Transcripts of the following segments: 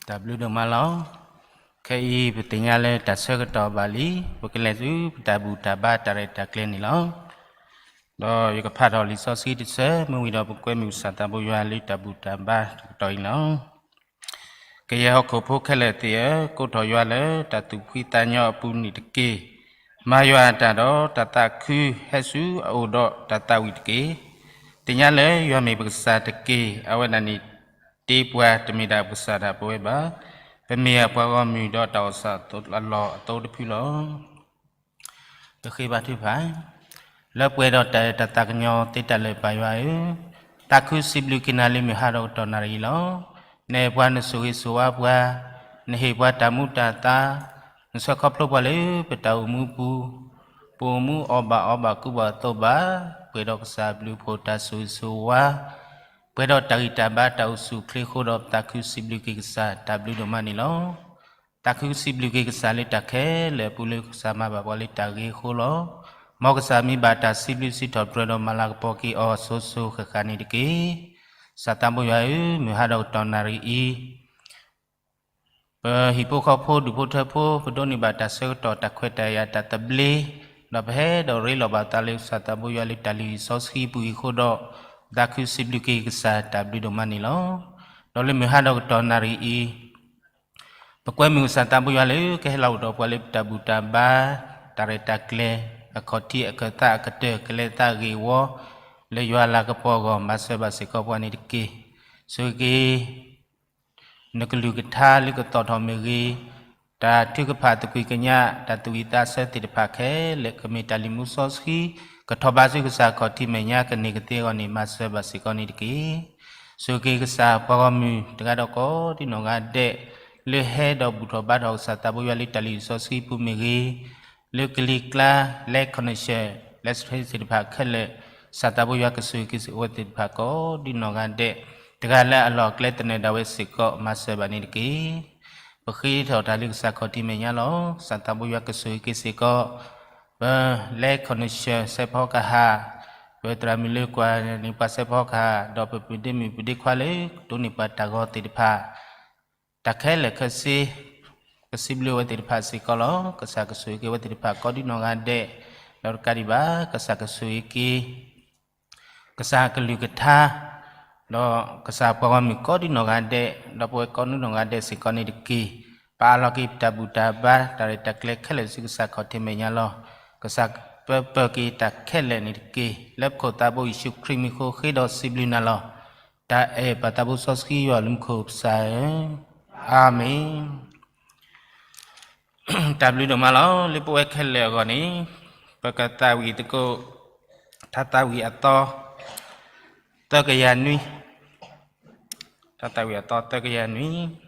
တၢ်ဘျုးဒိၣ်မးလီၤ. ခဲအံၤပသ့ၣ်ညါလၢတၢ်ဆၢကတီၢ်ဘၣ်လံ, ပကလဲၤဆူပတၢ်ဘူၣ်တၢ်ဘါတၢ်ရဲၣ်တၢ်ကျဲၤန့ၣ်လီၤ. ဒီးယကဖးထီၣ်လံာ်စီဆှံတဆၢ မ့ၢ်ဝံၤဒီးပကွဲမုာ်ကစၢ်သးဘိယွၤလၢတၢ်ဘူၣ်တၢ်ဘါတကတီၢ်အံၤလီၤ. ကယဲၢ်ဟီၣ်ခိၣ်ဖိခဲလၢာ်သ့ၣ်ဧၢ, ကိးထီၣ်ယွၤလၢတၢ်သူၣ်ဖှံသးညီအပူၤန့ၣ်တက့ၢ်. မၤယွၤအတၢ်ဒီးတၢ်သးခု, ဟဲဆူအအိၣ်ဒီးတၢ်သးဝံၣ်တက့ၢ်. သ့ၣ်ညါလၢယွၤမ့ၢ်ပကစၢ်တက့ၢ်. အဝဲဒၣ်န့ၣ်တ့ပှၤ, တမ့ၢ်ဒၣ်ပကစၢ်ဒၣ်ပဝဲဘၣ်. ပမ့ၢ်အပှၤဂီၢ်မုၢ်ဒီးတၢ်အိၣ်ဆၣ်အလီၢ်အသိတဖုလီၤ. တဃ့ဘါထုကဖၣ်. လၢပှဲၤဒီးတၢ်အဲၣ်တၢ်သးကညီၤသ့တၢ်လၢာ်ပၢ်ယွၤဧၢ, သးခုစံးဘျုးက့ၤနၤလၢမုၢ်ဟါဒီးကတီၢ်နၣ်ရံၣ်လီၤ. နအဲၣ်ပှၤ, နဆိၣ်ဂ့ၤဆိၣ်ဝါပှၤ, နဟ့ၣ်ပှၤတၢ်မူတၢ်သါ, နဆှၢခီဖျိပှၤလၢပတၢ်အိၣ်မူပူၤ, ပအိၣ်မူအီၣ်ဘၣ်အီဘၣ်ကူဘၣ်သိဘၣ်, ပှဲၤဒီးကစၢ်ဘျုးဖှိၣ်တၢ်ဆိၣ်ဂ့ၤဆိၣ်ဝါ, ပှဲၤဒီးတၢ်ဂံၢ်တၢ်ဘါတၢ်အိၣ်ဆူၣ်အိၣ်ချ့အဃိဒီး ပသးခုစံးဘျုးက့ၤကစၢ်တၢ်ဘျုးဒိၣ်မးန့ၣ်လီၤ. သးခုစံးဘျုးက့ၤကစၢ်လၢတၢ်ခဲလၢာ်အပူၤလၢကစၢ်မၤဘၣ်ပှၤလၢတၢ်ဂ့ၤအဃိလီၤ. မ်ကစၢ်မံဘၣ်တၢ်စံးဘျုးစံးထီၣ်ပတြၢၤဒီးမၤလၤကပီၤက့ၤအီၤစိၤစိၤဃၣ်ဃၣ်န့ၣ်တက့ၢ်. ကစၢ်သးဘိယွၤဧၢ, မုၢ်ဟါဒီးကတီၢ်နၣ်ရံၣ်အံၤ ပဟံၣ်ဖိဃီဖိဒူၣ်ဖိထၢဖိ ပဒိးန့ၢ်ဘၣ်တၢ်ဆၢကတီၢ်တၢ်ခွဲးတၢ်ယာ်တၢ်သဘျ့, ဒီးပဟဲဒီးရ့လိာ်ဘၣ်သးလၢကစၢ်သးဘိယွၤလၢတၢ်လုၢ်ဟံၣ်စီဆှံပူၤအံၤအဃိဒီး, သးခုစံးဘျုးက့ၤကစၢ်တၢ်ဘျုးဒိၣ်မးန့ၣ်လီၤ. ဒီးလၢမုၢ်ဟါဒီးကတီၢ်နၣ်ရံၣ်အံၤ ပကွဲမုာ်ကစၢ်သးဘိယွၤလၢကဟဲလီၤအိၣ်ဒီးပှၤလၢပတၢ်ဘူၣ်တၢ်ဘါ, တၢ်ရဲၣ်တၢ်ကျဲၤ, အခီၣ်ထံးအခၢၣ်သးအကတၢၢ်ကလဲၤသးဂ့ၢ်ဝီ, လၢယွၤလၤကပီၤအဂီၢ် မၤစၢၤဘၣ်စ့ၢ်ကီးပှၤန့ၣ်တက့ၢ်. ဆိၣ်ဂ့ၤက့ၤ နကလုၢ်ကထါလၢကသီၣ်ထီၣ်မ့ၢ်ဂ့ၤ, တၢ်ထုကဖၣ်သကွံာ်ကညး တၢ်သူၣ်ဝံၣ်သးဆၢသ့ၣ်တဖၣ်ခဲလၢာ် ကမ့ၢ်တၢ်လံၤမူစီဆှံ ကထီၣ်ဘးဆူကစၢ်ခီၣ်ထံးမဲာ်ညါကန့ၢ်ကသ့အဂီၢ်န့ၣ် မၤစၢၤဘၣ်စ့ၢ်ကီးန့ၣ်တက့ၢ်. ဆိၣ်ဂ့ၤက့ၤကစၢ်ပှၤဂီၢ်မုၢ်တဂၤဒီးကိးဒံနီၢ်ဂၤဒဲး လၢဟဲဒီးဘူၣ်ထီၣ်ဘါထီၣ်ကစၢ်သးဘိယွၤလၢတၢ်လုၢ်ဟံၣ်စီဆှံပူၤမ့ၢ်ဂ့ၤ, လၢကလံၤကျါ လၢ connection လၢ stream သ့ၣ်တဖၣ်ခဲလၢာ် ကစၢ်သးဘိယွၤကဆိၣ်ဂ့ၤက့ၤစ့ၢ်ကီးအဝဲသ့ၣ်တဖၣ်ကိးဒံနီၢ်ဂၤဒဲး, တဂၤလၢအလီၢ်အကျဲသနၢၣ်ဒၣ်ဝဲစ့ၢ်ကီး မၤစၢၤဘၣ်န့ၣ်တက့ၢ်. ပဃ့ထီၣ်တၢ်လၢကစၢ်ခီၣ်ထံးမဲာ်ညါလီၤ. ကစၢ်သးဘိယွၤကဆိၣ်ဂ့ၤက့ၤစ့ၢ်ကီး ပလဲၤ connection စဲးဖီကဟၣ်, ပသရၣ်မုၣ်လၢကွၢ်န့ၢ်ပှၤစဲးဖီကဟၣ်, ဒီးပပုၢ်ဒ့မုၣ်ပုၢ်ဒ့ခွါလၢတိၢ်န့ၢ်ပှၤတၢ်ဂီၤသ့ၣ်တဖၣ် တၢ်ခဲလၢာ်ခဲဆ့ ကစံးဘျုးအဝဲသ့ၣ်တဖၣ်စ့ၢ်ကီးလီၤ. ကစၢ်ကဆိၣ်ဂ့ၤက့ၤအဝဲသ့ၣ်တဖၣ်ကိးဒံနီၢ်ဂၤဒဲး, ဒီးတကးဒံးဘၣ် ကစၢ်ကဆိၣ်ဂ့ၤက့ၤ ကစၢ်ကလုၢ်ကထါ, ဒီးကစၢ်ပှၤဂီၢ်မုၢ်ကိးဒံနီၢ်ဂၤဒဲး, ဒီးပဝဲကိးဒံနီၢ်ဂၤဒဲးစ့ၢ်ကီးန့ၣ်တက့ၢ်. ပအးလီၤက့ၤပတၢ်ဘူၣ်တၢ်ဘါ တၢ်ရဲၣ်တၢ်ကျဲၤခဲလၢာ်ဆူကစၢ်ခီၣ်ထံးမဲာ်ညါလီၤ. ကစၢ်ပၢပၢၢ်က့ၤတၢ်ခဲလၢာ်န့ၣ်တက့ၢ်. လၢပခိၣ်သးဘိယ့ၣ်ၡူးခရံာ်မံၤအဃိ ဃ့ဒီးစံးဘျုးနၤလီၤ. တၢ်အဲၣ်ပၢ်သးဘိစီဆှံယွၤလၢမူခိၣ်ကစၢ်ဧၢ, အၤမ့ၣ်. တၢ်ဘျုးဒိၣ်မးလီၤ. လၢပဝဲခဲလၢာ်အဂီၢ်န့ၣ် ပကသးဝံၣ်သကိး ထါသးဝံၣ်အသီ သၢကယၤနွံ, ထါသးဝံၣ်အသီသၢကယၤနွံ.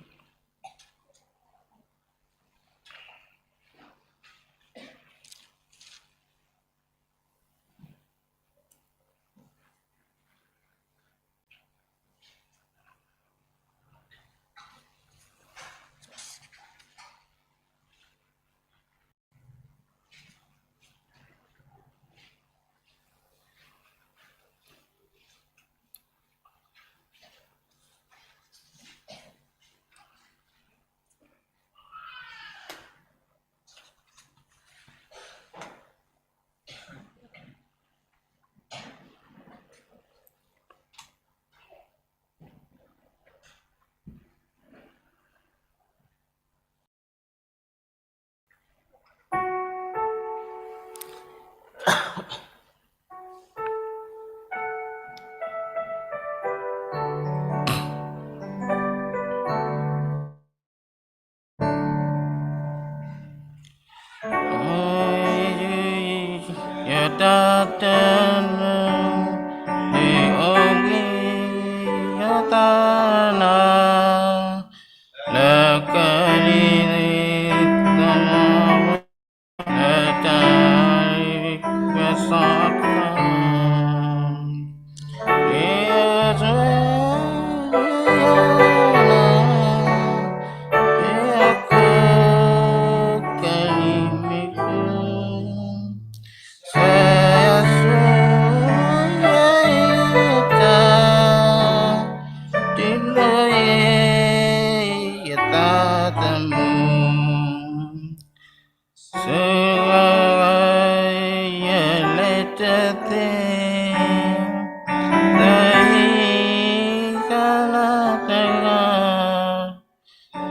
တဟံးဃာ်လၢတဂၤ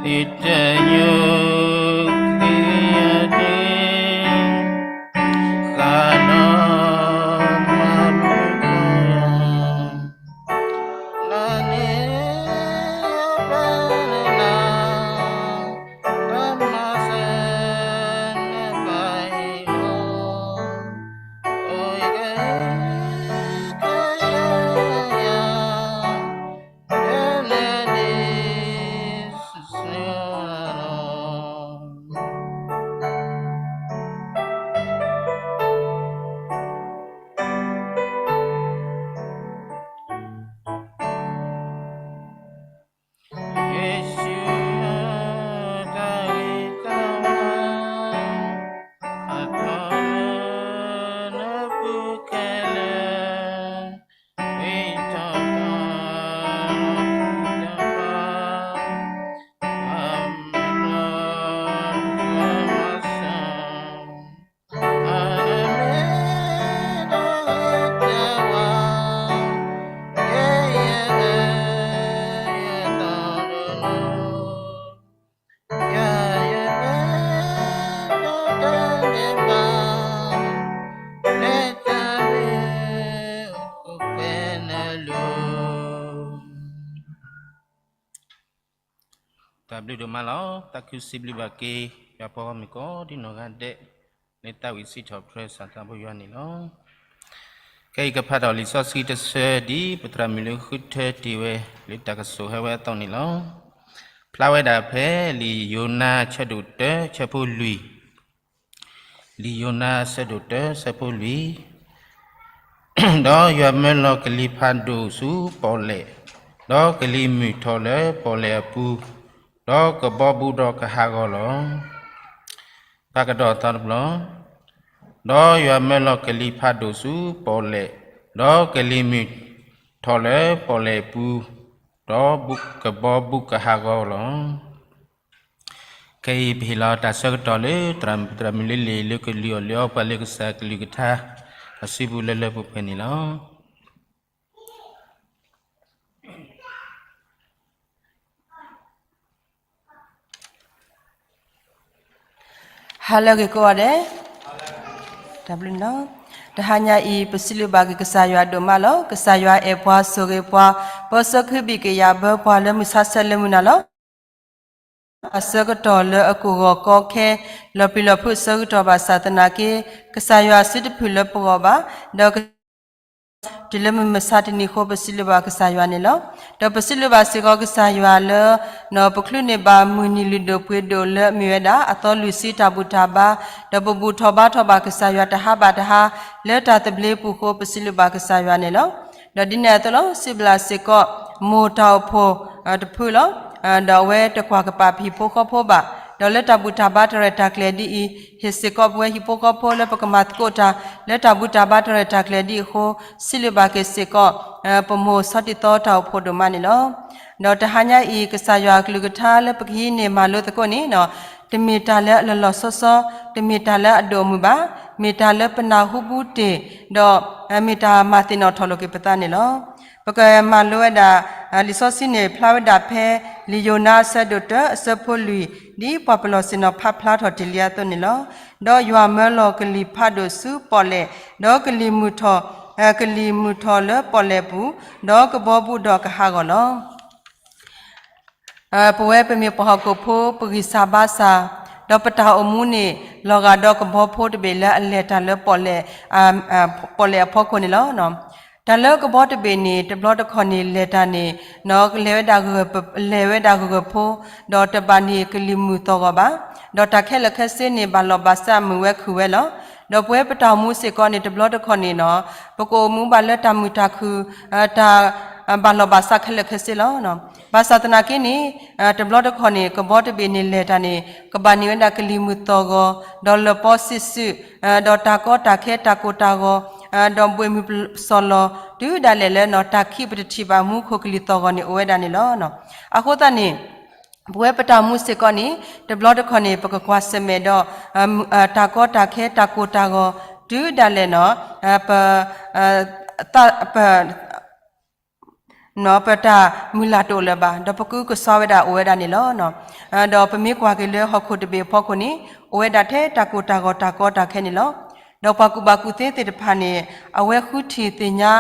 ဒ်တညိၣ်ခံအဒ့ ဃၣ်ဒီးမၤမုာ်တၢ်ယၤ လၢန့ၣ်ဘၣ်လၢ်လၢ် ပမၤစၢၤနဘၣ်အံၤလီၤ. အိၣ်ယကဟံးဃာ်ယၤ ယၤ ယလဲၤဒ်စံးဆၢလီၤ. ယ့ၣ်ၡူးဧၢ, တၢ်ဂ့ၤတၢ်ဝါ အထီလၢနပူၤခဲလၢာ် ဝံတၢ်ပၢ် တၢ်ပၢ် အမၤစၢၤ အမ့ၢ်တၢ်ဂ့ၤတၢ်ဝါ ယဲယဲ ယသီတလိၤ ယၤယမ့ၢ်တၢ်တၢ်ဒဲးဘး လၢတၢ်မ့ၢ်အိၣ်ဖဲနလိၤ. တၢ်ဘျုးဒိၣ်မးလီၤ. သးခုစံးဘျုးဘၣ်က့ၤ ယွၤပှၤဂီၢ်မုၢ်ကိးဒံနီၢ်ဂၤဒဲး လၢသးဝံၣ်စံးထီၣ်ပတြၢၤစၢ်သးဖိယွၤန့ၣ်လီၤ. ခဲအံၤကဖးထီၣ်လံာ်စီဆှံတဆၢဒ် ပသရၣ်မုၣ်လၢဃုထၢတ့ၢ်ဝဲ လၢတၢ်ကစီၣ်ဟဲဝဲအသိးန့ၣ်လီၤ. ဖျါဝဲဒၣ်ဖဲလံာ်ယိၤနါဆၢဒိၣ်တၢ ဆၢဖိလွံၢ် လံာ်ယိၤနါဆၢဒိၣ်တၢ ဆၢဖိလွံၢ်, ဒီးယွၤမၢလီၤကလံၤဖးဒိၣ်ဆူပီၣ်လဲၣ်, ဒီးကလံၤမုၢ်ထီၣ်လၢပီၣ်လဲၣ်အပူၤ, ဒီးကဘီဘူးဒီးကဟးဂီၤလီၤ. ဖးကဒီးသီတဘျီ, ဒီးယွၤမၢလီၤကလံၤဖးဒိၣ်ဆူပီၣ်လဲၣ်, ဒီးကလံၤမုၢ်ထီၣ်လၢပီၣ်လဲၣ်အပူၤ, ဒီးကဘီဘူးကဟးဂီၤလီၤ. ခဲအံၤပဟ့ၣ်လီၤတၢ်ဆၢကတီၢ်လၢ သရၣ်မုၣ်လၢလံာ်လၢကလုၢ်အီၣ်လၢအီပှၤလၢကစၢ်ကလုၢ်ကထါ အစုပူၤလၢလၢပှဲၤပှဲၤန့ၣ်လီၤ. ဟါလၢအဂ့ၤကိးဂၤဒဲး, တၢ်ဘျုးလီၤ. တဟါညါအံၤ ပစံးဘျုးဘၣ်က့ၤကစၢ်ယွၤဒိၣ်မးလီၤ. ကစၢ်ယွၤအဲၣ်ပှၤဆိၣ်ဂ့ၤပှၤ, ပၢဆှၢကဟုဘံၣ်ကယာ်ဘၢပှၤလၢမုၢ်ဆါဆဲးလၢမုၢ်နၤလီၤ. အဆၢကတီၢ်လၢအကဂီၤကီခဲ လီၤပျံၤလီၤဖုးအဆၢကတီၢ်ဘၣ်ဆၣ်သနာ်က့ ကစၢ်ယွၤစုတဖုၣ်လၢပဂီၢ်ဘၣ်, ဒီးကစၢ်ယွၤ တုၤလၢမုၢ်မဆါတနံၤအဃိ ပစံးဘျုးဘၣ်ကစၢ်ယွၤန့ၣ်လီၤ. ဒီးပစံးဘျုးဘၣ်စ့ၢ်ကီးကစၢ်ယွၤလၢ ပချုးန့ၢ်ဘၣ်မုၢ်နံၤလုၢ်ဒိၣ်ပှ့ၤဒိၣ်လၢအမ့ၢ်ဝဲဒၣ် အသီလွံၢ်ဆံတၢ်ဘူၣ်တၢ်ဘါ, ဒီးပဘူၣ်ထီၣ်ဘါထီၣ်ဘၣ်ကစၢ်ယွၤတဟါဘၣ်တဟါ လၢတၢ်သဘျ့ပူၤအဃိ ပစံးဘျုးဘၣ်ကစၢ်ယွၤန့ၣ်လီၤ. ဒီးဒ်န့ၣ်အသိးလီၤ စံးဘျုးစ့ၢ်ကီး မိၢ်တၢ်အိၣ်ဖှိၣ်တဖုလီၤ. ဒီးအဝဲတကွၢ်ကပာ်ပဟံၣ်ဖိဃီဖိဘၣ်, ဒီးလၢတၢ်ဘူၣ်တၢ်ဘါတရဲၣ်တၢ်ကျဲၤဒ်အံၤ ဟ့ၣ်စ့ၢ်ကီးပဝဲဟံၣ်ဖိဃီဖိလၢပကမၤသကိးတၢ် လၢတၢ်ဘူၣ်တၢ်ဘါတရဲၣ်တၢ်ကျဲၤဒ်အံၤအဃိ စံးဘျုးဘၣ်က့ၤစ့ၢ်ကီး ပမိၢ်ဆီတံသီတၢ်အိၣ်ဖှိၣ်ဒိၣ်မးန့ၣ်လီၤ. ဒီးတဟါညါအံၤ ကစၢ်ယွၤအကလုၢ်ကထါလၢပကဟံးန့ၢ်မၤလိသကိးန့ၣ် တမ့ၢ်တၢ်လၢအလီၤလီၤဆီဆီ, တမ့ၢ်တၢ်လၢအဒိၣ်အမုၢ်ဘၣ်, မ့ၢ်တၢ်လၢပနၢ်ဟူဘူးတ့ၢ်, ဒီးမ့ၢ်တၢ်မၤသ့ၣ်နီၣ်ထီၣ်လိာ်က့ၤပသးန့ၣ်လီၤ. ပကမၤလိဝဲဒၣ် လံာ်စီဆှံန့ၣ် ဖျါဝဲဒၣ်ဖဲ လံာ်ယိၤနါအဆၢဒိၣ်တၢ အဆၢဖိလွံၢ် ဒ်ပှၤပလီၢ်ဆ့ၣ်နီၤဖးဖျါထီၣ်တ့ၢ်လံအသိးန့ၣ်လီၤ. ဒီးယွၤမၢလီၤကလံၤဖးဒိၣ်ဆူပီၣ်လဲၣ်, ဒီးကလံၤမုၢ်ထီၣ်, ကလံၤမုၢ်ထီၣ်လၢပီၣ်လဲၣ်အပူၤ, ဒီးကဘီဘူးဒီးကဟးဂီၤလီၤ. ပဝဲပမ့ၢ်ပှၤဟီၣ်ခိၣ်ဖိ ပဂံၢ်စၢ်ဘါစၢ်, ဒီးပတၢ်အိၣ်မူန့ၣ် လီၤဂာ်ဒီးကဘီဖိတဘ့ၣ်လၢအလဲၤတၢ်လၢပီၣ်လဲၣ်, ပီၣ်လဲၣ်အဖီခိၣ်န့ၣ်လီၤ. တၢ်လၢကဘီတဘ့ၣ်န့ၣ် တဘျီတခီၣ်န့ၣ်လဲၤတၢ်န့ၣ် လဲၤဝဲဒၣ်ဂၢၢ်, လဲၤဝဲဒၣ်ဂၢၢ်ဂၢၢ်ဖိ, ဒီးတဘၣ်န့ၢ်ကလံၤမုၢ်သီၣ်ဂီၤဘၣ်, ဒီးတၢ်ခဲလၢာ်ခဲဆ့န့ၣ် ဘၣ်လီၢ်ဘၣ်စးမုာ်ဝဲခုၣ်ဝဲလီၤ. ဒီးပဝဲပတၢ်အိၣ်မူစ့ၢ်ကီးန့ၣ် တဘျီတခီၣ်န့ၣ်နီၤ ပကအိၣ်မူဘၣ်လၢတၢ်မုာ်တၢ်ခုၣ်, တၢ်ဘၣ်လီၢ်ဘၣ်စးခဲလၢာ်ခဲဆ့လီၤ. ဘၣ်ဆၣ်သနာ်က့န့ၣ် တဘျီတခီၣ်န့ၣ် ကဘီတဘ့ၣ်န့ၣ်လဲၤတၢ်န့ၣ် ကဘၣ်န့ၢ်ဝဲဒၣ်ကလံၤမုၢ်သီၣ်ဂီၤ, ဒီးလၢၢ်ပီစံးစု, ဒီးတၢ်ကီတၢ်ခဲတၢ်ကိၢ်တၢ်ဂီၤ, ဒီးဘှ့ၣ်မုၢ်စီၤလီၤ တုၤဒၣ်လဲာ်လၢနီၤ တၢ်ခံးပတထံၣ်ဘၣ်မူခိၣ်ကလံၤသီၣ်ဂီၤန့ၣ်အိၣ်ဝဲဒၣ်န့ၣ်လီၤ. အဃိသတးန့ၣ် ပဝဲပတၢ်အိၣ်မူစ့ၢ်ကီးန့ၣ် တဘျီတခီၣ်န့ၣ် ပကကွၢ်ဆၢၣ်မဲာ်ဒီး တၢ်ကီတၢ်ခဲတၢ်ကိၢ်တၢ်ဂီၤ, တုၤဒၣ်လဲာ်နီၤ ပ ပ ပတၢ်မုၢ်လၢ်တအိၣ်လၢၤဘၣ်, ဒီးပကူကဆှီဝဲဒၣ်အိၣ်ဝဲဒၣ်န့ၣ်လီၤ. ဒီးပမ့ၢ်ကွၢ်က့ၤလၢဟီၣ်ခိၣ်တဘ့ၣ်အဖီခိၣ်န့ၣ် အိၣ်ဝဲဒၣ်ထဲတၢ်ကိၢ်တၢ်ဂီၤတၢ်ကီတၢ်ခဲန့ၣ်လီၤ. ဒီးပှၤကူၣ်ဘၣ်ကူၣ်သ့သ့ၣ်တဖၣ်န့ၣ် အဝဲဃုထံၣ်သ့ၣ်ညါ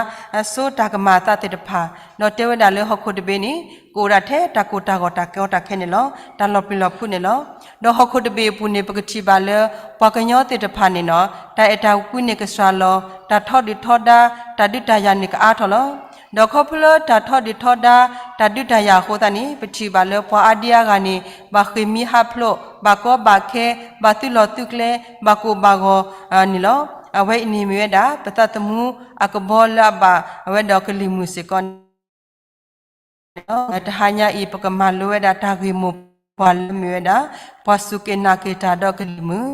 စိတၢ်ကမၣ်အသးသ့ၣ်တဖၣ်, ဒီးတဲဝဲဒၣ်လၢဟီၣ်ခိၣ်တဘ့ၣ်န့ၣ် ကအိၣ်ဒၣ်ထဲတၢ်ကိၢ်တၢ်ဂီၤတၢ်ကီတၢ်ခဲန့ၣ်လီၤ. တၢ်လီၤပျံၤလီၤဖုးန့ၣ်လီၤ. ဒီးဟီၣ်ခိၣ်တဘ့ၣ်အပူၤန့ၣ် ပကထံၣ်ဘၣ်လၢ ပှၤကညီသ့ၣ်တဖၣ်န့ၣ်နီၤ တၢ်အဲၣ်တၢ်ကွံန့ၣ်ကစှၤလီၤ, တၢ်ထီဒုၣ်ထီဒါ တၢ်ဒုးတၢ်ယၤန့ၣ်ကအါထီၣ်လီၤ. ဒီးခီဖျိလၢတၢ်ထီဒုၣ်ထီဒါ တၢ်ဒုးတၢ်ယၤအဃိသတးန့ၣ် ပထံၣ်ဘၣ်လၢပှၤအါဒံအါဂၤန့ၣ် ဘၣ်ဃ့ၢ်မှံဟးဖျိး, ဘၣ်ကီဘၣ်ခဲ, ဘၣ်သုးလီၢ်သုးကျဲ, ဘၣ်ကိၢ်ဘၣ်ဂီၤန့ၣ်လီၤ. အဝဲအံၤန့ၣ်မ့ၢ်ဝဲဒၣ် ပသးသမူအကဘီလၢအဘၣ်ဝဲဒီးကလံၤမုၢ်စ့ၢ်ကီး တဟါညါအံၤ ပကမၤလိဝဲဒၣ်တၢ်ဂ့ၢ်မိၢ်ပှၢ်လၢမ့ၢ်ဝဲဒၣ် ပှၤစူၢ်က့ၤနာ်က့ၤတၢ်ဒီးကလံၤမုၢ်,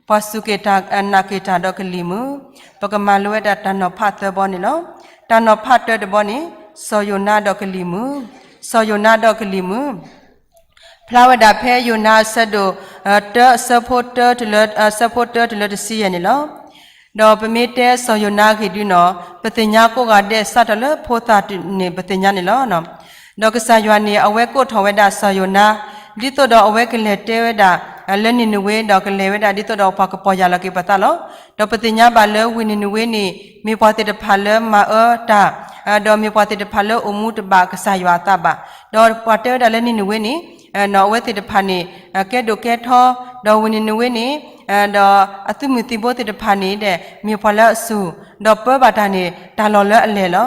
ပှၤစူၢ်က့ၤနာ်က့ၤတၢ်ဒီးကလံၤမုၢ်. ပကမၤလိဝဲဒၣ်တၢ်နီၤဖးသၢဘီန့ၣ်လီၤ. တၢ်နီၤဖးတၢတဘီန့ၣ် စီၤယိၤနါဒီးကလံၤမုၢ်, စီၤယိၤနါဒီးကလံၤမုၢ် ဖျါဝဲဒၣ်ဖဲယိၤနါအဆၢဒိၣ် တၢ အဆၢဖိတၢတုၤလၢ အဆၢဖိတၢတုၤလၢတဆံယဲၢ်န့ၣ်လီၤ. ဒီးပမ့ၢ်တဲစီၤယိၤနါအဂ့ၢ်ဒုနီၤ ပသ့ၣ်ညါကိးဂၤဒဲးစးထီၣ်လၢဖိသၣ်န့ၣ် ပသ့ၣ်ညါန့ၣ်လီၤ. ဒီးကစၢ်ယွၤန့ၣ် အဝဲကိးထီၣ်ဝဲဒၣ်စီၤယိၤနါ ဒ်သိးဒီးအဝဲကလဲၤတဲဝဲဒၣ် လၢနံၤနဝ့ ဒီးကလဲၤဝဲဒၣ်ဒ်သိးဒီးပှၤကပီၢ်ယၢ်လီၤက့ၤပသးလီၤ. ဒီးပသ့ၣ်ညါဘၣ်လၢဝ့ၢ်နံၤနဝ့န့ၣ် မ့ၢ်ပှၤသ့ၣ်တဖၣ်လၢမၤအၢတၢ် ဒီးမ့ၢ်ပှၤသ့ၣ်တဖၣ်လၢအိၣ်မူတဘၣ်ကစၢ်ယွၤအသးဘၣ်. ဒီးပှၤတဲဝဲဒၣ်လၢနံၤနဝ့န့ၣ် အဝဲသ့ၣ်တဖၣ်န့ၣ် ကဲဒိၣ်ကဲထီ, ဒီးဝ့ၢ်နံၤနဝ့န့ၣ် ဒီးအသုးမုၢ်သံၣ်ဘိသ့ၣ်တဖၣ်န့ၣ်ဒီး မ့ၢ်ပှၤလၢအစူၢ်, ဒီးပၢဘၣ်တၢ်န့ၣ် တၢ်လီၢ်လၢအလဲၢ်လီၤ.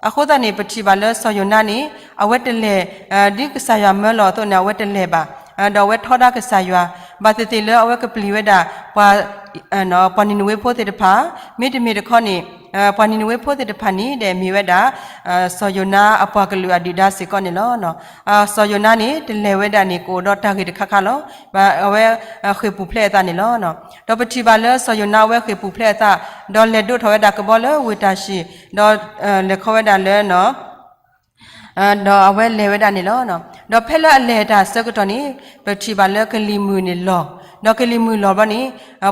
အဃိသတးန့ၣ် ပထံၣ်ဘၣ်လၢစီၤယိၤနါန့ၣ် အဝဲတလဲၤ ဒ်ကစၢ်ယွၤမၢလီၤအသိးန့ၣ် အဝဲတလဲၤဘၣ်, ဒီးအဝဲထီဒါကစၢ်ယွၤ, ဘၣ်သ့ၣ်သ့ၣ်လၢအဝဲကပျံၤဝဲဒၣ် ပှၤ ပှၤနံၤနဝ့ဖိသ့ၣ်တဖၣ်, မ့တမ့ၢ်တခီန့ၣ် ပှၤနံၤနဝ့ဖိသ့ၣ်တဖၣ်န့ၣ်ဒီး မ့ၢ်ဝဲဒၣ် စီၤယိၤနါအပှၤကလုာ်အဒုၣ်ဒါစ့ၢ်ကီးန့ၣ်လီၤ. စီၤယိၤနါန့ၣ် တလဲၤဝဲဒၣ်န့ၣ် ကအိၣ်ဒီးတၢ်ဂ့ၢ်တခါခါလီၤ. အဝဲဃ့ၢ်ပူၤဖျဲးအသးန့ၣ်လီၤ. ဒီးပထံၣ်ဘၣ်လၢစီၤယိၤနါအဝဲဃ့ၢ်ပူၤဖျဲးအသး, ဒီးလဲၤဒိးထီၣ်ဝဲဒၣ်ကဘီလၢဝ့ၢ်တၢ်ၡံၣ်, ဒီးလဲၤခီဝဲဒၣ်လၢ ဒီးအဝဲလဲၤဝဲဒၣ်န့ၣ်လီၤ. ဒီးဖဲလၢအလဲၤတၢ်အဆၢကတီၢ်န့ၣ် ပထံၣ်ဘၣ်လၢကလံၤမုၢ်န့ၣ်လီၤ. ဒီးကလံၤမုၢ်လီၤဘျီန့ၣ်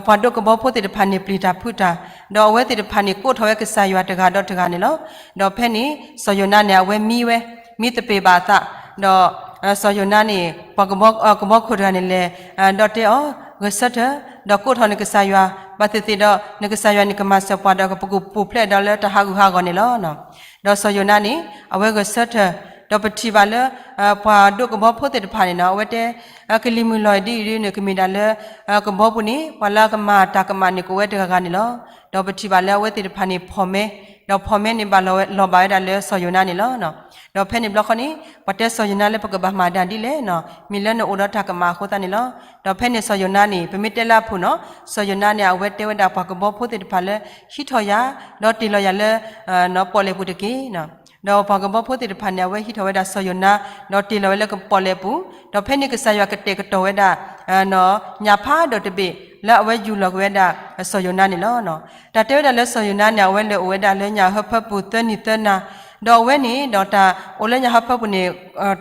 ပှၤဒိးကဘီဖိသ့ၣ်တဖၣ်န့ၣ်ပျံၤတၢ်ဖုးတၢ်, ဒီးအဝဲသ့ၣ်တဖၣ်န့ၣ်ကိးထီၣ်ဝဲကစၢ်ယွၤတဂၤဒီးတဂၤန့ၣ်လီၤ. ဒီးဖဲန့ၣ် စီၤယိၤနါန့ၣ် အဝဲမံဝဲ, မံသပ့ၤဘၣ်အသး, ဒီး စီၤယိၤနါန့ၣ် ပှၤ ကဘီခိၣ်တဂၤန့ၣ်လဲၤ ဒီးတဲအီၤ, ဂဲၤဆၢထၢၣ်, ဒီးကိးထီၣ်နကစၢ်ယွၤ, ဘၣ်သ့ၣ်သ့ၣ်ဒီး နကစၢ်ယွၤန့ၣ်ကမၤစၢၤပှၤဒီးကပကပူၤဖျဲးဒီးလၢတၢ်ဟးဂူာ်ဟးဂီၤန့ၣ်လီၤ. ဒီးစီၤယိၤနါန့ၣ် အဝဲဂဲၤဆၢထၢၣ်, ဒီးပထံၣ်ဘၣ်လၢ ပှၤဒိးကဘီဖိသ့ၣ်တဖၣ်န့ၣ်နီၤ အဝဲတဲ ကလံၤမုၢ်လီၤဒ်အံၤဒ်န့ၣ် ကမ့ၢ်ဒၣ်လၢ ကဘီပူၤန့ၣ် ပှၤလၢအကမၤတၢ်ကမၣ်န့ၣ် ကအိၣ်ဝဲတဂၤဂၤန့ၣ်လီၤ. ဒီးပထံၣ်ဘၣ်လၢအဝဲသ့ၣ်တဖၣ်န့ၣ်ဖီၣ်မဲ, ဒီးဖီၣ်မဲန့ၣ်ဘၣ်လီၤဝဲ လီၤဘၣ်ဝဲဒၣ်လၢစီၤယိၤနါန့ၣ်လီၤ. ဒီးဖဲန့ၣ်ဘျီဃီန့ၣ် ပှၤတဲစီၤယိၤနါလၢပကဘၣ်မၤဒၣ်ဒ်လဲၣ်နီၤ, မ့ၢ်လၢနအိၣ်ဒီးတၢ်ကမၣ်အဃိသတးန့ၣ်လီၤ. ဒီးဖဲန့ၣ်စီၤယိၤနါန့ၣ် ပမ့ၢ်တဲလၢအဖုၣ်နီၤ, စီၤယိၤနါန့ၣ် အဝဲတဲဝဲဒၣ်ပှၤကဘီဖိသ့ၣ်တဖၣ်လၢ ဟံးထီၣ်ယၤ ဒီးတ့ၢ်လီၤယၤလၢ ပီၣ်လဲၣ်ပူၤတက့ၢ်. ဒီးပှၤကဘီဖိသ့ၣ်တဖၣ်န့ၣ် အဝဲဟံးထီၣ်ဝဲဒၣ်စီၤယိၤနါ ဒီးတ့ၢ်လီၤဝဲလၢပီၣ်လဲၣ်ပူၤ, ဒီးဖဲန့ၣ်ကစၢ်ယွၤကတဲာ်ကတီၤဝဲဒၣ် ညၣ်ဖးဒိၣ်တဘ့ၣ် လၢအဝဲယူၢ်လီၤက့ၤဝဲဒၣ်စီၤယိၤနါန့ၣ်လီၤ. တၢ်တဲဝဲဒၣ်လၢစီၤယိၤနါန့ၣ် အဝဲလဲၤအိၣ်ဝဲဒၣ်လၢညၣ်ဟၢဖၢပူၤသၢနံၤသၢနၤ, ဒီးအဝဲန့ၣ်ဒီးတၢ်အိၣ်လၢညၣ်ဟၢဖၢပူၤန့ၣ်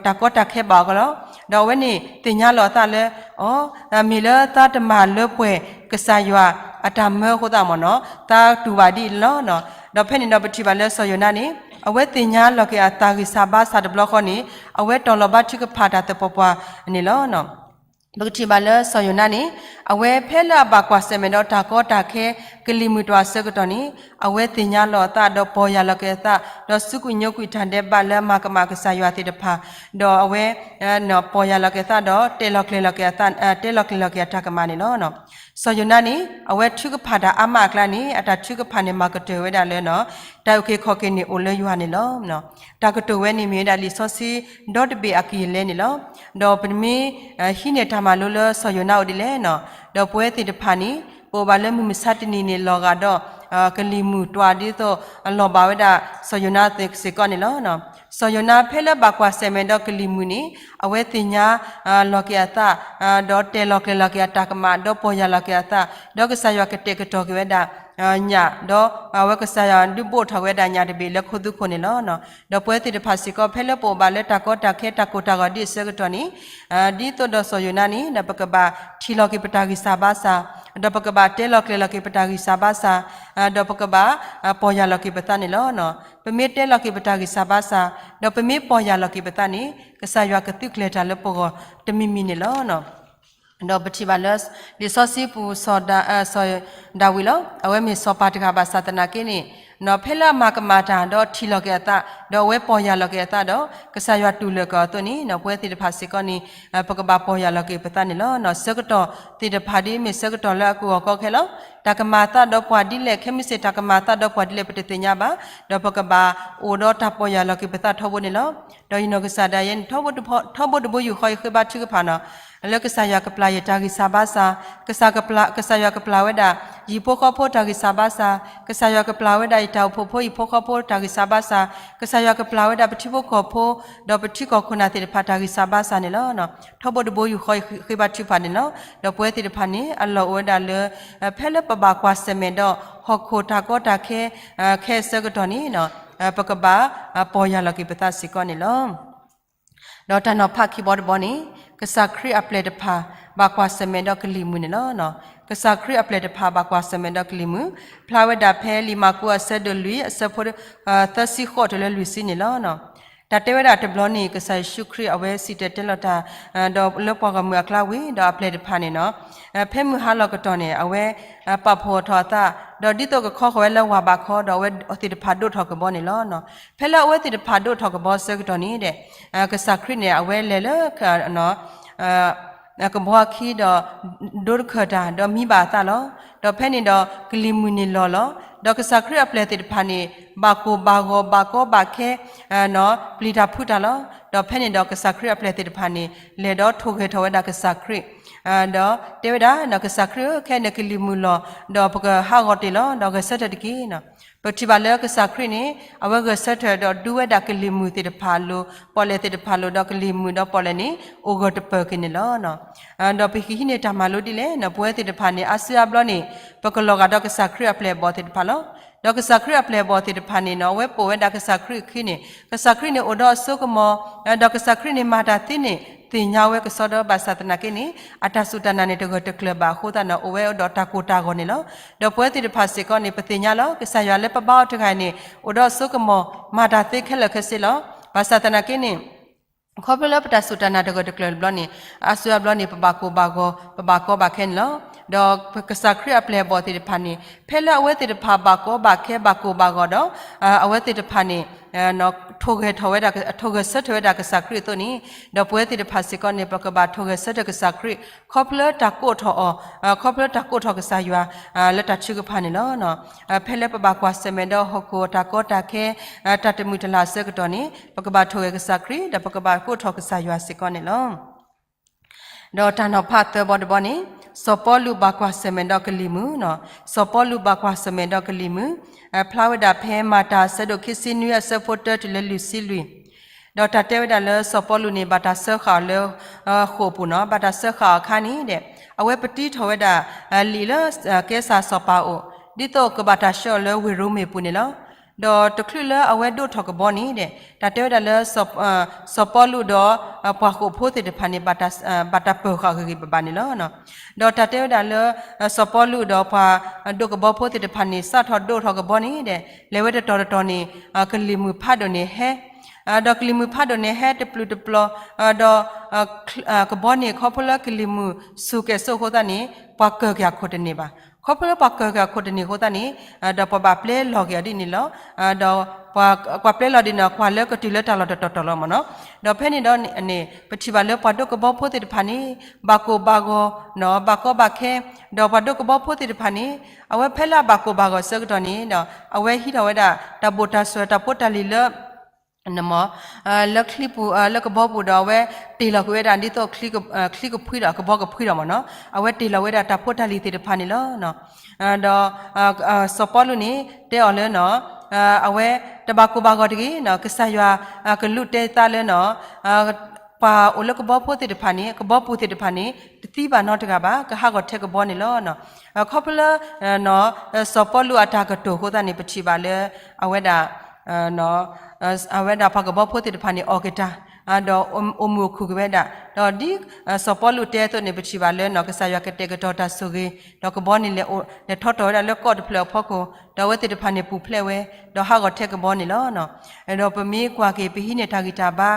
တၢ်ကီတၢ်ခဲဘၣ်အီၤကီးလီၤ. ဒီးအဝဲန့ၣ်သ့ၣ်ညါလီၤအသးလၢ အီ မ့ၢ်လၢသးတမၤလၢပှဲၤကစၢ်ယွၤအတၢ်မၢအဃိသတးမ့ၢ်နီၤ, သးတူၢ်ဘၣ်ဒ်အံၤလီၤ. ဒီးဖဲန့ၣ်ဒီးပထံၣ်ဘၣ်လၢစီၤယိၤနါန့ၣ် အဝဲသ့ၣ်ညါလီၤက့ၤအသးဂံၢ်စၢ်ဘါစၢ်တဘျီဃီန့ၣ် အဝဲတီၢ်လီၤဘါထုကဖၣ်တၢ်သပှၢ်ပှၢ်န့ၣ်လီၤ. ပကထံၣ်ဘၣ်လၢစီၤယိၤနါန့ၣ် အဝဲဖဲလၢအဘၣ်ကွၢ်ဆၢၣ်မဲာ်ဒီးတၢ်ကီတၢ်ခဲ ကလံၤမုၢ်တွၤအဆၢကတီၢ်န့ၣ် အဝဲသ့ၣ်ညါလီၤအသးဒီးပီၢ်ယၢ်လီၤက့ၤအသး ဒီးစုကညိကွံာ်တၢ်ဒဲးဘးလၢအမၤကမၣ်ကစၢ်ယွၤသ့ၣ်တဖၣ်, ဒီးအဝဲ ပီၢ်ယၢ်လီၤက့ၤအသးဒီး တဲလီၤကျဲၤလီၤက့ၤအသး တဲလီၤကျဲၤလီၤက့ၤအတၢ်ကမၣ်န့ၣ်လီၤ. စီၤယိၤနါန့ၣ် အဝဲထုကဖၣ်တၢ်အါမးအကျါန့ၣ် အတၢ်ထုကဖၣ်န့ၣ် မၤကတၢၢ်ဝဲဒၣ်လၢ တၢ်အုၣ်က့ၤခီၣ်က့ၤန့ၣ်အိၣ်လၢယွၤန့ၣ်လီၤ. တၢ်ကတိၤဝဲန့ၣ်မ့ၢ်ဝဲဒၣ်လံာ်စီဆှံဒီတဘ့ၣ်အကယံာ်လဲၣ်န့ၣ်လီၤ. ဒီးပမ့ၢ် ဟံးန့ၢ်တၢ်မၤလိလၢစီၤယိၤနါအိၣ်ဒ်လဲၣ်နီၤ, ဒီးပဝဲသ့ၣ်တဖၣ်န့ၣ် ပအိၣ်ဘၣ်လၢမုၢ်မဆါတနံၤန့ၣ် လီၤဂာ်ဒီး ကလံၤမုၢ်တွၤဒ်သိး လီၤဘၣ်ဝဲဒၣ်စီၤယိၤနါစ့ၢ်ကီးန့ၣ်လီၤ. စီၤယိၤနါဖဲလၢဘၣ်ကွၢ်ဆၢၣ်မဲာ်ဒီးကလံၤမုၢ်န့ၣ် အဝဲသ့ၣ်ညါ လီၤက့ၤအသး ဒီးတဲလီၤကျဲၤလီၤက့ၤအတၢ်ကမၣ် ဒီးပီၢ်ယၢ်လီၤက့ၤအသး ဒီးကစၢ်ယွၤကတဲာ်ကတီၤက့ၤဝဲဒၣ် ညၣ်ဒီး အဝဲကစၢ်ယွၤဒုးဘိးထီၣ်ဝဲဒၣ်ညၣ်တဘ့ၣ်လၢခိသူခိၣ်န့ၣ်လီၤ. ဒီးပဝဲသ့ၣ်တဖၣ်စ့ၢ်ကီး ဖဲလၢပအိၣ်ဘၣ်လၢတၢ်ကီတၢ်ခဲတၢ်ကိၢ်တၢ်ဂီၤဒ်အဆၢကတီၢ်န့ၣ် ဒ်သိးဒီးစီၤယိၤနါန့ၣ် ဒီးပကဘၣ်ထံၣ်လီၤက့ၤပတၢ်ဂံၢ်စၢ်ဘါစၢ်, ဒီးပကဘၣ်တဲလီၤကျဲၤလီၤက့ၤပတၢ်ဂံၢ်စၢ်ဘါစၢ်, ဒီးပကဘၣ်ပီၢ်ယၢ်လီၤက့ၤပသးန့ၣ်လီၤ. ပမ့ၢ်တဲလီၤက့ၤပတၢ်ဂံၢ်စၢ်ဘါစၢ်, ဒီးပမ့ၢ်ပီၢ်ယၢ်လီၤက့ၤပသးန့ၣ် ကစၢ်ယွၤကသုးကျဲၤတၢ်လၢပဂီၢ်တမံၤမံၤန့ၣ်လီၤ. ဒီးပထံၣ်ဘၣ်လၢ လံာ်စီဆှံပူၤ စီၤဒၤဝံးလီၤ. အဝဲမ့ၢ်စီၤပၤတဂၤဘၣ်ဆၣ်သနာ်က့န့ၣ် ဖဲလၢအမၤကမၣ်တၢ် ဒီးထံၣ်လီၤက့ၤအသး ဒီးအဝဲပီၢ်ယၢ်လီၤက့ၤအသးဒီး ကစၢ်ယွၤတူၢ်လိာ်က့ၤအီၤအသိးန့ၣ် ပဝဲသ့ၣ်တဖၣ်စ့ၢ်ကီးန့ၣ် ပကဘၣ်ပီၢ်ယၢ်လီၤက့ၤပသးန့ၣ်လီၤ. ဆၢကတီၢ်သ့ၣ်တဖၣ်ဒ်မ့ၢ်ဆၢကတီၢ်လၢအကအိၣ်ကီခဲလီၤ. တၢ်ကမၤအသးဒီးပှၤဒ်လဲၣ် ခဲမုၢ်ဆ့ၣ်တၢ်ကမၤအသးဒီးပှၤဒ်လဲၣ် ပတသ့ၣ်ညါဘၣ်. ဒီးပကဘၣ်အိၣ်ဒီးတၢ်ပီၢ်ယၢ်လီၤက့ၤပသးထီဘိန့ၣ်လီၤ. ဒီးယနီၢ်ကစၢ်ဒၣ်ယဲန့ၣ် ထီဘိတဘိယူၢ်ဃီယဃ့ဘါထုကဖၣ်နီၤ လၢကစၢ်ယွၤကပျၢ်ယတၢ်ဂံၢ်စၢ်ဘါစၢ်, ကစၢ်ယွၤကပျၢ်ဝဲဒၣ် ယဟံၣ်ဖိဃီဖိတၢ်ဂံၢ်စၢ်ဘါစၢ်, ကစၢ်ယွၤကပျၢ်ဝဲဒၣ်ယတၢ်အိၣ်ဖှိၣ်ဖိဟံၣ်ဖိဃီဖိတၢ်ဂံၢ်စၢ်ဘါစၢ်, ကစၢ်ယွၤကပျၢ်ဝဲဒၣ်ပထံဖိကီၢ်ဖိ ဒီးပထံကီၢ်ခိၣ်နၢ်သ့ၣ်တဖၣ်တၢ်ဂံၢ်စၢ်ဘါစၢ်န့ၣ်လီၤ. ထီဘိတဘိယူၢ်ဃီယဃ့ဘါထုကဖၣ်န့ၣ်လီၤ. ဒီးပဝဲသ့ၣ်တဖၣ်န့ၣ် အလီၢ်အိၣ်ဝဲဒၣ်လၢ ဖဲလၢပဘၣ်ကွၢ်ဆၢၣ်မဲာ်ဒီးဟီၣ်ခိၣ်တၢ်ကီတၢ်ခဲ ခဲအဆၢကတီၢ်န့ၣ် ပကဘၣ်ပီၢ်ယၢ်လီၤက့ၤပသးစ့ၢ်ကီးန့ၣ်လီၤ. ဒီးတၢ်နီၤဖးခံဘီတဘီန့ၣ် ကစၢ်ခရံာ်အပျဲၢ်တဖၣ် ဘၣ်ကွၢ်ဆၢၣ်မဲာ်ဒီးကလံၤမုၢ်န့ၣ်လီၤ. ကစၢ်ခရံာ်အပျဲၢ်တဖၣ်ဘၣ်ကွၢ်ဆၢၣ်မဲာ်ဒီးကလံၤမုၢ် ဖျါဝဲဒၣ်ဖဲလံာ်မၢ်ကူးအဆၢဒိၣ်လွံၢ် အဆၢဖိ သၢဆံဃိးတုၤလၢလွံၢ်ဆံန့ၣ်လီၤ. တၢ်တဲဝဲဒၣ်တဘျီန့ၣ် ကစၢ်ယ့ၣ်ၡူးခရံာ်အဝဲစံၣ်တဲၤတဲလီၤတၢ် ဒီးလၢပှၤဂီၢ်မုၢ်အကျါဝံၤ ဒီးအပျဲၢ်တဖၣ်န့ၣ် ဖဲမုၢ်ဟါလီၤကတီၢ်န့ၣ် အဝဲ ပာ်ဖှိၣ်ထီၣ်အသး ဒီးဒ်သိးကခီဃီၤဝဲလၢဝၢ်ဘးခီ ဒီးအဝဲသ့ၣ်တဖၣ်ဒိးထီၣ်ကဘီန့ၣ်လီၤ. ဖဲလၢအဝဲသ့ၣ်တဖၣ်ဒိးထီၣ်ကဘီအဆၢကတီၢ်န့ၣ်ဒီး ကစၢ်ခရံာ်န့ၣ် အဝဲလဲၤလၢ ကဘီအခံဒီး ဒိတခၢၣ်တၢ် ဒီးမံဘၣ်အသးလီၤ. ဒီးဖဲန့ၣ်ဒီးကလံၤမုၢ်န့ၣ်လီၤလီၤ. ဒီးကစၢ်ခရံာ်အပျဲၢ်သ့ၣ်တဖၣ်န့ၣ် ဘၣ်ကိၢ်ဘၣ်ဂီၤ ဘၣ်ကီဘၣ်ခဲ ပျံၤတၢ်ဖုးတၢ်လီၤ. ဒီးဖဲန့ၣ်ဒီးကစၢ်ခရံာ်အပျဲၢ်သ့ၣ်တဖၣ်န့ၣ် လဲၤဒီးထိၣ်ဂဲၤထီၣ်ဝဲဒၣ်ကစၢ်ခရံာ် ဒီးတဲဝဲဒၣ် ကစၢ်ခရံာ်ဧၢ ခဲအံၤန့ၣ်ကလံၤမုၢ်လီၤ ဒီးပကဟးဂီၤတ့ၢ်လီၤ ဒီးဂဲၤဆၢထၢၣ်တက့ၢ်. ပထံၣ်ဘၣ်လၢကစၢ်ခရံာ်န့ၣ် အဝဲဂဲၤဆၢထၢၣ်ဒီးဒူဝဲဒၣ်ကလံၤမုၢ်သ့ၣ်တဖၣ်အလိၤ ပီၣ်လဲၣ်သ့ၣ်တဖၣ်အလိၤ ဒီးကလံၤမုၢ်ဒီးပီၣ်လဲၣ်န့ၣ် အိၣ်ဂၢၢ်တပၢၢ်က့ၤန့ၣ်လီၤ. ဒီးပကဟံးန့ၢ်တၢ်မၤလိဒ်လဲၣ်န့ၣ် ပဝဲသ့ၣ်တဖၣ်န့ၣ် အါစုအါဘျီန့ၣ် ပကလီၤဂာ်ဒီးကစၢ်ခရံာ်အပျဲၢ်အဘီၣ်သ့ၣ်တဖၣ်လီၤ. ဒီးကစၢ်ခရံာ်အပျဲၢ်အဘီၣ်သ့ၣ်တဖၣ်န့ၣ်နီၤ အဝဲပိာ်ဝဲဒၣ်ကစၢ်ခရံာ်အခံန့ၣ် ကစၢ်ခရံာ်န့ၣ်အိၣ်ဒီးအစိကမီၤ ဒီးကစၢ်ခရံာ်န့ၣ်မၤတၢ်သ့န့ၣ် သ့ၣ်ညါဝဲကစီဒီ ဘၣ်ဆၣ်သနာ်က့န့ၣ် အတၢ်စူၢ်တၢ်နာ်န့ၣ် တဂၢၢ်တကျၢၤဘၣ်အဃိသတးန့ၣ် အိၣ်ဝဲဒီးတၢ်ကိၢ်တၢ်ဂီၤန့ၣ်လီၤ. ဒီးပဝဲသ့ၣ်တဖၣ်စ့ၢ်ကီးန့ၣ် ပသ့ၣ်ညါလီၤ ကစၢ်ယွၤလၢပဘါအီၤတဂၤအံၤန့ၣ် အိၣ်ဒီးအစိကမီၤ မၤတၢ်သ့ခဲလၢာ်ခဲဆ့လီၤ. ဘၣ်ဆၣ်သနာ်က့န့ၣ် ခီဖျိလၢပတၢ်စူၢ်တၢ်နာ်တဂၢၢ်တကျၢၤတဘျီန့ၣ် အါစုအါဘျီန့ၣ် ပဘၣ်ကိၢ်ဘၣ်ဂီၤ ပဘၣ်ကီဘၣ်ခဲန့ၣ်လီၤ. ဒီးကစၢ်ခရံာ်အပျဲၢ်အဘီၣ်သ့ၣ်တဖၣ်န့ၣ် ဖဲလၢအဝဲသ့ၣ်တဖၣ်ဘၣ်ကီဘၣ်ခဲ ဘၣ်ကိၢ်ဘၣ်ဂီၤဒီး အဝဲသ့ၣ်တဖၣ်န့ၣ် ထိၣ်ဂဲၤထီၣ်ဝဲဒၣ် ထိၣ်ဂဲၤဆၢထၢၣ်ဝဲဒၣ်ကစၢ်ခရံာ်အသိးန့ၣ် ဒီးပဝဲသ့ၣ်တဖၣ်စ့ၢ်ကီးန့ၣ် ပကဘၣ်ထိၣ်ဂဲၤဆၢထၢၣ်ကစၢ်ခရံာ် ခီဖျိတၢ်ကိးထီၣ်အီၤ ခီဖျိတၢ်ကိးထီၣ်ကစၢ်ယွၤ လၢတၢ်ထုကဖၣ်န့ၣ်လီၤ. ဖဲလၢပဘၣ်ကွၢ်ဆၢၣ်မဲာ်ဒီးဟီၣ်ခိၣ်တၢ်ကီတၢ်ခဲ တၢ်တမုာ်တလၤအဆၢကတီၢ်န့ၣ် ပကဘၣ်ထိၣ်ဂဲၤကစၢ်ခရံာ် ဒီးပကဘၣ်ကိးထီၣ်ကစၢ်ယွၤစ့ၢ်ကီးန့ၣ်လီၤ. ဒီးတၢ်နီၤဖးသၢဘီတဘီန့ၣ် စီၤပီလူးဘၣ်ကွၢ်ဆၢၣ်မဲာ်ဒီးကလံၤမုၢ်နီၤ, စီၤပီလူးဘၣ်ကွၢ်ဆၢၣ်မဲာ်ဒီးကလံၤမုၢ် ဖျါဝဲဒၣ်ဖဲမၤတၢ်အဆၢဒိၣ်ခံဆံနွံအဆၢဖိတၢတုၤလၢလွံၢ်ဆံလွံၢ်, ဒီးတၢ်တဲဝဲဒၣ်လၢစီၤပီလူးန့ၣ် ဘၣ်တၢ်စၢဃာ်အီၤလၢ ဃိာ်အပူၤနီၤ, ဘၣ်တၢ်စၢဃာ်အီၤအခါန့ၣ်ဒီး အဝဲပတံထီၣ်ဝဲဒၣ် လံာ်လၢ ကဲစၢ်စီၤပၤအအိၣ် ဒ်သိးကဘၣ်တၢ်ဆှၢအီၤလၢဝ့ၢ်ရိမ့ၤပူၤန့ၣ်လီၤ. ဒီးတချုးလၢအဝဲဒိးထီၣ်ကဘီန့ၣ်ဒီး တၢ်တဲဝဲဒၣ်လၢ စီၤပီလူးဒီး ပှၤဃိာ်ဖိသ့ၣ်တဖၣ်န့ၣ် ဘၣ်တၢ်ပၢၢ်ဃာ်ဂ့ၤဂ့ၤဘၣ်ဘၣ်န့ၣ်လီၤ. ဒီးတၢ်တဲဝဲဒၣ်လၢ စီၤပီလူးဒီးပှၤဒိးကဘီဖိသ့ၣ်တဖၣ်န့ၣ် စးထီၣ်ဒိးထီၣ်ကဘီန့ၣ်ဒီး လဲၤဝဲတတီၤတတီၤန့ၣ် ကလံၤမုၢ်ဖးဒိၣ်န့ၣ်ဟဲ ဒီးကလံၤမုၢ်ဖးဒိၣ်န့ၣ်ဟဲတပျုာ်တပျီၤ ဒီး ကဘီန့ၣ် ခီဖျိလၢကလံၤမုၢ်စူၤကဲၣ်ဆိးအဃိသတးန့ၣ် ပှၤကၢၢ်က့ၤအခိၣ်တန့ၢ်ဘၣ်. ခီဖျိလၢပှၤကၢၢ်က့ၤအခိၣ်တန့ၢ်အဃိသတးန့ၣ် ဒီးပှၤဘၣ်ပျဲလီၤက့ၤအီၤဒ်န့ၣ်လီၤ. ဒီး ပှၤပျဲလီၤဒ်န့ၣ် ကွၢ်လၢကတုၤလၢတၢ်လီၢ်တတီၤတီၤလီၤမ့ၢ်နီၤ. ဒီးဖဲန့ၣ်ဒီးန့ၣ် ပထံၣ်ဘၣ်လၢပှၤဒိးကဘီဖိသ့ၣ်တဖၣ်န့ၣ် ဘၣ်ကိၢ်ဘၣ်ဂီၤ ဘၣ်ကီဘၣ်ခဲ ဒီးပှၤဒိးကဘီဖိသ့ၣ်တဖၣ်န့ၣ် အဝဲဖဲလၢအဘၣ်ကိၢ်ဘၣ်ဂီၤအဆၢကတီၢ်န့ၣ်ဒီး အဝဲဟံးထီၣ်ဝဲဒၣ် တၢ်ဘိၣ်တၢ်စၢၤတၢ်ဖိတၢ်လံၤလၢ လၢချံပူၤ လၢကဘီပူၤဒီးအဝဲတ့ၢ်လီၤကွံာ်ဝဲဒၣ်ဒ်သိး ချံကဖှံဒီးကဘီကဖှံဒီးမ့ၢ်နီၤ အဝဲတ့ၢ်လီၤဝဲဒၣ်တၢ်ဖိတၢ်လံၤသ့ၣ်တဖၣ်န့ၣ်လီၤ. ဒီး စီၤပီလူးန့ၣ် တဲအီၤလၢနီၤ အဝဲတဘၣ်ကိၢ်ဘၣ်ဂီၤတဂ့ၤနီၤ ကစၢ်ယွၤကလူးတဲသးလၢနီၤ ပှၤအိၣ်လၢကဘီဖိသ့ၣ်တဖၣ်န့ၣ် ကဘီပူၤသ့ၣ်တဖၣ်န့ၣ် တသံဘၣ်နီတဂၤဘၣ်, ကဟးဂီၤထဲကဘီန့ၣ်လီၤ. ခီဖျိလၢ စီၤပီလူးအတၢ်ကတိၤအဃိသတးန့ၣ် ပထံၣ်ဘၣ်လၢ အဝဲဒၣ် အဝဲဒၣ်ပှၤကဘီဖိသ့ၣ်တဖၣ်န့ၣ် အီၣ်က့ၤတၢ် ဒီးအိၣ်မုာ်အိၣ်ခုၣ်က့ၤဝဲဒၣ်, ဒီးဒ်စီၤပီလူးတဲအသိးန့ၣ် ပထံၣ်ဘၣ်လၢ ကစၢ်ယွၤကတဲာ်ကတီၤတၢ်ဆိၣ်ဂ့ၤ, ဒီးကဘီန့ၣ်လဲၤအိၣ် လဲၤထီၣ်တီၢ်ဝဲဒၣ်လၢကီၢ်တဖျၢၣ်အဖီခိၣ်, ဒီးအဝဲသ့ၣ်တဖၣ်န့ၣ်ပူၤဖျဲးဝဲ, ဒီးဟးဂီၤထဲကဘီန့ၣ်လီၤ. ဒီးပမ့ၢ်ကွၢ်က့ၤ ပဟံးန့ၢ်တၢ်ဂံၢ်တၢ်ဘါ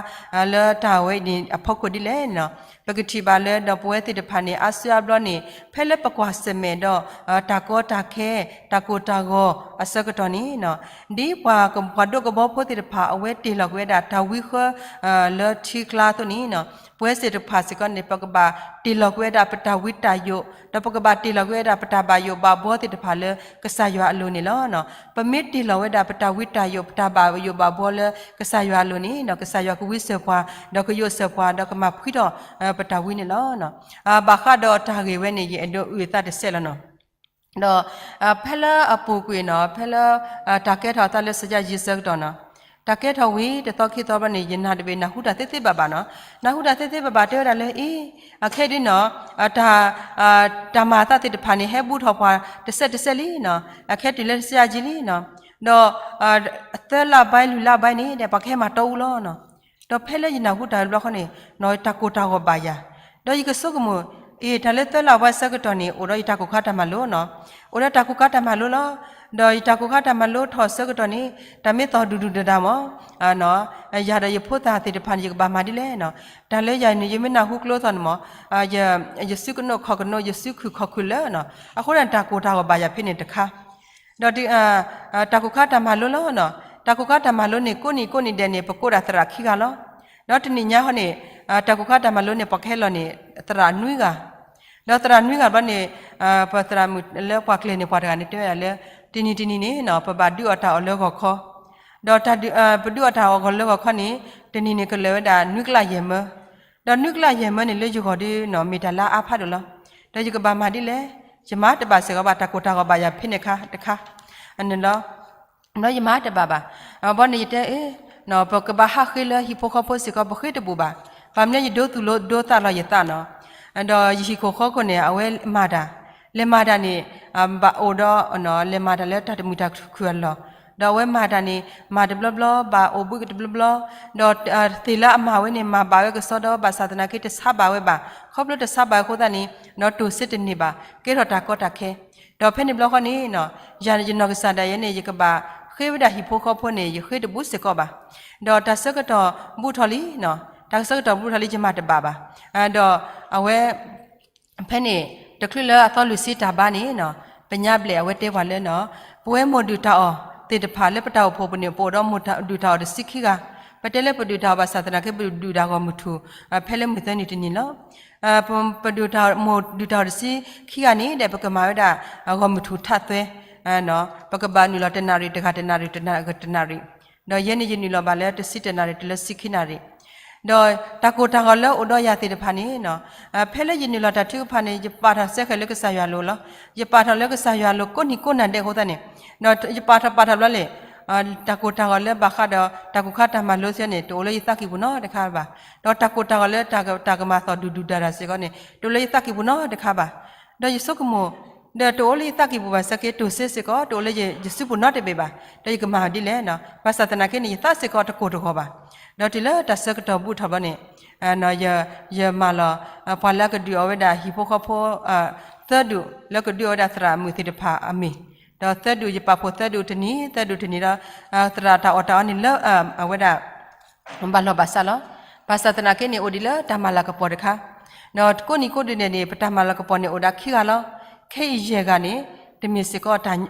လၢတၢ်ဝဲအံၤန့ၣ်အဖီခိၣ်ဒ်လဲၣ်န့ၣ်, ပကထံၣ်ဘၣ်လၢ ဒီးပဝဲသ့ၣ်တဖၣ်န့ၣ် အါစုအါဘျီန့ၣ် ဖဲလၢပကွၢ်ဆၢၣ်မဲာ်ဒီး တၢ်ကီတၢ်ခဲ တၢ်ကိၢ်တၢ်ဂီၤအဆၢကတီၢ်န့ၣ် ဒ်ပှၤ ပှၤဒိးကဘီဖိသ့ၣ်တဖၣ် အဝဲတ့ၢ်လီၤက့ၤဝဲဒၣ်တၢ်ဝံဃၢ လၢထံကျါအသိးန့ၣ်, ပဝဲသ့ၣ်တဖၣ်စ့ၢ်ကီးန့ၣ် ပကဘၣ်တ့ၢ်လီၤက့ၤဝဲဒၣ်ပတၢ်ဝံတၢ်ယိး, ဒီးပကဘၣ်တ့ၢ်လီၤက့ၤဝဲဒၣ်ပတၢ်ဘၣ်ယိၣ်ဘၣ်ဘှီသ့ၣ်တဖၣ်လၢကစၢ်ယွၤအလိၤန့ၣ်လီၤ. ပမ့ၢ်တ့ၢ်လီၤဝဲဒၣ်ပတၢ်ဝံတၢ်ယိး ပတၢ်ဘၣ်ယိၣ်ဘၣ်ဘှီလၢကစၢ်ယွၤအလိၤန့ၣ် ကစၢ်ယွၤကဝံစၢၤပှၤ ဒီးကယိးစၢၤပှၤ ဒီးကမၤဖှံထီၣ် ပတၢ်ဝံန့ၣ်လီၤ. ဘၣ်ဃးဒီးတၢ်ဂ့ၢ်ဝဲန့ၣ် ယအဲၣ်ဒိးအုၣ်အသးတစဲးလီၤန့ၣ်, ဒီး ဖဲလၢအပူၤကွံာ်န့ၣ် ဖဲလၢ တၢ်ကဲထီၣ်အသးလၢစီၤယၤယံးဆၢကတီၢ်န့ၣ်, တၢ်ကဲထီၣ်ဝံၤတသီခံသီဘျီန့ၣ် ယနၢ်တဘ့ၣ်နၢ်ဟူတၢ်သ့သ့ဘၣ်ဘၣ်န့ၣ်, နၢ်ဟူတၢ်သ့သ့ဘၣ်ဘၣ် တဲဝဲဒၣ်လၢ အ့ အခဲဒ်န့ၣ် တၢ် တၢ်မၤအသးသ့ၣ်တဖၣ်န့ၣ် ဟဲဘူးထီၣ်ပှၤတစဲးတစဲးလံန့ၣ်, အခဲတုၤလၢစီၤယၤယံးလံန့ၣ်, ဒီး သၢလါဘၢၣ်လွံၢ်လါဘၢၣ်န့�'t ပှၤကဟဲမၤတီအူလီၤန့ၣ်, ဒီးဖဲလၢယနၢ်ဟူတၢ်ဝဲဘျီဃီန့ၣ် တၢ်ကိၢ်တၢ်ဂီၤဘၣ်ယၤ, ဒီးယကဆိကမိၣ် အ့ တၢ်လၢသၢလါဘၢၣ်ဆၢကတီၢ်န့ၣ် အိၣ်ဒီးယတၢ်ကိၢ်ခါတၢ်မၤလိန့ၣ်, အိၣ်ဒီးတၢ်ကိၢ်ခါတၢ်မၤလိလီၤ. ဒီးယတၢ်ကိၢ်ခါတၢ်မၤလိထီၣ်ဆၢကတီၢ်န့ၣ် တၢ်မ့ၢ်သီၣ်ဒူၣ်ဒူၣ်ဒါဒါမး ယၤဒီးယဖိသၣ်သ့ၣ်တဖၣ်န့ၣ် ယကဘၣ်မၤဒ်လဲၣ်န့ၣ်, တၢ်လၢယၤန့ၣ် ယမ့ၢ်နၢ်ဟူကျိသီၣ်န့ၣ်မး ယစုကနိးခီၣ်ကနိး ယစုခုၣ်ခီၣ်ခုၣ်လၢန့ၣ်, အဃိန့ၣ် တၢ်ကိၢ်တၢ်ဂီၤဘၣ်ယၤဖဲန့ၣ်တခါ ဒီး တၢ်ကိၢ်ခါတၢ်မၤလိလီၤန့ၣ်, တၢ်ကိၢ်ခါတၢ်မၤလိန့ၣ် ကိးနံၤကိးနံၤဒဲးန့ၣ် ပကိးဒၣ်သရၣ်ခံဂၤလီၤ. ဒီးတနံၣ်ညါဃီန့ၣ် တၢ်ကိၢ်ခါတၢ်မၤလိန့ၣ် ပှၤကဟဲလီၤန့ၣ် သရၣ်နွံဂၤ, ဒီးသရၣ်နွံဂၤဘျီန့ၣ် ပသရၣ်မုၣ်လၢပှၤကျဲၤန့ၢ်ပှၤတဂၤန့ၣ် တဲဝဲဒၣ်လၢ တနံၤတနံၤန့ၣ် ပဘၣ်ဒုးအီၣ်တၢ်အီၣ်လၢဂီၤခီ, ဒီးပဒုးအီၣ်တၢ်အီၣ်လၢဂီၤခီန့ၣ် တနံၤန့ၣ်ကလၢာ်ဝဲဒၣ်နွံကလးယဲၢ်မၢ, ဒီးနွံကလးယဲၢ်မၢန့ၣ် လၢယဂီၢ်ဒီး မ့ၢ်တၢ်လၢအါဖးဒိၣ်လီၤ. ဒီးယကဘၣ်မၤဒ်လဲၣ်, ယမၤတဘၣ်စ့ၢ်ကီးဘၣ် တၢ်ကိၢ်တၢ်ဂီၤဘၣ်ယၤဖဲန့ၣ်တခါ, န့ၣ်လီၤ. ဒီးယမၤတဘၣ်ဘၣ်. ဘီန့ၣ်ယတဲအ့ ပကဘၣ်ဟးဃ့လၢဟံၣ်ဖိဃီဖိစ့ၢ်ကီး ပဃ့တဘူးဘၣ်. ဘၣ်မနုၤယဒိသူၣ်လီၤဒိသးလီၤယသးန့ၣ်, ဒီးယဟံၣ်ခိၣ်ဃီခိၣ်န့ၣ် အဝဲမၤတၢ်, လဲၤမၤတၢ်န့ၣ် ဘၣ်အိၣ်ဒီး လဲၤမၤတၢ်လၢတၢ်တမုာ်တၢ်ခုၣ်အလီၢ်, ဒီးအဝဲမၤတၢ်န့ၣ် မၤတဘျီဘျီ ဘၣ်အိၣ်ဘှံးကတဘျီဘျီ, ဒီးသ့ၣ်လၢအမၤဝဲန့ၣ် မၤဘၣ်ဝဲကစီဒီ ဘၣ်ဆၣ်သနာ်က့တဆါဘၣ်ဝဲဘၣ်. ခီဖျိတဆါဘၣ်ဝဲအဃိသတးန့ၣ် ဒီးတိၢ်စ့တန့ၢ်ဘၣ်, ကဲထီၣ်တၢ်ကီတၢ်ခဲ. ဒီးဖဲန့ၣ်ဘျီဃီန့ၣ် ယၤယနီၢ်ကစၢ်ဒၣ်ယဲန့ၣ် ယကဘၣ်ဃ့ဝဲဒၣ်ဟံၣ်ဖိဃီဖိန့ၣ် ယဃ့တဘူးစ့ၢ်ကီးဘၣ်. ဒီးတၢ်ဆၢကတီၢ်ဘူးထီၣ်လံ, တၢ်ဆၢကတီၢ်ဘူးထီၣ်လံ ယမၤတဘၣ်ဘၣ်. ဒီးအဝဲ ဖဲန့ၣ် တချုးလၢအသီလွံၢ်ဆံတၢ်ဘါန့ၣ် ပညါဘျဲၣ်အဝဲတဲပှၤလၢန့ၣ် ပဝဲမိၢ်ဒုၣ်တၢ်အီၣ်သ့ၣ်တဖၣ်လၢပတၢ်အိၣ်ဖှိၣ်ပူၤန့ၣ် ပအိၣ်ဒီးမိၢ်ဒုၣ်တၢ်အီၣ်တဆံခံဂၤ, ပတဲလၢပဒုၣ်တၢ်အီၣ်ဘၣ်ဆၣ်သနာ်က့ ပဒုၣ်တၢ်ဂီၤမုၢ်ထူၣ် ဖဲလၢမုၢ်သၢနံၤတနံၤလီၤ. ပဒုၣ်တၢ်မိၢ်ဒုၣ်တၢ်အီၣ်တဆံခံဂၤန့ၣ်ဒီး ပကမၤဝဲဒၣ် ဂီၤမုၢ်ထူၣ်ထးသွဲ ပကဘၣ်နုာ်လီၤတနၣ်ရံၣ်တဂၤတနၣ်ရံၣ်တဂၤတနၣ်ရံၣ်, ဒီးယဲန့ၣ်ယနုာ်လီၤဘၣ်လၢတဆံတနၣ်ရံၣ်တုၤလၢဆံခံနၣ်ရံၣ်, ဒီးတၢ်ကိၢ်တၢ်ဂီၤလၢအိၣ်ဒီးယၤသ့ၣ်တဖၣ်န့ၣ် ဖဲလၢယနုာ်လီၤတၢ်ထုကဖၣ်န့ၣ် ယပာ်ထီၣ်စဲဃဲၤလၢကစၢ်ယွၤအလိၤလီၤ. ယပာ်ထီၣ်လၢကစၢ်ယွၤအလိၤကိးနံၤကိးနၤဒဲးအဃိသတးန့ၣ်, ဒီးယပာ်ထီၣ်ပာ်ထီၣ်ဘျီလဲၣ် တၢ်ကိၢ်တၢ်ဂီၤလၢဘၣ်ဃးဒီးတၢ်ကိၢ်ခါတၢ်မၤလိစ့ၢ်န့ၣ် တအိၣ်လၢယသးကံၢ်ပူၤနီတခါဘၣ်. ဒီးတၢ်ကိၢ်တၢ်ဂီၤလၢတၢ်ကမၤသီၣ်ဒူၣ်ဒူၣ်ဒါဒါစ့ၢ်ကီးန့ၣ် တအိၣ်လၢယသးကံၢ်ပူၤနီတခါဘၣ်. ဒီးယဆိကမိၣ် ဒီးတအိၣ်လၢယသးကံၢ်ပူၤဘၣ်ဆၢက့ၤ တိၢ်စ့စ့ၢ်ကီး တအိၣ်လၢယစုပူၤနီတဘ့ၣ်ဘၣ်. ဒီးယကမၤဒ်လဲၣ်, ဘၣ်ဆၣ်သနာ်က့န့ၣ် ယသးစ့ၢ်ကီးတကိၢ်တဂီၤဘၣ်. ဒီးတုၤလၢတၢ်ဆၢကတီၢ်ဘူးထီၣ်ဘျီန့ၣ် ယမၤလီၤ ပှၤလၢအကဒုးအီၣ်ဝဲဒၣ်ဟံၣ်ဖိဃီဖိ သၢဒူၣ်လၢကဒုးအီၣ်ဝဲဒၣ်သရၣ်မုၣ်သ့ၣ်တဖၣ်အမံၤ, ဒီးသၢဒူၣ်ယပာ်ဖှိၣ်သၢဒူၣ်တနံၤ သၢဒူၣ်တနံၤဒီး သရၣ်တၢ်အီၣ်တၢ်အီန့ၣ်လၢ အဝဲဒၣ် ဘၣ်လီၢ်ဘၣ်စးလီၤ. ဘၣ်ဆၣ်သနာ်က့န့ၣ် အိၣ်ဒံးလၢတၢ်မၤလၤကပီၤတခါ, ဒီးကိးနံၤကိးဒုးန့ၣ်န့ၣ် ပတၢ်မၤလၤကပီၤန့ၣ်အိၣ်ဒၣ်ခံဂၤလီၤ. ခဲအံၤယဲၢ်ဂၤန့ၣ် တမ့ၢ်စ့ၢ်ကီး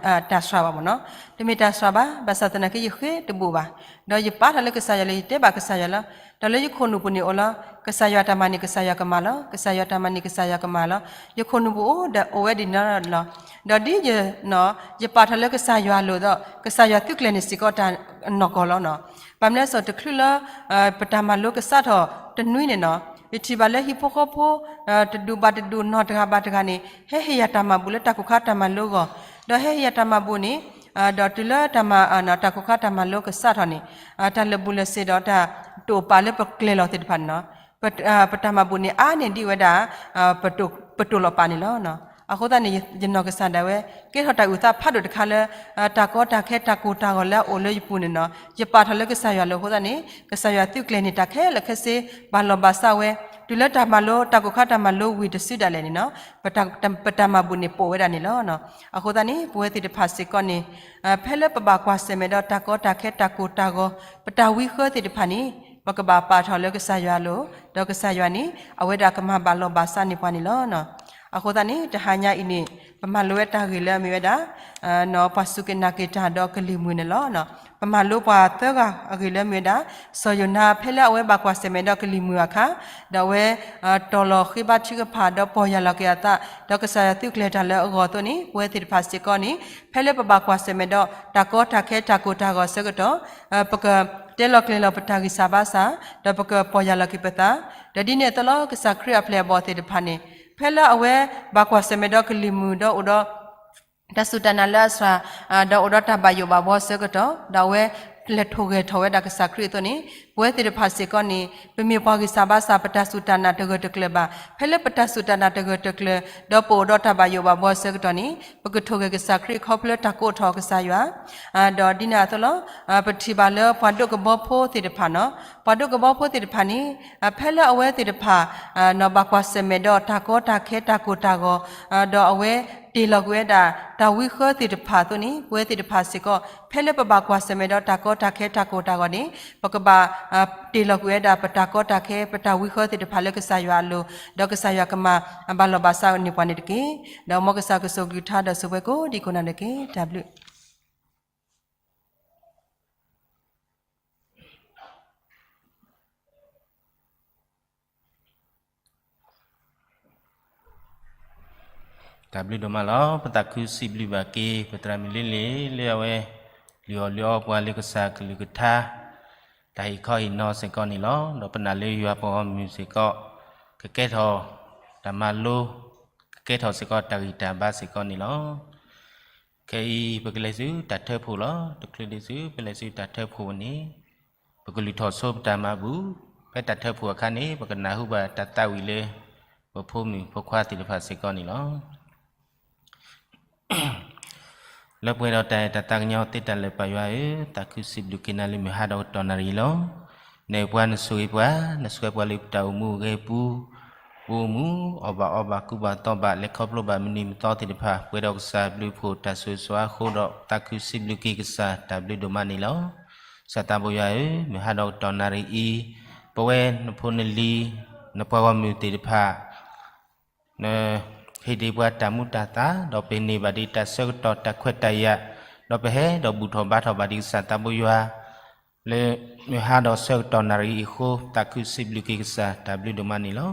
တၢ်စှၤဘၣ်မ့ၢ်နီၤ, တမ့ၢ်တၢ်စှၤဘၣ်. ဘၣ်ဆၣ်သနာ်က့ ယဃ့တဘူးဘၣ်, ဒီးယပာ်ထီၣ်လၢကစၢ်ယွၤလၢယတဲဘၣ်ကစၢ်ယွၤလီၤ. ဒီးလၢယခိၣ်နူာ်ပူၤန့ၣ်အိၣ်လီၤ, ကစၢ်ယွၤတၢ်မၤန့ၣ် ကစၢ်ယွၤကမၤလီၤ, ကစၢ်ယွၤတၢ်မၤန့ၣ် ကစၢ်ယွၤကမၤလီၤ. ယခိၣ်နူာ်ပူၤအိၣ်ဒီးအိၣ်ဝဲဒ်န့ၣ်လီၤ. ဒီးဒ်ယ ယပာ်ထီၣ်လၢကစၢ်ယွၤအလိၤဒီး ကစၢ်ယွၤသုးကျဲၤန့ၣ်စ့ၢ်ကီးတၢ်နီၢ်ကီၢ်လီၤနီၤ. ဘၣ်မနုၤလဲၣ် တချုးလၢ ပတၢ်မၤလိကစးထီၣ်တနွံန့ၣ်နီၤ, ယထံၣ်ဘၣ်လၢဟံၣ်ဖိဃီဖိ တဒူၣ်ဘၣ်တဒူၣ် နီၢ်တဂၤဘၣ်တဂၤန့ၣ် ဟဲဟ့ၣ်ယၤတၢ်မၤဘူၣ်လၢတၢ်ကိၢ်ခါတၢ်မၤလိအဂီၢ်, ဒီးဟဲဟ့ၣ်ယၤတၢ်မၤဘူၣ်န့ၣ် ဒီးတုၤလၢတၢ်မၤ တၢ်ကိၢ်ခါတၢ်မၤလိကစးထီၣ်န့ၣ် တၢ်လၢာ်ဘူၣ်လၢာ်စ့ဒီးတၢ်တအိၣ်ပာ်လၢပကျဲၤလီၤသ့ၣ်တဖၣ်န့ၣ်နီၤ ပတၢ်မၤဘူၣ်န့ၣ် အါန့ၢ်ဒံးဝဲဒၣ် ပတိၢ်လီၤပာ်န့ၣ်လီၤ. အဃိသတးန့ၣ် ယနီၢ်ကစၢ်ဒၣ်ဝဲ ကဲထီၣ်တၢ်အုၣ်သးဖးဒိၣ်တခါလၢ တၢ်ကီတၢ်ခဲ တၢ်ကိၢ်တၢ်ဂီၤလၢအအိၣ်လၢယပူၤန့ၣ်လီၤ. ယပာ်ထီၣ်လၢကစၢ်ယွၤအလိၤအဃိသတးန့ၣ် ကစၢ်ယွၤသုးကျဲၤန့ၢ်တၢ်ခဲလၢာ်ခဲဆ့ ဘၣ်လီၢ်ဘၣ်စးဝဲ တုၤလၢတၢ်မၤလိ တၢ်ကိၢ်ခါတၢ်မၤလိဝံၤတစုဒၣ်လဲာ်န့ၣ်လီၤ. ပတၢ်မၤဘူၣ်န့ၣ်ပိာ်ဝဲဒၣ်န့ၣ်လီၤ. အဃိသတးန့ၣ် ပဝဲသ့ၣ်တဖၣ်စ့ၢ်ကီးန့ၣ် ဖဲလၢပဘၣ်ကွၢ်ဆၢၣ်မဲာ်ဒီးတၢ်ကီတၢ်ခဲ တၢ်ကိၢ်တၢ်ဂီၤ ပတၢ်ဝံဃၢသ့ၣ်တဖၣ်န့ၣ် ပကဘၣ်ပာ်ထီၣ်လၢကစၢ်ယွၤအလိၤ ဒီးကစၢ်ယွၤန့ၣ် အဝဲဒၣ်ကမၤဘၣ်လီၢ်ဘၣ်စးန့ၢ်ပှၤန့ၣ်လီၤ. အဃိသတးန့ၣ် တဟါညါအံၤန့ၣ် ပမၤလိဝဲတၢ်ဂ့ၢ်လၢအမ့ၢ်ဝဲဒၣ် ပှၤစူၢ်က့ၤနာ်က့ၤတၢ်ဒီးကလံၤမုၢ်န့ၣ်လီၤ. ပမၤလိပှၤသၢဂၤအဂ့ၢ်လၢအမ့ၢ်ဝဲဒၣ် စီၤယိၤနါဖဲလၢအဝဲဘၣ်ကွၢ်ဆၢၣ်မဲာ်ဒီးကလံၤမုၢ်အခါ ဒီးအဝဲ တီၢ်လီၤဃ့ဘါထုကဖၣ်ဒီးပီၢ်ယၢ်လီၤက့ၤအသး ဒီးကစၢ်ယွၤသုးကျဲၤတၢ်လၢအဂီၢ်အသိးန့ၣ် ပဝဲသ့ၣ်တဖၣ်စ့ၢ်ကီးန့ၣ် ဖဲလၢပဘၣ်ကွၢ်ဆၢၣ်မဲာ်ဒီးတၢ်ကီတၢ်ခဲ တၢ်ကိၢ်တၢ်ဂီၤအဆၢကတီၢ် ပကတဲလီၤကျဲၤလီၤပတၢ်ဂံၢ်စၢ်ဘါစၢ် ဒီးပကပီၢ်ယၢ်လီၤက့ၤပသး ဒီးဒ်န့ၣ်အသိးလီၤ ကစၢ်ခရံာ်အပျဲၢ်အဘီၣ်သ့ၣ်တဖၣ်န့ၣ် ဖဲလၢအဝဲဘၣ်ကွၢ်ဆၢၣ်မဲာ်ဒီးကလံၤမုၢ်ဒီးအိၣ်ဒီး တၢ်စူၢ်တၢ်နာ်လၢအစှၤ ဒီးအိၣ်ဒီးတၢ်ဘၣ်ယိၣ်ဘၣ်ဘှီအဆၢကတီၢ် ဒီးအဝဲလဲၤထိၣ်ဂဲၤထီၣ်ဝဲဒၣ်ကစၢ်ခရံာ်အသိးန့ၣ် ပဝဲသ့ၣ်တဖၣ်စ့ၢ်ကီးန့ၣ် ပမ့ၢ်ပှၤဂံၢ်စၢ်ဘါစၢ် ပတၢ်စူၢ်တၢ်နာ်တဂၢၢ်တကျၢၤဘၣ်. ဖဲလၢပတၢ်စူၢ်တၢ်နာ်တဂၢၢ်တကျၢၤ ဒီးပအိၣ်ဒီးတၢ်ဘၣ်ယိၣ်ဘၣ်ဘှီအဆၢကတီၢ်န့ၣ် ပကထိၣ်ဂဲၤကစၢ်ခရံာ်ခီဖျိတၢ်ကိးထီၣ်ကစၢ်ယွၤ ဒီးဒ်န့ၣ်အသိးလီၤ ပထံၣ်ဘၣ်လၢပှၤဒိးကဘီဖိသ့ၣ်တဖၣ်န့ၣ် ပှၤဒိးကဘီဖိသ့ၣ်တဖၣ်န့ၣ် ဖဲလၢအဝဲသ့ၣ်တဖၣ် ဘၣ်ကွၢ်ဆၢၣ်မဲာ်ဒီးတၢ်ကီတၢ်ခဲ တၢ်ကိၢ်တၢ်ဂီၤ ဒီးအဝဲတ့ၢ်လီၤကွံာ်ဝဲဒၣ် တၢ်ဝံဃၢသ့ၣ်တဖၣ်အသိးန့ၣ် ပဝဲသ့ၣ်တဖၣ်စ့ၢ်ကီး ဖဲလၢပဘၣ်ကွၢ်ဆၢၣ်မဲာ်ဒီးတၢ်ကီတၢ်ခဲ တၢ်ကိၢ်တၢ်ဂီၤန့ၣ် ပကဘၣ် တ့ၢ်လီၤကွံာ်ဝဲဒၣ်ပတၢ်ကီတၢ်ခဲ ပတၢ်ဝံဃၢသ့ၣ်တဖၣ်လၢကစၢ်ယွၤအလိၤ ဒီးကစၢ်ယွၤကမၤဘၣ်လီၢ်ဘၣ်စးန့ၢ်ပှၤန့ၣ်တက့ၢ်. ဒီးမ်ကစၢ်ကဆိၣ်ဂ့ၤကလုၢ်ကထါဒီးဆိၣ်ပှဲၤကိးဒံကိးနၤန့ၣ်တက့ၢ်. တၢ်ဘျုး တၢ်ဘျုးဒိၣ်မးလီၤ. ပသးခုစံးဘျုးဘၣ်က့ၤ ပသရၣ်မုၣ်လ့လ့ၣ် လၢအဝဲ လုၢ်အီၣ်လုၢ်အီပှၤလၢကစၢ်ကလုၢ်ကထါ တၢ်ဟ့ၣ်ခီဟ့ၣ်နီၤစ့ၢ်ကီးန့ၣ်လီၤ. ဒီးပနာ်လၢယွၤပှၤဂီၢ်မုၢ်စ့ၢ်ကီး ကကဲထီၣ်တၢ်မၤလိ ကကဲထီၣ်စ့ၢ်ကီးတၢ်ဂံၢ်တၢ်ဘါစ့ၢ်ကီးန့ၣ်လီၤ. ခဲအံၤ ပကလဲၤဆူတၢ်ထၢဖှိၣ်လီၤ. တချုးဒံးဆူ ပလဲၤဆူတၢ်ထၢဖှိၣ်န့ၣ် ပကလုၢ်ထီၣ်ဆိပတၢ်မၤဘူၣ် ဖဲတၢ်ထၢဖှိၣ်အခါန့ၣ် ပကနၢ်ဟူဘၣ်တၢ်သးဝံၣ်လၢ ပဖိမုၣ်ဖိခွါသ့ၣ်တဖၣ်စ့ၢ်ကီးန့ၣ်လီၤ. လၢပှဲၤဒီးတၢ်အဲၣ်တၢ်သးကညီၤသ့တၢ်လၢာ်ပၢ်ယွၤဧၢ, သးခုစံးဘျုးက့ၤနၤလၢမုၢ်ဟါဒီးကတီၢ်နၣ်ရံၣ်လီၤ. နအဲၣ်ပှၤနဆိၣ်ဂ့ၤပှၤ, နဆှၢပှၤလၢပတၢ်အိၣ်မူအဂ့ၤပူၤ, ပအိၣ်မူ အီၣ်ဘၣ်အီဘၣ် ကူဘၣ်သိးဘၣ် လဲၤခီဖျိဘၣ်မုၢ်နံၤမသီသ့ၣ်တဖၣ် ပှဲၤဒီးကစၢ်ဘျုးဖှိၣ်တၢ်ဆိၣ်ဂ့ၤဆိၣ်ဝါအဃိဒီး သးခုစံးဘျုးက့ၤကစၢ်တၢ်ဘျုးဒိၣ်မးန့ၣ်လီၤ. ကစၢ်သးဘိယွၤဧၢ, မုၢ်ဟါဒီးကတီၢ်နၣ်ရံၣ်အံၤ, ပဝဲနဖိနလံၤ, နပှၤဂီၢ်မုၢ်သ့ၣ်တဖၣ် နဟ့ၣ်ဒံးပှၤတၢ်မူတၢ်သး, ဒီးပန့ၢ်ဘၣ်ဒံးတၢ်ဆၢကတီၢ်တၢ်ခွဲးတၢ်ယာ်, ဒီးပဟဲဒီးဘူၣ်ထီၣ်ဘါထီၣ်ဘၣ်ဒံးကစၢ်သးဘိယွၤ, လၢမုၢ်ဟါဒီးဆၢကတီၢ်နၣ်ရံၣ်အံၤအဃိ, သးခုစံးဘျုးက့ၤကစၢ်တၢ်ဘျုးဒိၣ်မးန့ၣ်လီၤ.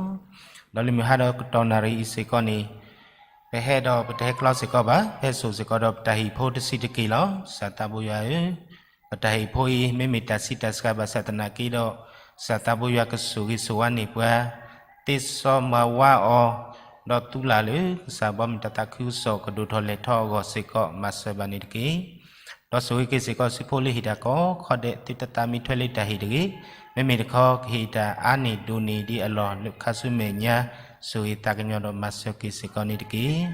ဒီးလၢမုၢ်ဟါဒီးကတီၢ်နၣ်ရံၣ်အံၤစ့ၢ်ကီးန့ၣ်, ပဟဲဒီးပတဟဲကျီစ့ၢ်ကီးဘၣ်, ပဟဲစိာ်စ့ၢ်ကီးဒီးပတၢ်ဟံၣ်ဖိတဆံးတက့ၢ်လီၤ. ကစၢ်သးဘိယွၤဧၢ, ပတၢ်ဟံၣ်ဖိအံၤ မ့မ့ၢ်တၢ်ဆံးတၢ်စှၤဘၣ်ဆၣ်သနာ်က့ဒီး, ကစၢ်သးဘိယွၤကဆိၣ်ဂ့ၤဆိၣ်ဝါန့ၢ်ပှၤ, သ့စီမၤဝါအီၤ, ဒီးသူလၢ်လၢ ကစၢ်ဘီမုၢ်တၢ်သးခုကစီၣ်ကဒိၣ်ထီၣ်လဲၢ်ထီၣ်အဂီၢ်စ့ၢ်ကီး မၤစၢၤဘၣ်န့ၣ်တက့ၢ်. ဒီးဆိၣ်ဂ့ၤက့ၤစ့ၢ်ကီးဆူဖိလၢဟ့ၣ်တၢ်ကိးခီဒဲး သုတသးမံထွဲလၢတၢ်ဟ့ၣ်တဂ့ၤ, မ့မ့ၢ်တခီကဟ့ၣ်တၢ်အါန့ၢ်ဒိၣ်န့ၢ်ဒံးအလီၢ်လၢခါဆူမဲာ်ညါ, ဆိၣ်ဂ့ၤသးကညီၤဒီးမၤစၢၤက့ၤစ့ၢ်ကီးန့ၣ်တက့ၢ်.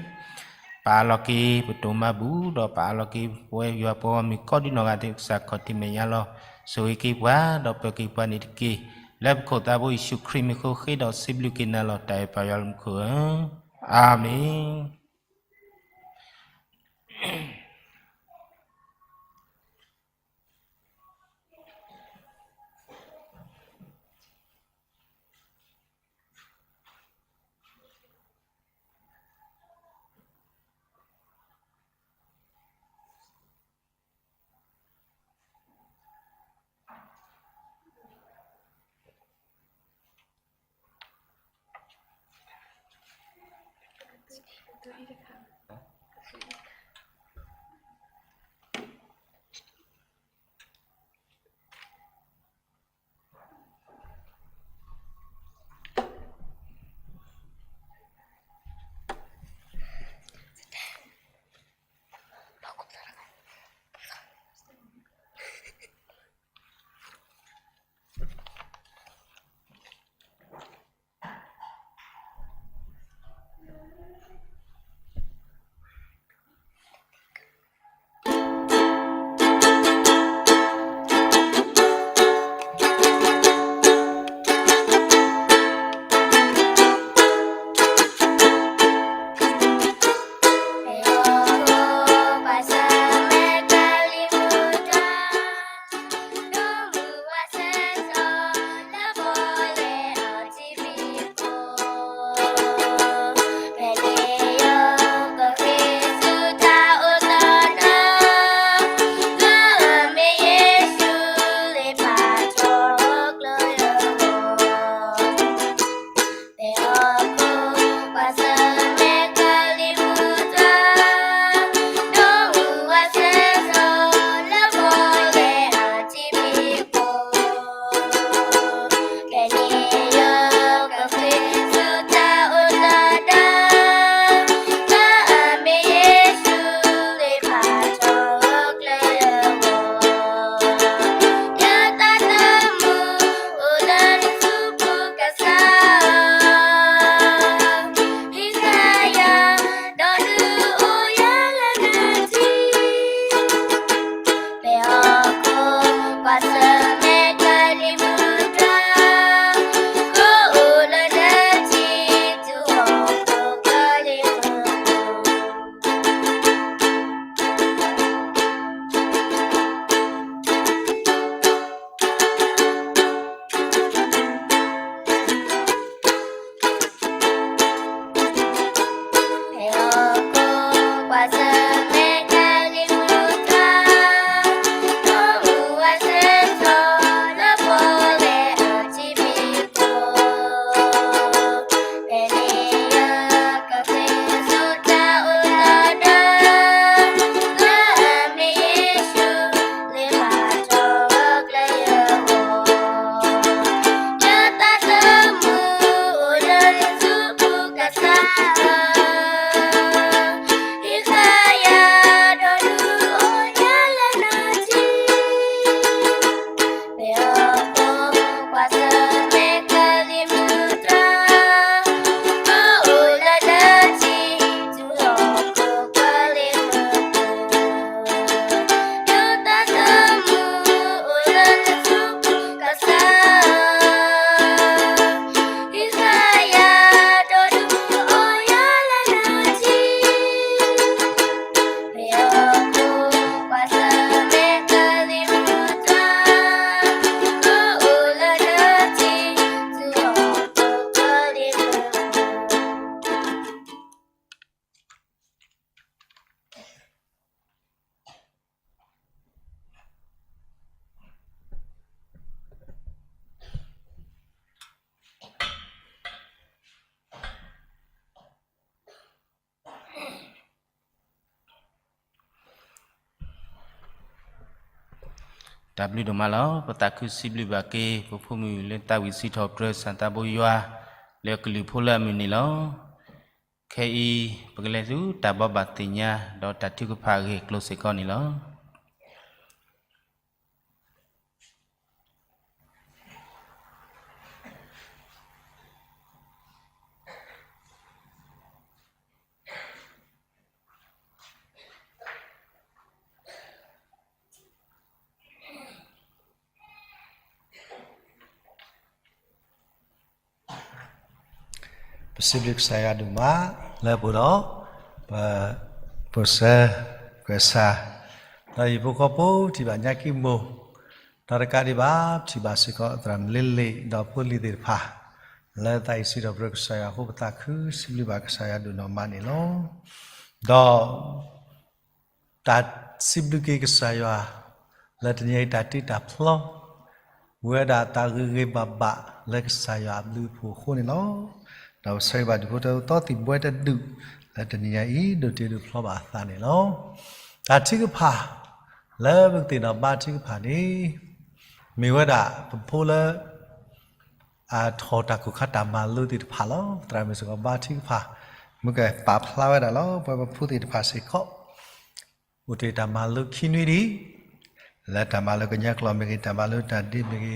ပအးလီၤက့ၤပတိၢ်မၤဘူၣ် ဒီးပအးလီၤက့ၤပဝဲယွၤပှၤဂီၢ်မုၢ်ကိးဒံနီၢ်ဂၤဒဲး ကစၢ်ခီၣ်ထံးမဲာ်ညါလီၤ. ဆိၣ်ဂ့ၤက့ၤပှၤ ဒီးပၢၤက့ၤပှၤန့ၣ်တက့ၢ်. လၢပခိၣ်သးဘိယ့ၣ်ၡူးခရံာ်မံၤအဃိ ဃ့ဒီးစံးဘျုးက့ၤနၤလီၤ တၢ်အဲၣ်ပၢ်ယွၤလၢမူခိၣ်ဧၢ, အၤမ့ၣ်. တၢ်ဘျုးဒိၣ်မးလီၤ. ပသးခုစံးဘျုးဘၣ်က့ၤ ပဖိမုၣ်လၢသးဝံၣ်စံးထီၣ်ပတြၢၤ ဆၣ်သးဘိယွၤ လၢကလုာ်ဖိလၢအမုၢ်နံၤလီၤ. ခဲအံၤ ပကလဲၤဆူတၢ်ဘိးဘၣ်သ့ၣ်ညါ ဒီးတၢ်ထုကဖၣ်အဂ့ၢ်အကျိၤစ့ၢ်ကီးန့ၣ်လီၤ. ပစံးဘျုးကစၢ်ယွၤဒိၣ်မး လၢပအိၣ်ဒီး ပ ဖိစၢ် ကစၢ် ဒီးဟံၣ်ဖိဃီဖိ ထံၣ်ဘၣ်ညါကံမိၢ် ဒီးတကးဒံးဘၣ် ထံၣ်ဘၣ်စ့ၢ်ကီးသရၣ်မုၣ်လ့လ့ၣ် ဒီးဖိလံၤသ့ၣ်တဖၣ် လၢသးအံၤစံးထီၣ်ပတြၢၤကစၢ်ယွၤအဃိ ပသးခုစံးဘျုးဘၣ်ကစၢ်ယွၤဒိၣ်နီၢ်မးန့ၣ်လီၤ. ဒီး တၢ်စံးဘျုးက့ၤကစၢ်ယွၤ လၢတနံၤအံၤတၢ်တ့တၢ်ဖျီ ဝဲဒၣ်တၢ်ဂ့ၤဂ့ၤဘၣ်ဘၣ်လၢကစၢ်ယွၤအဘျုးအဖှိၣ်အဃိန့ၣ်လီၤ. ဒီးပဆၢဂ့ၤဘၣ်ဒူၣ်ဖိထၢဖိသီသံၣ်ဘှဲတဒူၣ် လၢတနံၤညါအံၤ ဒိးတ့ဒိးဖျီဘၣ်အသးန့ၣ်လီၤ. တၢ်ထုကဖၣ် လၢပကသ့ၣ်နီၣ်ဘါထုကဖၣ်န့ၣ် မ့ၢ်ဝဲဒၣ်ပဖိလၢ အထီၣ်တၢ်ကိၢ်ခါတၢ်မၤလိသ့ၣ်တဖၣ်လီၤ. သရၣ်မုၣ်စ့ၢ်ကီးဘါထုကဖၣ် မ့ၢ်ကပာ်ဖျါဝဲဒၣ်လီၤ. ပဝဲပဖိသ့ၣ်တဖၣ်စ့ၢ်ကီး အိၣ်တ့ၢ်တၢ်မၤလိခံနွံဒံး လၢတၢ်မၤလိကညီကျိာ်မ့ၢ်ဂ့ၤ, တၢ်မၤလိတၢ်ဒ့မ့ၢ်ဂ့ၤ,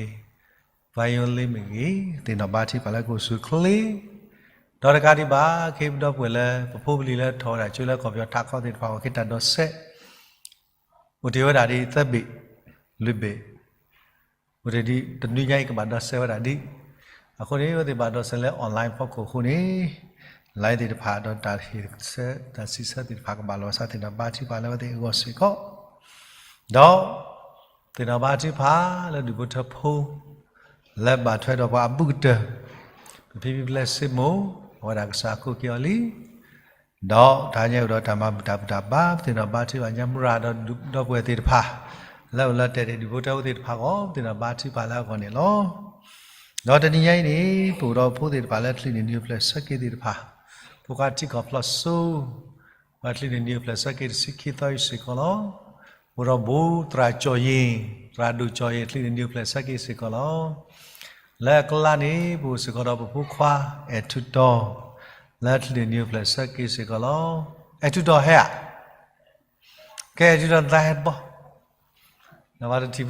violin မ့ၢ်ဂ့ၤ, သ့ၣ်နီၣ်ဘါထုကဖၣ်လၢကအိၣ်ဆူၣ်အိၣ်ချ့, ဒီးတကးဒံးဘၣ် ခ့ပဒီပုၢ်ဝဲၢ်လၢ ပဖိပလံၤလၢထီၣ်ဝဲဒၣ်ကၠိလၢကီၢ်ပယီၤထးခီသ့ၣ်တဖၣ် အဝဲက့ၤတၢ်ဒိးစဲး အိၣ်တ့ၢ်ဝဲဒၣ်ဒ်သၢဘ့ၣ်, လွံၢ်ဘ့ၣ်, အိၣ်တ့ၢ်ဒ်တနွံညါအံၤကဘၣ်ဒိးစဲးဝဲဒၣ်ဒ်, အဃိန့ၣ် အဝဲသ့ၣ်ဘၣ်ဒိးစဲးလၢ online ဖီခိၣ်အဃိန့ၣ်, line သ့ၣ်တဖၣ်ဒီးတၢ်ဟ့ၣ်ဆၢ တၢ်စံးဆၢသ့ၣ်တဖၣ်ကဘၣ်လီၤဆီသ့ၣ်နီၣ်ဘါထုကဖၣ်လၢအဝဲသ့ၣ်အဂီၢ်စ့ၢ်ကီး, ဒီး သ့ၣ်နီၣ်ဘါထုကဖၣ်လၢဒူၣ်ဖိထၢဖိ လၢဘၣ်ထွဲဒီးပှၤအဘူးကတၢၢ်, ပဖံဖံပလဲစ့မိၢ် အဝဲဒၣ်ကစၢ်အခိၣ်က့ၤအီၤလံ ဒီးတဟါညါအိၣ်ဒီးတၢ်မၤဘူၣ်တၢ်ဘူၣ်တၢ်ဘါ ပသ့ၣ်နီၣ်ဘါထုကဖၣ်ညါမုၢ်ရၤဒီးဒူၣ်ဒီပုၢ်ဝဲၢ်သ့ၣ်တဖၣ်, လၢအိၣ်လၢတဲာ်ဒူၣ်ဖိထၢဖိသ့ၣ်တဖၣ်အဂီၢ် ပသ့ၣ်နီၣ်ဘါထုကဖၣ်လၢအဂီၢ်န့ၣ်လီၤ. ဒီးတနံၤညါအံၤန့ၣ် ပအိၣ်ဒီးဖိသ့ၣ်တဖၣ်လၢချံးန့ၢ်နံၤအိၣ်ဖျဲၣ်ဆၢက့ၤသ့ၣ်တဖၣ်, ဖိခွါထံကီၢ်ဖျိစိ ပှၤချံးန့ၢ်နံၤအိၣ်ဖျဲၣ်ဆၢက့ၤတဆံခံသီအံၤစ့ၢ်ကီးလီၤ. ပအိၣ်ဒီးဘူးသရၣ်ကၠီၣ်ယ့ၣ်, သရၣ်ဒိၣ်ကၠီၣ်ယ့ၣ် ချံးန့ၢ်နံၤအိၣ်ဖျဲၣ်ဆၢက့ၤစ့ၢ်ကီးလီၤ. လၢအကျါန့ၣ် ပအိၣ်စ့ၢ်ကီးဒီးပဖိခွါ အဲၣ်ထူတီၤ လၢချံးန့ၢ်နံၤအိၣ်ဖျဲၣ်ဆၢက့ၤစ့ၢ်ကီးလီၤ. အဲၣ်ထူတီၤဟဲဧါ, ကဲအဲၣ်ထူတီၤနသးဟဲတဘျီ နဘၣ်တထံၣ်ပူၤနၤနီတဘျီ, ပ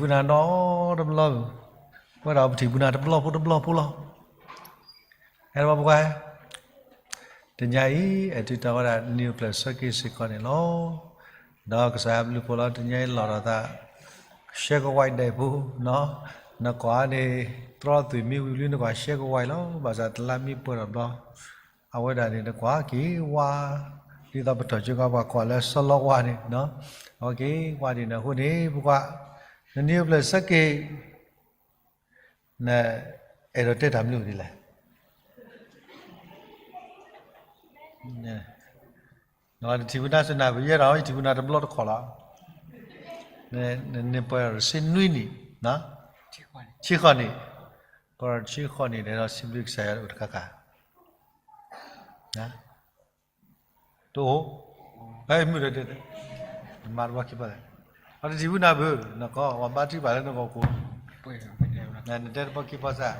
ဝဲဒၣ်ပထံၣ်ပူၤနၤတဘျီဖိတဘျီဖိလီၤ. ဟဲတဘျီဖိခွါ, တနံၤအံၤ အဲၣ်ထူတီၤဝဲဒၣ်နံၤအိၣ်ဖျဲၣ်ဆၢက့ၤစ့ၢ်ကီးန့ၣ်လီၤ. ဒီးကစၢ်ယွၤဘျုးဖှိၣ်လီၤ တနံၤအံၤလီၢ်ဒီးသး ရှဲကဝဲးဒဲးဖိ, နကွၢ်န့ၣ် တြီသွံၣ်မံဝံၤဘျုး နကွၢ်ရှဲကဝဲးလီၤ. ဘၣ်ဆၣ်တလါမံပှဲၤဒီးဘျီ အဝဲဒၣ်န့ၣ် နကွၢ်က့ၤဝါ, ဒ်သိးပထီၣ်ကၠိကီးပှၤကွၢ်လၢစီလီဝါန့ၣ်, အဝဲက့ၤဝါဒ်န့ၣ်အဃိန့ၣ် ပကွၢ် နနံၤအိၣ်ဖျဲၣ်ဆၢက့ၤ နအဲၣ်ဒိးတဲတၢ်မနုၤဒ်လဲၣ်. နတထံၣ်ပူၤနၤစ့ၢ်နၤ ပယဲဒီးယထံၣ်ပူၤနၤတဘျီတခီၣ်လီၤ. နန့ၢ်ပှဲၤဒီးတဆံနွံနံၣ်, ဆံဃိးနံၣ်, ပှဲၤဒီးတဆံဃိးနံၣ်ဒီး စံးဘျုးကစၢ်ယွၤအိၣ်တခါခါ တအိၣ်, မုၢ်ဒီး မၤတဘျီခံဘျီ, အတထံၣ်ဝံနၤဘၣ်, နကီး ပှၤဘါထုကဖၣ်လၢနဂီၢ်ကိး, နတဲတဘျီခံဘျီစၢ်,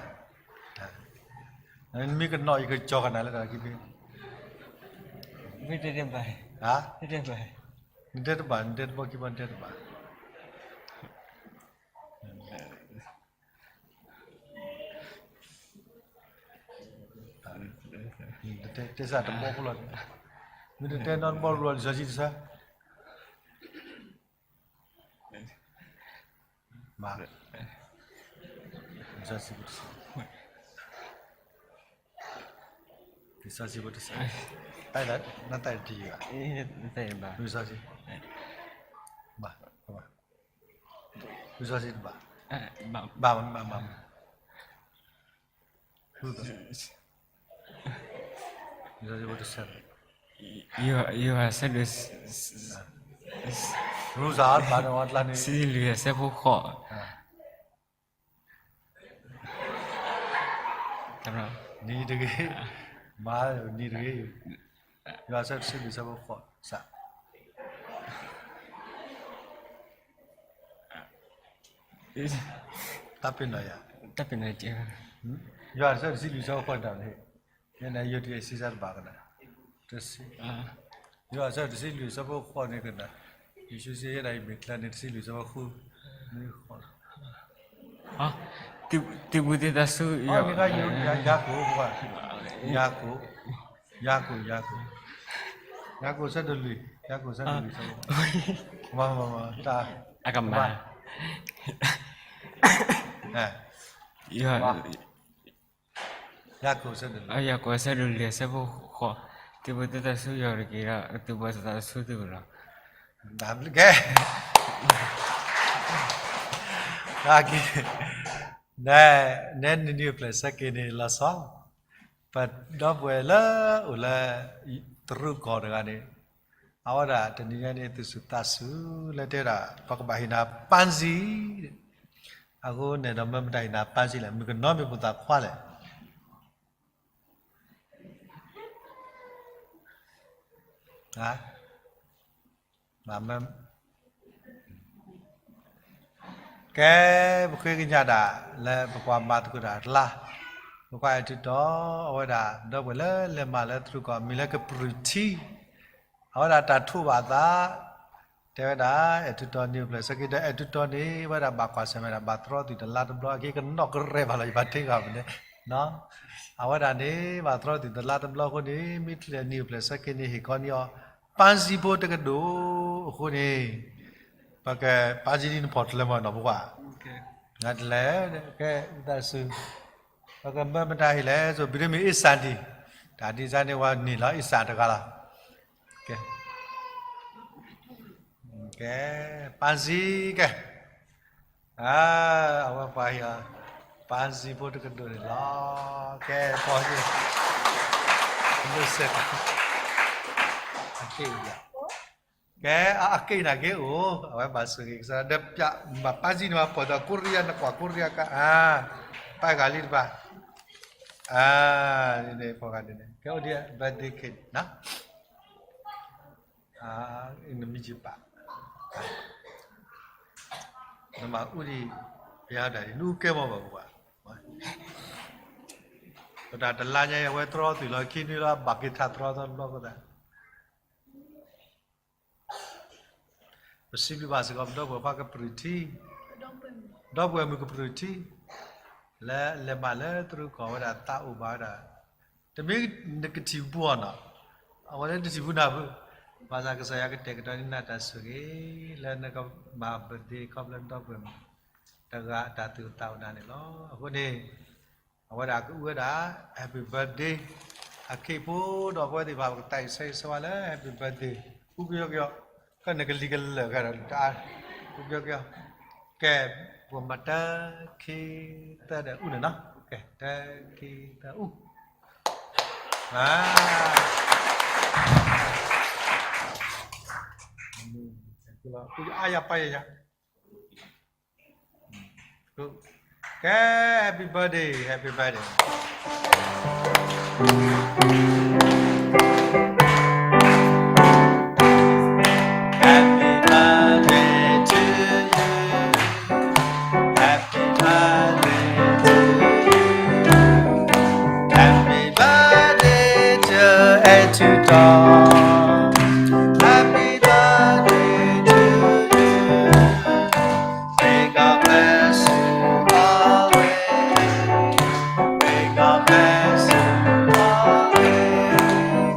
နမ့ၢ်ကနီၣ် ယကကၠီကနၤလၢတၢ်ခံဘ့ၣ်, နတဲတဘၣ်, နတဲတဘျီခံဘျီ နတဲတဘၣ်. တဲစၢ်တဘျီဖိလီၤ, မ့ၢ်တတဲနီတဘျီဘျီ လံာ်စီဆှံတဆၢ, မၤ, လံာ်စီဆှံဖိတဆၢ, လံာ်စီဆှံဖိတဆၢ, တၢ်လၢ နတၢ်တယံၤဘၣ်, လံာ်စီဆှံ, မၤ, မၤ, လံာ်စီဆှံတဘၣ်, ဘၣ်, မၤ, မၤ, မၤ, မၤ, လံာ်စီဆှံဖိတဆၢ, ယွၤ, ယွၤဆၢဒိၣ်, ရူစၢ်ဘၣ်နဝၤကျါန့ၣ်, ဆံလွံၢ်အဆၢဖိဃိး, နံၤတဂ့ၤ, မၤနံၤတဂ့ၤ, ယွၤဆၢဒိၣ်ဆံလွံၢ်ဆၢဖိဃိး, စၢ် လံာ်စီဆှံဖိတဆၢ, တၢ်ပ့ၤနီၣ်ယၤ, တၢ်ပ့ၤနီၣ်ယၤ, ယွၤဆၢတဆံလွံၢ်ဆၢဖိဃိးန့ၣ်, ယဲန့ၣ်ယိၤတံၢ်အ့ၣ်စံစၢ်တဘၣ်ကနၣ်, တဆံ, ယွၤဆၢတဆံလွံၢ်ဆၢဖိဃိးန့ၣ်ကနၣ်, ယ့ၣ်ၡူးစံးယဲဒၣ်ယမ့ၢ်ချၢန့ၣ်တဆံလွံၢ်ဆၢဖိဃု, ဃိး, သုးဘူးသုတၢ်ဆူ, ယၤကိာ်, ယၤကိာ်, ယၤကိာ်, ယၤကိာ်, ယၤကိာ်ဆၢဒိၣ်လွံၢ်, ယၤကိာ်ဆၢဒိၣ်လွံၢ်ဆၢဖိ, မ့ၢ်, တၢ်, အကမၤ, ယၤကိာ်ဆၢဒိၣ်လွံၢ်, ယၤကိာ်ဆၢဒိၣ်လွံၢ်ဆၢဖိဃိး, သုးဘူးသုတၢ်ဆူယွၤတက့ၢ်ဒီး သုးဘူးသုတၢ်ဆူသုးလီၤ. ကဲ, န, နနံၣ်အပျဲၢ်ဆၢက့ၤန့ၣ်လီၤဆီ, ပဒီပုၢ်ဝဲၢ်လၢအိၣ်လၢ တရူးကီၢ်တဂၤန့ၣ်, အဝဲဒၣ်တနံၤညါန့ၣ် သူၣ်စူၤသးစူၤလၢတဲဝဲဒၣ် ပကဘၣ်ဟ့ၣ်နၤပၣ်စံ, အဃိန့ၣ်ဒီးမ့ၢ်မတၤဟ့ၣ်နၤပၣ်စံလဲၣ်, မုၣ်ကနီၤမ့ၢ်ဖိသၣ်ခွါလဲၣ်. ကဲ, ပဃ့ကညးဒၣ်လၢပကွၢ်မၤသကိးတၢ်တလါ, ပကွၢ်အဲၣ်ထူၣ်တီၤ, အဝဲဒၣ်ဒီပုၢ်ဝဲၢ်လၢလဲၤမၤလၢတရူးကီၢ် မံၤလၢကပြုၢ်ထံ, အဝဲဒၣ်တၢ်ထိးဘၣ်အသး, တဲဝဲဒၣ် အဲၣ်ထူၣ်တီၤနံၣ်အပျဲၢ်ဆၢက့ၤဒီး အဲၣ်ထူၣ်တီၤန့ၣ် ဝဲဒၣ်ဘၣ်ကွၢ်ဆၢၣ်မဲာ်ဒၣ် ဘၣ်သရီသုးတလါတဘျီ အက့ကနီၣ်ကရဲၣ်ဘၣ်လီၤ ယဘၣ်တ့ၢ်ဂၤမနုၤ, အဝဲဒၣ်န့ၣ် ဘၣ်သရီသုးတလါတဘျီအဃိန့ၣ် မ့ၢ်ချုးနံၣ်အပျဲၢ်ဆၢက့ၤန့ၣ် ဟ့ၣ်ခီန့ၢ်အီၤ ပၣ်စံဖိတကဒိၣ်အဃိန့ၣ်, ပကပၣ်စံဒ်နဖီၣ်တလဲမနီၤပှၤ, နတလဲၤ, ကဲ, တၢ်စူၤ, ပကမၢမတၤဟ့ၣ်လဲၣ်, စိၤဘံၤဒမ့ၢ်အ့ၣ်စၣ်ဒံၣ်, တၢ်ဒ်စၢ်န့ၣ်ဝဲန့ၣ်လီၤ အ့ၣ်စၣ်တဂၤလီၤ. ကဲ, ကဲ, ပၣ်စံကဲ, အဝဲပှၤဟ့ၣ်အီၤ ပၣ်စံဖိတကဒိၣ်န့ၣ်လီၤ. ကဲ, ပှၤဟ့ၣ်, လၢစဲး, အက့ၢ်အံၤ, ကဲ, အက့ၢ်အံၤန့ၣ်က့ၤအိၣ်, အဝဲဘၣ်ဆိၣ်ဂ့ၤကစၢ်ဒီး ပျးမၤပၣ်စံန့ၣ် ပှၤပှဲၤဒီးကိရံယါ နကွၢ်ကိရံယါကါ, ပၢ်ဂၤလံတပၢ်, န့ၣ် ပှၤဂၤန့ၣ်န့ၣ် ကဲအိၣ်ဒံး birthday cake နီၤ နမံၤကပာ်, နမၤအူဒံး, ယၤဒၣ်ဒ်နအူကဲမီၢ်ဘၣ်ပှၤ, ပတၢ်တလါညါအံၤ အဝဲတြီသုးလီၤ ခံနွံလီၤ ဘၣ်က့ၤထးတြီသီတဘျီဃိသတး, ပစံးဘျုးဘၣ်စ့ၢ်ကီး ပဒီပုၢ်ဝဲၢ်ခွါကပြုၢ်ထံ, ဒီပုၢ်ဝဲၢ်မုၣ်ကပြုၢ်ထံ, လၢလဲၤမးလၢတရူးကီၢ်ဝဲဒၣ်သးအိၣ်ဘၣ်ဝဲဒၣ်, တမ့ၢ်နကထံၣ်ပူၤအီၤနီၤ, အဝဲလၢနထံၣ်ပူၤနၢ်ပူၤ, ဘၣ်ဆၣ်ကစၢ်ယွၤကတဲာ်ကတီၤန့ၢ်နၤတၢ်ဆိၣ်ဂ့ၤ, လၢနကမၤ birthday ခီဖျိနဒီပုၢ်ဝဲၢ်မုၣ်တဂၤအတၢ်သူၣ်အိၣ်သးအိၣ်နၤန့ၣ်လီၤ. အဃိန့ၣ် အဝဲဒၣ်ကအူဝဲဒၣ် happy birthday အခ့အပူၤဒီးပဝဲသ့ၣ်တဖၣ် ပကသးအံၣ်ဆၢဂ့ၤဆၢဝါလၢ happy birthday အူကယီကယီ, ကနကလံၤကလၢာ်ဂၤဒီးတအါ, အူကယီကယီ, ကဲ, ပမၤတၢ်ခံသၢဒီးအူန့ၣ်နီၤ, ကဲ, တၢ်ခံသၢအူ, အါယပၢ်ယယၤ ကဲ, happy birthday, happy birthday. Happy birthday to you. Happy birthday to you. Happy birthday to အဲၣ်ထူၣ်တီၤ. Happy birthday to you. May God bless you always. May God bless you always.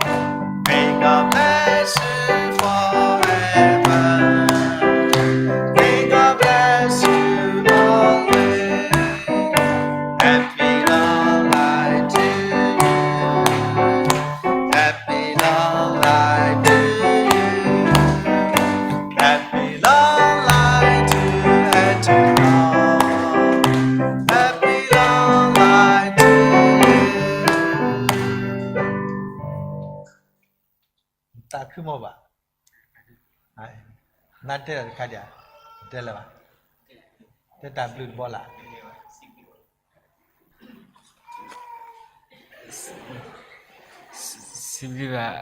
May God bless you forever. May God bless you always. Happy long life to you. Happy long life to you. Happy long life to အဲၣ်ထူၣ်တီၤ. Happy long life to you. တၢ်ခုမီၢ်ဘၣ်, နတဲလီၤတခါဒံးဧါ, တဲလၢၤဘၣ်, တဲတၢ်ဘျုးတဘီလၢ်. စံးဘျုးဘၣ်,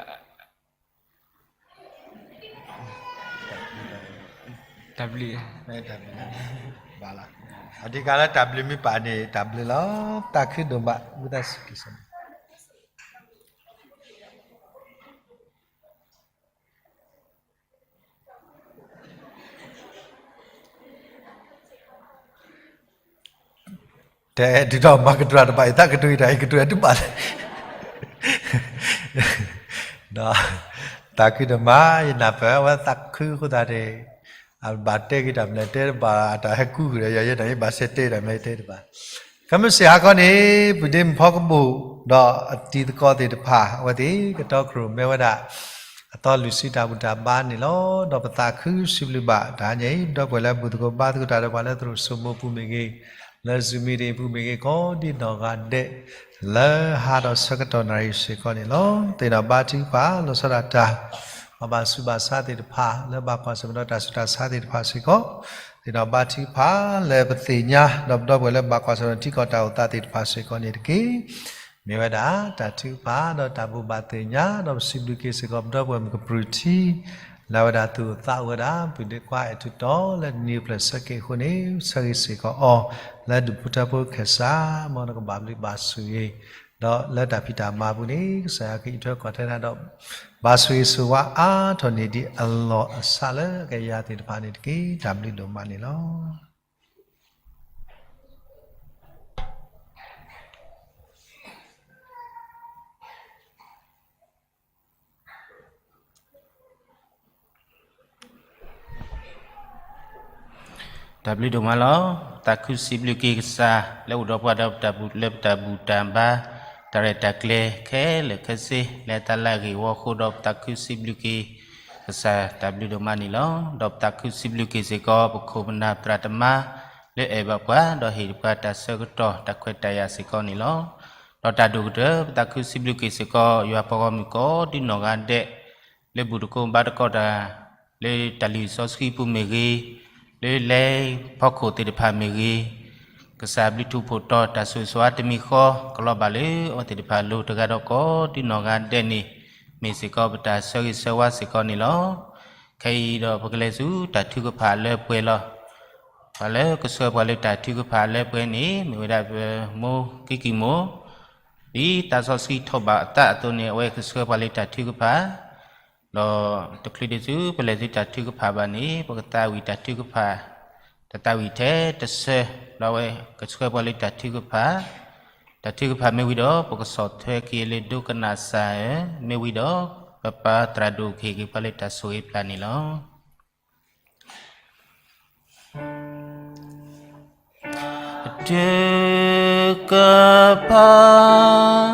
တၢ်ဘျုး, တၢ်ဘျုး, ဘၣ်လီၤ. အဓိကလၢတၢ်ဘျုးမ့ၢ်ပာ်န့ၣ် တၢ်ဘျုးလီၤ. သးခုဒိၣ်မး ဝံသးစူၤက့ၤဆၢ တဲဒုးဒီးမၤကတြၢ်တဘၣ်အံၤ သးကတၢၢ်တၢ်အံၤ ကတၢၢ်တဘၣ်လဲၣ်. ဒီးသးခုဒိၣ်မး ယနၢ်ပၢၢ်ဝဲသးခုအဃိသတးန့ၣ် အဘၣ်တဲက့ၤတၢ်မနုၤတဲတဘၣ် အတၢ်ဟဲကူကဒီးယၤ ယဲဒၣ်ယဘၣ်ဆဲးတဲတၢ်မနုၤတဲတဘၣ်. ခဲမုၢ်ဆ့ၣ်ဟါခီန့ၣ် ပုၢ်ဒ့မုၣ်ဖီကဘိၣ် ဒီးအတံၤသကိးသ့ၣ်တဖၣ် အဝဲသ့ၣ်ကတီၤခရံာ်မ့ၢ်ဝဲဒၣ် အသီလွံၢ်ဆံတၢ်ဘူၣ်တၢ်ဘါန့ၣ်လီၤ. ဒီးပသးခုစံးဘျုးဘၣ်တဟါညါအံၤ ဒီပုၢ်ဝဲၢ်လၢဘူၣ်သကိးဘါသကိးတၢ်ဒီးပှၤလၢသရိာ်စိမိပူၤမ့ၢ်ဂ့ၤ, လၢ Zoom meeting ပူၤမ့ၢ်ဂ့ၤ ကိးဒံနီၢ်ဂၤဒဲး လၢဟါဒီးဆၢကတီၢ်နၣ်ရံၣ်စ့ၢ်ကီးန့ၣ်လီၤ. သ့ၣ်နီၣ်ဘါထုကဖၣ် လီၤဆီဒၣ်တၢ် ပှၤဘၣ်ဆူးဘၣ်ဆါသ့ၣ်တဖၣ် လၢဘၣ်ကွၢ်ဆၢၣ်မဲာ်ဒီးတၢ်ဆူးတၢ်ဆါသ့ၣ်တဖၣ်စ့ၢ်ကီး သ့ၣ်နီၣ်ဘါထုကဖၣ်လၢပသ့ၣ်ညါ ဒီးပဒီပုၢ်ဝဲၢ်လၢဘၣ်ကွၢ်ဆၢၣ်မဲာ်ထံကီၢ်တၢ်အိၣ်သးသ့ၣ်တဖၣ်စ့ၢ်ကီးန့ၣ်တက့ၢ်. မ့ၢ်ဝဲဒၣ်တၢ်ထုကဖၣ်ဒီးတၢ်ဘိးဘၣ်သ့ၣ်ညါ ဒီးပစံးဘျုးက့ၤစ့ၢ်ကီး ပဒီပုၢ်ဝဲၢ်မုၢ်ကပြုၢ်ထံ လၢအဝဲဒၣ်သူၣ်အိၣ်သးအိၣ်ဝဲဒၣ် ပုၢ်ဒ့ခွါအဲၣ်ထူးတီၤလၢနံၤပျဲၢ်ဆၢက့ၤအဃိန့ၣ် ဆၢဂ့ၤစ့ၢ်ကီးအီၤ လၢဒူၣ်ဖိထၢဖိခဲၣ်စး မ်နကဘၣ်ဘျုးဘၣ်ဆိၣ်ဂ့ၤ ဒီးလၢတၢ်ဖံးတၢ်မၤပူၤန့ၣ် ကစၢ်ယွၤကအံးထွဲကွၢ်ထွဲနၤဒီး ဘၣ်ဆိၣ်ဂ့ၤဆိၣ်ဝါအါထီၣ်န့ၢ်ဒံးအလီၢ်အဆးလၢအကယၤသ့ၣ်တဖၣ်န့ၣ်တက့ၢ်. တၢ်ဘျုးဒိၣ်မးန့ၣ်လီၤ. တၢ်ဘျုးဒိၣ်မးလီၤ. သးခုစံးဘျုးက့ၤကစၢ် လၢအိၣ်ဒီးပှၤဒီးပတၢ်ဘူၣ် လၢပတၢ်ဘူၣ်တၢ်ဘါ တၢ်ရဲၣ်တၢ်ကျဲၤခဲလၢာ်ခဲဆ့ လၢတၢ်လၢအဂ့ၢ်ဝီအဃိဒီး ပသးခုစံးဘျုးက့ၤကစၢ် တၢ်ဘျုးဒိၣ်မးန့ၣ်လီၤ. ဒီးပသးခုစံးဘျုးက့ၤစ့ၢ်ကီး ပခိၣ်ပနၢ်သရၣ်သမါ လၢအဲၣ်ဘၣ်ပှၤ ဒီးဟ့ၣ်ပှၤတၢ်ဆၢကတီၢ် တၢ်ခွဲးတၢ်ယာ်စ့ၢ်ကီးန့ၣ်လီၤ. ဒီးတၢ်ဒိၣ်ကတၢၢ် ပသးခုစံးဘျုးက့ၤစ့ၢ်ကီး ယွၤပှၤဂီၢ်မုၢ်ကိးဒံနီၢ်ဂၤဒဲး လၢဘူၣ်တကိးဘါတကိးတၢ် လၢတၢ်လံာ်စီဆှံပူၤမ့ၢ်ဂ့ၤ, လၢလဲၤဖီခိၣ်သ့ၣ်တဖၣ်မ့ၢ်ဂ့ၤ, ကစၢ်ဘျုးထူၣ်ဖှိၣ်တီၤတၢ်ဆိၣ်ဂ့ၤဆိၣ်ဝါတမံၤဃီ ကလီၤဘၣ်လၢအဝဲသ့ၣ်တဖၣ်အလိၤ တဂၤဒီးကိးဒံနီၢ်ဂၤဒဲးန့ၣ် မ့ၢ်စ့ၢ်ကီးပတၢ်ဆၢဂ့ၤဆၢဝါစ့ၢ်ကီးန့ၣ်လီၤ. ခဲအံၤဒီးပကလဲၤဆူတၢ်ထုကဖၣ်လၢပှဲၤလီၤ. ပှၤလၢကဆှၢပှၤလၢတၢ်ထုကဖၣ်လၢပှဲၤန့ၣ် မ့ၢ်ဝဲဒၣ်ပမိၢ်ကံကံမိၢ် ဒ်သးစီဆှံထီၣ်ဘၣ်အသးအသိးန့ၣ် အဝဲကဆှၢပှၤလၢတၢ်ထုကဖၣ် ဒီးတချုးဒံးဆူပလဲၤဆူတၢ်ထုကဖၣ်ဘၣ်န့ၣ် ပကသးဝံၣ်တၢ်ထုကဖၣ် တသးဝံၣ်ထဲတဆၢ ဒီးအဝဲကဆှၢပှၤလၢတၢ်ထုကဖၣ်, တၢ်ထုကဖၣ်မ့ၢ်ဝံၤဒီး ပကဆီၣ်ထွဲက့ၤလၢဒိကနၣ်စၢ်ဧၢ, မ့ၢ်ဝံၤဒီး ပပၢ်သရၣ်ဒိၣ်ကဟ့ၣ်က့ၤပှၤလၢတၢ်ဆိၣ်ဂ့ၤပျၢ်န့ၣ်လီၤ. ထုကဖၣ်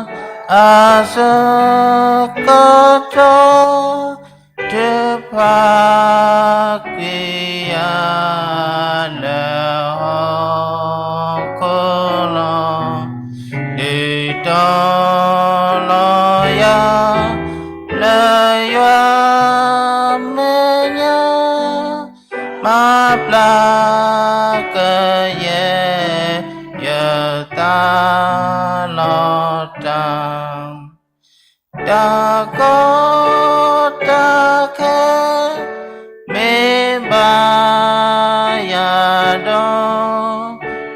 အဆၢကတီၢ် ထုကဖၣ်က့ၤယၤလၢဟီၣ်ခိၣ်လီၤ. ဒုးတီၤလီၤယၤ လၢယွၤမဲာ်ညါ မၤပျၢ်ကယဲၢ် ယသးလီၤတၢ်, တၢ်ကီတၢ်ခဲ မ့ၢ်ဘၣ်ယၤ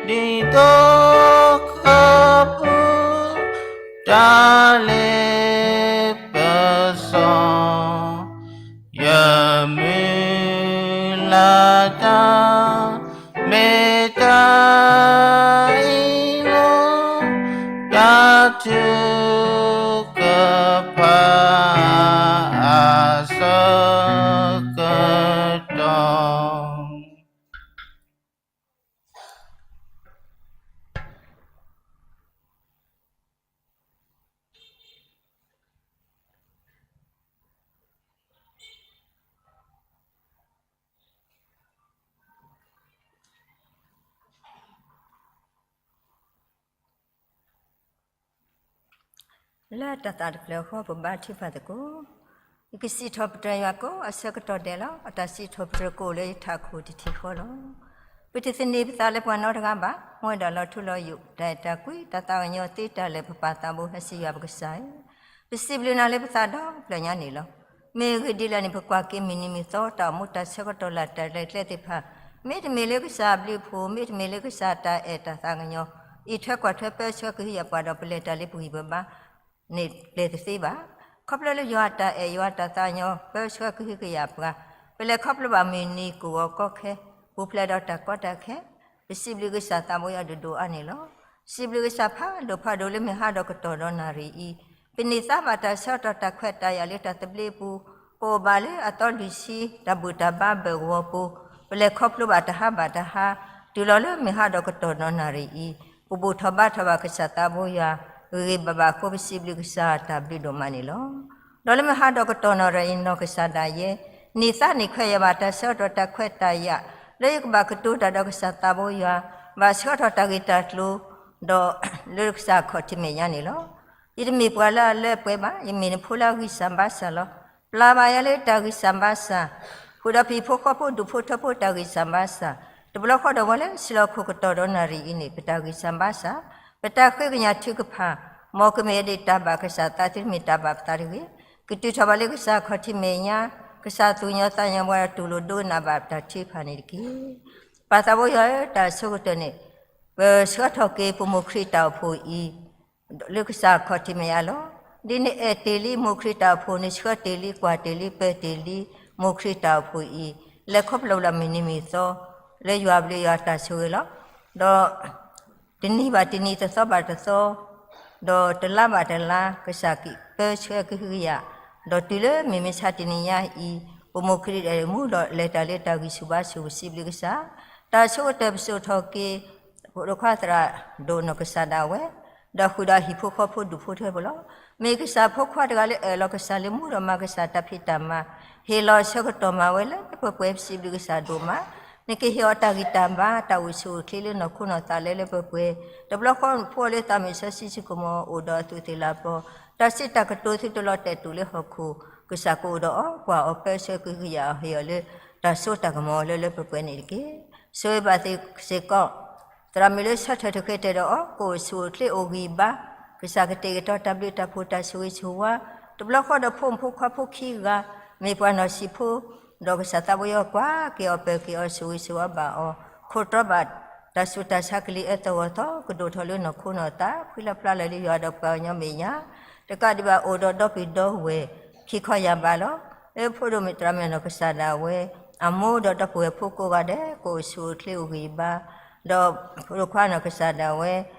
ဒီး ဒ်သိးကပူၤ တၢ်လ့ပစီ ယမုၢ်လၢ်တၢ် မ့ၢ်တၢ်အံၤလီၤ. တၢ်ထုကဖၣ် အဆၢကတီၢ်. လၢတၢ်သးတဖျၢၣ်အဃိ ပဘါထုကဖၣ်သကိး, ယကစံးထီၣ်ပတြၢၤယွၤကိးအဆၢကတီၢ်ဒဲးလီၤ. အတၢ်စံးထီၣ်ပတြၢၤကအိၣ်လၢယထးခိၣ်တထံၣ်ဃီလီၤ. ပတသန့ၤပသးလၢပှၤနီတဂၤဘၣ်. မ့ၢ်ဝဲဒၣ်လီၤထူလီၤယိာ် တၢ်အဲၣ်တၢ်ကွံ တၢ်သးကညီၤသ့တၢ်လၢာ် ပပာ်သးဘိဟဲစံးယွၤပကစၢ်ဧၢ, ပစံးဘျုးနၤလၢပသးဒီဖျၢၣ်ညါန့ၣ်လီၤ. မ့ၢ်အဂ့ၢ်ဒ်လဲၣ်န့ၣ် ပကွၢ်က့ၤမုၢ်နံၤမုၢ်သီ တၢ်အိၣ်မူတၢ်ဆၢကတီၢ်လၢတၢ်ရဲၣ်တၢ်ကျဲၤသ့ၣ်တဖၣ် မ့တမ့ၢ်လၢကစၢ်အဘျုးအဖှိၣ်, မ့တမ့ၢ်လၢကစၢ်တၢ်အဲၣ်တၢ်သးကညီၤ အံးထွဲကွၢ်ထွဲပၢဆှၢကဟုကယာ်ပှၤဒီး ပလဲၤတၢ်လၢပဂံၢ်ပဘါန့ၣ် ပျဲတသ့ဘၣ်. ခီဖျိလၢယွၤတၢ်အဲၣ် ယွၤတၢ်သးကညီၤ ပၢဆှၢကဟုကယာ်ပှၤ, ပလဲၤခီဖျိဘၣ်မုၢ်နံၤကဝီၤကီခဲ, ပူၤဖျဲးဒီးတၢ်ကီတၢ်ခဲ, ပစံးဘျုးကစၢ်သးဘိယွၤဒိၣ်ဒိၣ်အါန့ၣ်လီၤ. စံးဘျုးကစၢ်ဖးဒိၣ်ဖးဒိၣ်လၢမုၢ်ဟါဒီးကတီၢ်ဒီးနၣ်ရံၣ်အံၤ, ပန့ၢ်သါဘၣ်တၢ်ဆၢကတီၢ်တၢ်ခွဲးတၢ်ယာ်လၢတၢ်သဘျ့အပူၤ, ပအိၣ်ဘၣ်လၢအသီလွံၢ်ဆံ တၢ်ဘူၣ်တၢ်ဘါဘၢၣ်ကဝီၤပူၤ, ပလဲၤခီဖျိဘၣ်တဟါဘၣ်တဟါ, တုၤလီၤလၢမုၢ်ဟါဒီးကတီၢ်ဒီးနၣ်ရံၣ်အံၤ, ပဘူၣ်ထီၣ်ဘါထီၣ်ဘၣ်ကစၢ်သးဘိယွၤ ဂ့ၤဂ့ၤဘၣ်ဘၣ်အဃိ ပစံးဘျုးကစၢ်တၢ်ဘျုးဒိၣ်မးန့ၣ်လီၤ. ဒီးလၢမုၢ်ဟါဒီးကတီၢ်နၣ်ရံၣ်အံၤ နီၢ်ကစၢ်ဒၣ်ယဲ န့ၢ်သါန့ၢ်ခွဲးယာ်ဘၣ်တၢ်ဆၢကတီၢ်တၢ်ခွဲးတၢ်ယာ် လၢယကဘၣ်ကတိၤတၢ်ဒီးကစၢ်သးဘိယွၤ, ဘၣ်ဆှၢထီၣ်တၢ်ဂ့ၢ်တၢ်ကျိၤ ဒီးလၢကစၢ်ခီၣ်ထံးမဲာ်ညါန့ၣ်လီၤ. ယတမ့ၢ်ပှၤလၢအလၢပှဲၤဘၣ်, ယမ့ၢ်နဖိလၢအဂံၢ်စၢ်ဘါစၢ်လီၤ. ပျၢ်ဘၣ်ယၤလၢတၢ်ဂံၢ်စၢ်ဘါစၢ်, ဃုာ်ဒီးဖံးဖိဃီဖိဒူၣ်ဖိထၢဖိတၢ်ဂံၢ်စၢ်ဘါစၢ်, တဘျီဃီဒီးပှၤလၢအဆံးလီၤခိၣ်ကတီၢ်ဒီးနၣ်ရံၣ်အံၤန့ၣ် ပတၢ်ဂံၢ်စၢ်ဘါစၢ်, ပတၢ်ဃ့ကညးထုကဖၣ်, မ်ကမ့ၢ်ဒၣ်တၢ်ဘၣ်ကစၢ်သး သုတမ့ၢ်တၢ်ဘၣ်ပသးတဂ့ၤ, ကတုၤထီၣ်ဘၣ်လၢကစၢ်ခီၣ်ထံးမဲာ်ညါ, ကစၢ်သူၣ်ကညီၤသးကညီၤပှၤဒီးတူၢ်လိာ်ဒိကနၣ်ဘၣ်ပတၢ်ထုကဖၣ်န့ၣ်တက့ၢ်. ပၢ်သးဘိယွၤဧၢ, တၢ်ဆိကတၢၢ်န့ၣ် ပဆှၢထီၣ်က့ၤပမိၢ်ခရံာ်တၢ်အိၣ်ဖှိၣ်အံၤ လၢကစၢ်ခီၣ်ထံးမဲာ်ညါလီၤ. ဒ်နအဲၣ်တ့ၢ်လံမိၢ်ခရံာ်တၢ်အိၣ်ဖှိၣ်န့ၣ် ဆှၢတ့ၢ်လံ ကွၢ်တ့ၢ်လံ ပၢတ့ၢ်လံ မိၢ်ခရံာ်တၢ်အိၣ်ဖှိၣ်အံၤ, လဲၤခီဖျိလၢမုၢ်နံၤမုၢ်သီ လၢယွၤအဘျုးယွၤတၢ်ဆိၣ်ဂ့ၤလီၤ. ဒီး တနံၤဘၣ်တနံၤ တသီဘၣ်တသီ ဒီးတလါဘၣ်တလါ ကစၢ်ကပၢဆှၢကဟုကယာ်, ဒီးတုၤလၢမုၢ်မဆါတနံၤညါအံၤ ပမိၢ်ခရံာ်တၢ်မူဒီးလဲၤတၢ်လၢတၢ်ဂံၢ်ဆူၣ်ဘါဆူၣ် ပစံးဘျုးကစၢ်, တၢ်ဆိကတၢၢ်ပစိာ်ထီၣ်က့ၤ ဖိဒိၣ်ခွါသရၣ်ဒိၣ်နီၢ်ကစၢ်ဒၣ်ဝဲ, ဒီးဃုာ်ဒီးဟံၣ်ဖိဃီဖိဒူၣ်ဖိထၢဖိလီၤ. မ့ၢ်ကစၢ်ဖိခွါတဂၤလၢအၢၣ်လီၤကစၢ်လၢမူဒီးမၤကစၢ်တၢ်ဖံးတၢ်မၤ, ဟ့ၣ်လီၤဆၢကတီၢ်မၤဝဲလၢပှဲၤပှဲၤ ပစံးဘျုးကစၢ်ဒိၣ်မး, နကဟ့ၣ်အီၤတၢ်ဂံၢ်တၢ်ဘါ တၢ်အိၣ်ဆူၣ်အိၣ်ချ့လၢနီၢ်ခိနီၢ်သးလၢလၢပှဲၤပှဲၤ, တဘျီဃီဖိလၢသးမုာ်စီဆှံစ့ၢ်ကီး အိၣ်ဒီးအသူးသ့ၣ်လၤပီၤ, တၢ်စံးတၢ်ကတိၤသုတလီၤတဲာ်တူာ်လၢဟီၣ်ခိၣ်, ကစၢ်ကအိၣ်ဒီးအီၤ ကွၢ်အီၤပၢဆှၢကဟုကယာ်အီၤ ဟ့ၣ်အီၤလၢတၢ်စိတၢ်ကမီၤလၢလၢပှဲၤပှဲၤန့ၣ်တက့ၢ်. ဆိၣ်ဂ့ၤဘၣ်သ့ၣ်စ့ၢ်ကီး သရၣ်မုၣ်လၢဆၢထၢၣ်တဃ့ၢ်တၢၢ်ဒီးအီၤ ကအိၣ်ဆူၣ်အိၣ်ချ့အိၣ်ဂံၢ်ဘါ, ကစၢ်ကတဲာ်ကတီၤတၢ်ဘျုးတၢ်ဖှိၣ်တၢ်ဆိၣ်ဂ့ၤဆိၣ်ဝါ, တဘျီဃီဒီးဖိမုၣ်ဖိခွါဖိခံဂၤ, မ့ၢ်ပှၤနီၢ်ဆံးဖိ, ဒီးကစၢ်သးဘိယွၤကွၢ်က့ၤအီၤပၢၤက့ၤအီၤ ဆိၣ်ဂ့ၤဆိၣ်ဝါဘၣ်အီၤ, ခိးတြီဘၣ်တၢ်ဆူးတၢ်ဆါကလံၤအၢသီဂီၤသီ ကဒိၣ်ထီၣ်လၢနီၢ်ခိနီၢ်သး ဖှံလၢဖျါလၢယွၤဒီးပှၤကညီမဲာ်ညါ, တကးဒံးဘၣ်အိၣ်ဒီးဒီပုၢ်ဒီဝဲၢ် ခံခီယၢ်ဘးလီၤ. လၢဖိဒိၣ်မုၣ်သရၣ်မုၣ်နီၢ်ကစၢ်ဒၣ်ဝဲ အမိၢ်ဒီးဒီပုၢ်ဝဲၢ်ဖိကိးဂၤဒဲး ကအိၣ်ဆူၣ်အိၣ်ချ့အိၣ်ဂံၢ်ဘါ, ဒီးဖိဒိၣ်ခွါနီၢ်ကစၢ်ဒၣ်ဝဲ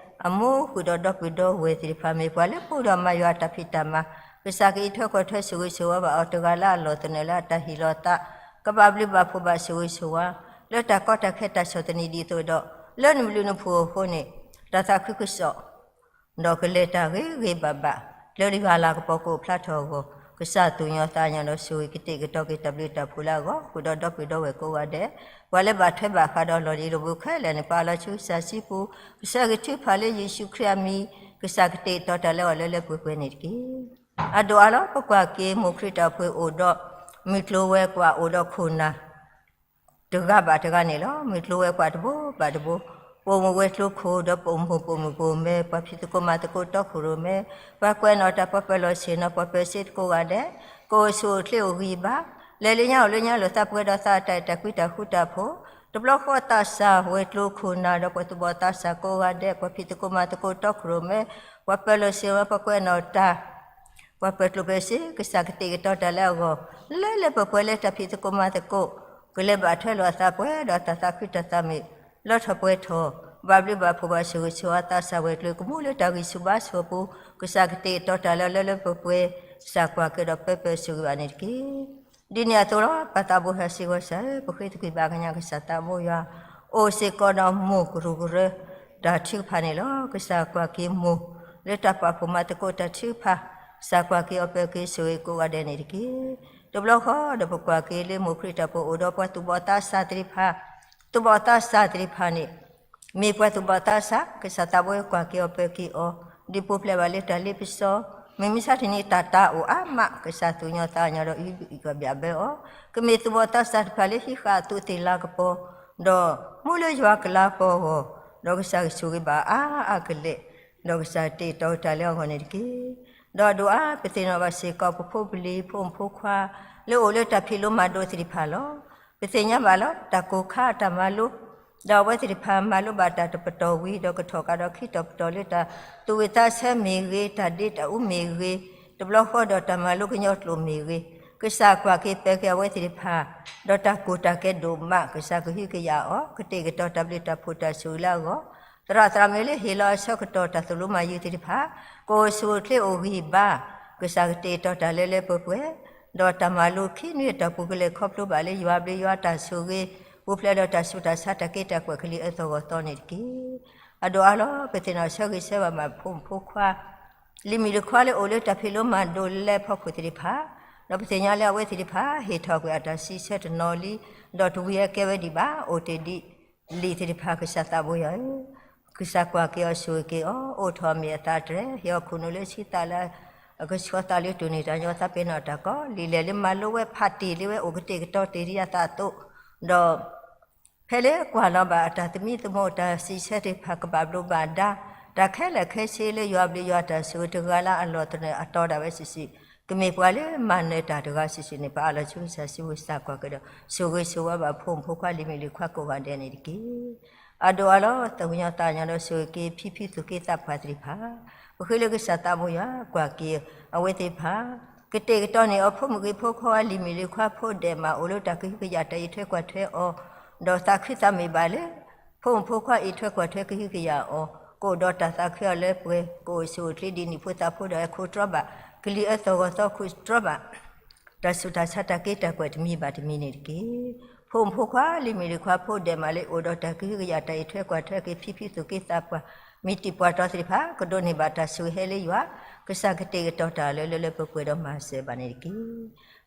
အမိၢ်ဃုာ်ဒီးဒီပုၢ်ဒီဝဲၢ်သ့ၣ်တဖၣ် မ့ၢ်ပှၤလၢပှဲၤဒီးမၤယွၤအတၢ်ဖံးတၢ်မၤ, ကစၢ်ကအံးထွဲကွၢ်ထွဲဆိၣ်ဂ့ၤဆိၣ်ဝါဘၣ်အီၤ တဂၤလၢအလီၢ်သနၢၣ်လၢအတၢ်ဟ့ၣ်လီၤသး, ကဘၣ်ဘျုးဘၣ်ဖှိၣ်ဘၣ်ဆိၣ်ဂ့ၤဆိၣ်ဝါ, လၢတၢ်ကီတၢ်ခဲတၢ်ဆီၣ်သနံးဒ်သိးဒီး လၢနဘျုးနဖှိၣ်အဃိန့ၣ် တၢ်သးခုကစီၣ် ဒီးကလဲၤတၢ်ဂ့ၤဂ့ၤဘၣ်ဘၣ် လၢယွၤအလၤကပီၤကအိၣ်ဖျါထီၣ်အဂီၢ်, ကစၢ်သူၣ်ကညီၤသးကညီၤဒီးဆိၣ်ဂ့ၤကတဲာ်ကတီၤက့ၤတၢ်ဘျုးတၢ်ဖှိၣ်လၢအဂီၢ် ဃုာ်ဒီးဒီပုၢ်ဒီဝဲၢ်ကိးဂၤဒဲး, ပှၤလၢဘၣ်ထွဲဘၣ်ဃးဒီးလီၢ်လံၤတဘိခဲလၢာ်န့ၣ် ပာ်လီၤဆူကစၢ်စုပူၤ, ကစၢ်ဂံၢ်ထုကဖၣ်လၢယ့ၣ်ၡူးခရံာ်အမံၤ, ကစၢ်ကတဲာ်ကတီၤတၢ်လၢအဂီၢ်လၢလၢပှဲၤပှဲၤန့ၣ်တက့ၢ်. အဒိၣ်အါလီၤ ပကွၢ်က့ၤမိၢ်ခရံာ်တၢ်အိၣ်ဖှိၣ်အိၣ်ဒီး မုၢ်ကျိၤဝဲၤကွာ်အိၣ်ဒီးခိၣ်နၢ် တဂၤဘၣ်တဂၤန့ၣ်လီၤ. မုၢ်ကျိၤဝဲၤကွာ်တဘိဘၣ်တဘိ, ပိာ်မုၣ်ဝဲၤကျိၤခိၣ်ဒီးပိာ်မုၣ်ပိာ်မုၣ်ပိာ်မၢၤ, ပှၤဖံးသကိးမၤသကိးတီခိၣ်ရိၣ်မဲ, ပှၤကွဲးနီၣ်တၢ် ပှၤပၢၤလီၢ်ဆ့ၣ်နီၤ ပှၤပၢၤစ့တကိးဂၤဒဲး, ကအိၣ်ဆူၣ်အိၣ်ချ့အိၣ်ဂံၢ်ဘါ, လဲၤလၢညါအိၣ်လၢညါလိာ်သးပှဲၤဒီးသးအတၢ်အဲၣ်တၢ်ကွံတၢ်ဃူတၢ်ဖိး, တဘျီဃီသးစၢ်ဝဲၤကျိၤခိၣ်နၢ်ဒီးပှၤသူၣ်ဘီၣ်သးစၢ်ကိးဂၤဒဲး, ပှၤဖံးသကိးမၤသကိးတီခိၣ်ရိၣ်မဲ, ပှၤပၢၤလီၢ်ဆ့ၣ်နီၤ ပှၤကွဲးနီၣ်တၢ် ပှၤပၢၤကျိၣ်ပၢၤစ့ ကစၢ်ကတဲာ်ကတီၤတၢ်လၢအဂီၢ်, လၢလၢပှဲၤပှဲၤလၢတၢ်ဖံးသကိးမၤသကိး, ကလဲၤဘၣ်ထွဲလိာ်အသးပှဲၤဒီးတၢ်သးခုတၢ်သးမုာ်, လၢထီၣ်ပှဲၤထီၣ်, ဘၣ်ဘျုးဘၣ်ဖှိၣ်ဘၣ်ဆိၣ်ဂ့ၤဆိၣ်ဝါသးစၢ်ဝဲၤကျိၤကမူလၢတၢ်ဂံၢ်ဆူၣ်ဘါဆူၣ်အပူၤ, ကစၢ်ကတဲာ်ကတီၤတၢ်လၢလၢလၢပှဲၤပှဲၤ, ကစၢ်ကွၢ်က့ၤဒီးပၢပၢၤဆိၣ်ဂ့ၤဘၣ်န့ၣ်တက့ၢ်. ဒ်န့ၣ်အသိးလီၤ ပၢ်သးဘိဟဲစ့ၢ်ကီးစၢ်ဧၢ, ပဃ့သကွံာ်ဘၣ်ကညးကစၢ်သးဘိယွၤ, အိၣ်စ့ၢ်ကီးဒီးမိၢ်ကရူၢ်ကရၢ တၢ်ထုကဖၣ်န့ၣ်လီၤ. ကစၢ်ကွၢ်က့ၤမိၢ် လၢတၢ်ပာ်ဖှိၣ်မၤသကိးတၢ်ထုကဖၣ်, ကစၢ်ကွၢ်က့ၤအီၤပၢၤက့ၤဆိၣ်ဂ့ၤကိးဂၤဒဲးန့ၣ်တက့ၢ်. တဘျီဃီဒီးပကွၢ်က့ၤလၢမိၢ်ခရံာ်တၢ်အိၣ်ဖှိၣ်အိၣ်ဒီးပှၤသူၣ်ဘီၣ်သးစၢ်သ့ၣ်တဖၣ်, သူၣ်ဘီၣ်သးစၢ်သ့ၣ်တဖၣ်န့ၣ် မ့ၢ်ပှၤသူၣ်ဘီၣ်သးစၢ်, ကစၢ်သးဘိကွၢ်က့ၤအီၤပၢၤက့ၤအီၤ, ဒုးပူၤဖျဲးဘၣ်လၢတၢ်လ့ပစီ, မုၢ်မဆါတနံၤတၢ်တၢ်အိၣ်အါမး, ကစၢ်သူၣ်ကညီၤသးကညီၤဒီးအံးဘၣ်ဘၣ်ဘၢအီၤ, ကမ့ၢ်သူၣ်ဘီၣ်သးစၢ်တဖၣ်လၢဟံးဃာ်အသူးသ့ၣ်လၤကပီၤ, ဒီးမူလၢယွၤအကလၤကပီၤအဂီၢ်, ဒီးကစၢ်ကဆိၣ်ဂ့ၤဘၣ်အါအါကလဲာ်, ဒီးကစၢ်ကတဲာ်ကတီၤတၢ်လၢအဂီၢ်န့ၣ်တက့ၢ်. ဒီးဒိၣ်အါ ပသ့ၣ်နီၣ်ဘၣ်စ့ၢ်ကီး ပဖိပလံၤ ဖိမုၣ်ဖိခွါ လၢအိၣ်လၢတၢ်ဖံးလိမၤဒိးသ့ၣ်တဖၣ်လီၤ. ပသ့ၣ်ညါဘၣ်လီၤ တၢ်ကိၢ်ခါအတၢ်မၤလိ, ဒီးအဝဲသ့ၣ်တဖၣ်မၤလိဘၣ်တၢ်တပတီၢ်ဝံၤ ဒီးကထီၣ်ကဒီးခံတီၤပတီၢ်လၢတၢ်သူၣ်ဝံၣ်သးဆၢမ့ၢ်ဂ့ၤ, တၢ်ဒ့တၢ်အူမ့ၢ်ဂ့ၤ, တဘျီဃီဒီးတၢ်မၤလိကညီကျိာ်မ့ၢ်ဂ့ၤ, ကစၢ်ကွၢ်က့ၤပၢၤက့ၤအဝဲသ့ၣ်တဖၣ်, ဒီးတၢ်ကိၢ်တၢ်ကဲဒိၣ်မး ကစၢ်ကဟုကယာ်အီၤ, ကတဲာ်ကတီၤတၢ်ဘျုးတၢ်ဖှိၣ်တၢ်ဆိၣ်ဂ့ၤလၢအဂီၢ်, သရၣ်သရၣ်မုၣ်လၢဟ့ၣ်လီၤအဆၢကတီၢ်တၢ်သိၣ်လိမၤယုၤသ့ၣ်တဖၣ်, ကအိၣ်ဆူၣ်အိၣ်ချ့အိၣ်ဂံၢ်ဘါ, ကစၢ်ကတဲာ်ကတီၤတၢ်လၢလၢပှဲၤပှဲၤ, ဒီးတၢ်မၤလိခံနွံအတီၢ်ပူၤကလဲၤခီဖျိဘၣ်လၢယွၤဘျုးယွၤတၢ်ဆိၣ်ဂ့ၤ, ပူၤဖျဲးဒီးတၢ်ဆူးတၢ်ဆါတၢ်က့တၢ်ကွဲးကလံၤအၢသီၣ်ဂီၤသီန့ၣ်တက့ၢ်. အဒိၣ်အါလီၤ ပသ့ၣ်နီၣ်ဆၢဂ့ၤဆၢဝါဘၣ်ဖိမုၣ်ဖိခွါ လံၤမုၣ်လံၤခွါလၢအိၣ်လၢတၢ်ဖံးလိမၤဒိးလဲဖီခိၣ်သ့ၣ်တဖၣ်, ဒီးပသ့ၣ်ညါလၢအဝဲသ့ၣ်တဖၣ် ဟ့ၣ်ထီၣ်ကွံာ်အတၢ်စံးဆၢတနီၤလံ, ဒီးတဝံၤအကဲဝဲဒံးဘၣ် အိၣ်တ့ၢ်ဒံးလံသ့ၣ်တဖၣ် ကစၢ်သးဘိယွၤဧၢ, ကစၢ်ကွၢ်က့ၤအီၤဆိၣ်ဂ့ၤက့ၤအီၤ, အိးထီၣ်အမ့ၢ်အသးတြဲၤ, ဟ့ၣ်အီၤခိၣ်နူာ်လၢဆံသးလၢ အကဆှီသးလၢတူၢ်န့ၢ်တၢ်ညီသးပ့ၤနီၣ်တၢ်ကီ, လံာ်လဲၢ်လၢမၤလိဝဲဖးတ့ၢ်လံဝဲအိၣ်ကတဲာ်ကတီၤတ့ၢ်ဒံးအသးအသိး, ဒီး ဖဲလၢကွၢ်လီၤဘၣ်အတၢ်သမံသမိးတၢ်စံးဆၢသ့ၣ်တဖၣ်ကဘၣ်ဘျုးဘၣ်ဒါ, တၢ်ခဲလၢာ်ခဲဆ့လၢယွၤဘျုးယွၤတၢ်ဆိၣ်ဂ့ၤတဂၤလၢအလီၢ်တနီၤအတီၤဒၣ်ဝဲစုာ်စုာ်, ကမ့ၢ်ပှၤလၢမၤနၢၤတၢ်တဂၤစုာ်စုာ်န့ၣ် ပအးလီၤဆူကစၢ်စုပူၤ ကစၢ်ကွၢ်က့ၤဒီး ဆိၣ်ဂ့ၤဆိၣ်ဝါဘၣ်ဖိမုၣ်ဖိခွါလံၤမုၣ်လံၤခွါကိးဂၤဒဲးန့ၣ်တက့ၢ်. အဒိၣ်အါလီၤ သးကညီၤသးကညီၤဒီးဆိၣ်ဂ့ၤက့ၤဖံဖုသူၣ်က့သးပှၢ်သ့ၣ်တဖၣ်, ပဃ့လၢကစၢ်သးဘိယွၤကွၢ်က့ၤအဝဲသ့ၣ်တဖၣ် ကတဲာ်ကတီၤန့ၢ်အီၤဖိမုၣ်ဂ့ၤဖိခွါဝဲလံၤမုၣ်လံၤခွါဖိဒဲးမး အိၣ်လၢတၢ်ကဟုကယာ်တၢ်အံးထွဲကွၢ်ထွဲအီၤ, ဒီးသးခုသးမုာ်ဘၣ်လၢ ဖိမုၣ်ဖိခွါအံးထွဲကွၢ်ထွဲကဟုကယာ်အီၤ, ကအိၣ်ဒီးတၢ်သးခုအီၤလၢပှဲၤ, ကအိၣ်ဆူၣ်အိၣ်ချ့ဒ်နံၣ်ဖိသးဖိဒီးဟဲခိၣ်တြီဘၣ်, ကလံၤအၢသီၣ်ဂီၤသီခိၣ်တြီဘၣ် တၢ်ဆူးတၢ်ဆါတၢ်က့တၢ်ကွဲးတမံၤဘၣ်တမံၤန့ၣ်တက့ၢ်. ဖိမုၣ်ဖိခွါလံၤမုၣ်လံၤခွါဖိဒဲးမးလၢအိၣ်ဒီးတၢ်ကဟုကယာ်တၢ်အံးထွဲကွၢ်ထွဲက့ၤ ဖံဖုသူၣ်က့သးပှၢ် မံၤတံာ်ပှၤတီၤသ့ၣ်တဖၣ် ကဒိးန့ၢ်ဘၣ်တၢ်ဆိၣ်ဂ့ၤဟဲလၢယွၤ, ကစၢ်ကတဲာ်ကတီၤတၢ်လၢလၢလၢပှဲၤပှဲၤဒီးမၤစၢၤဘၣ်န့ၣ်တက့ၢ်.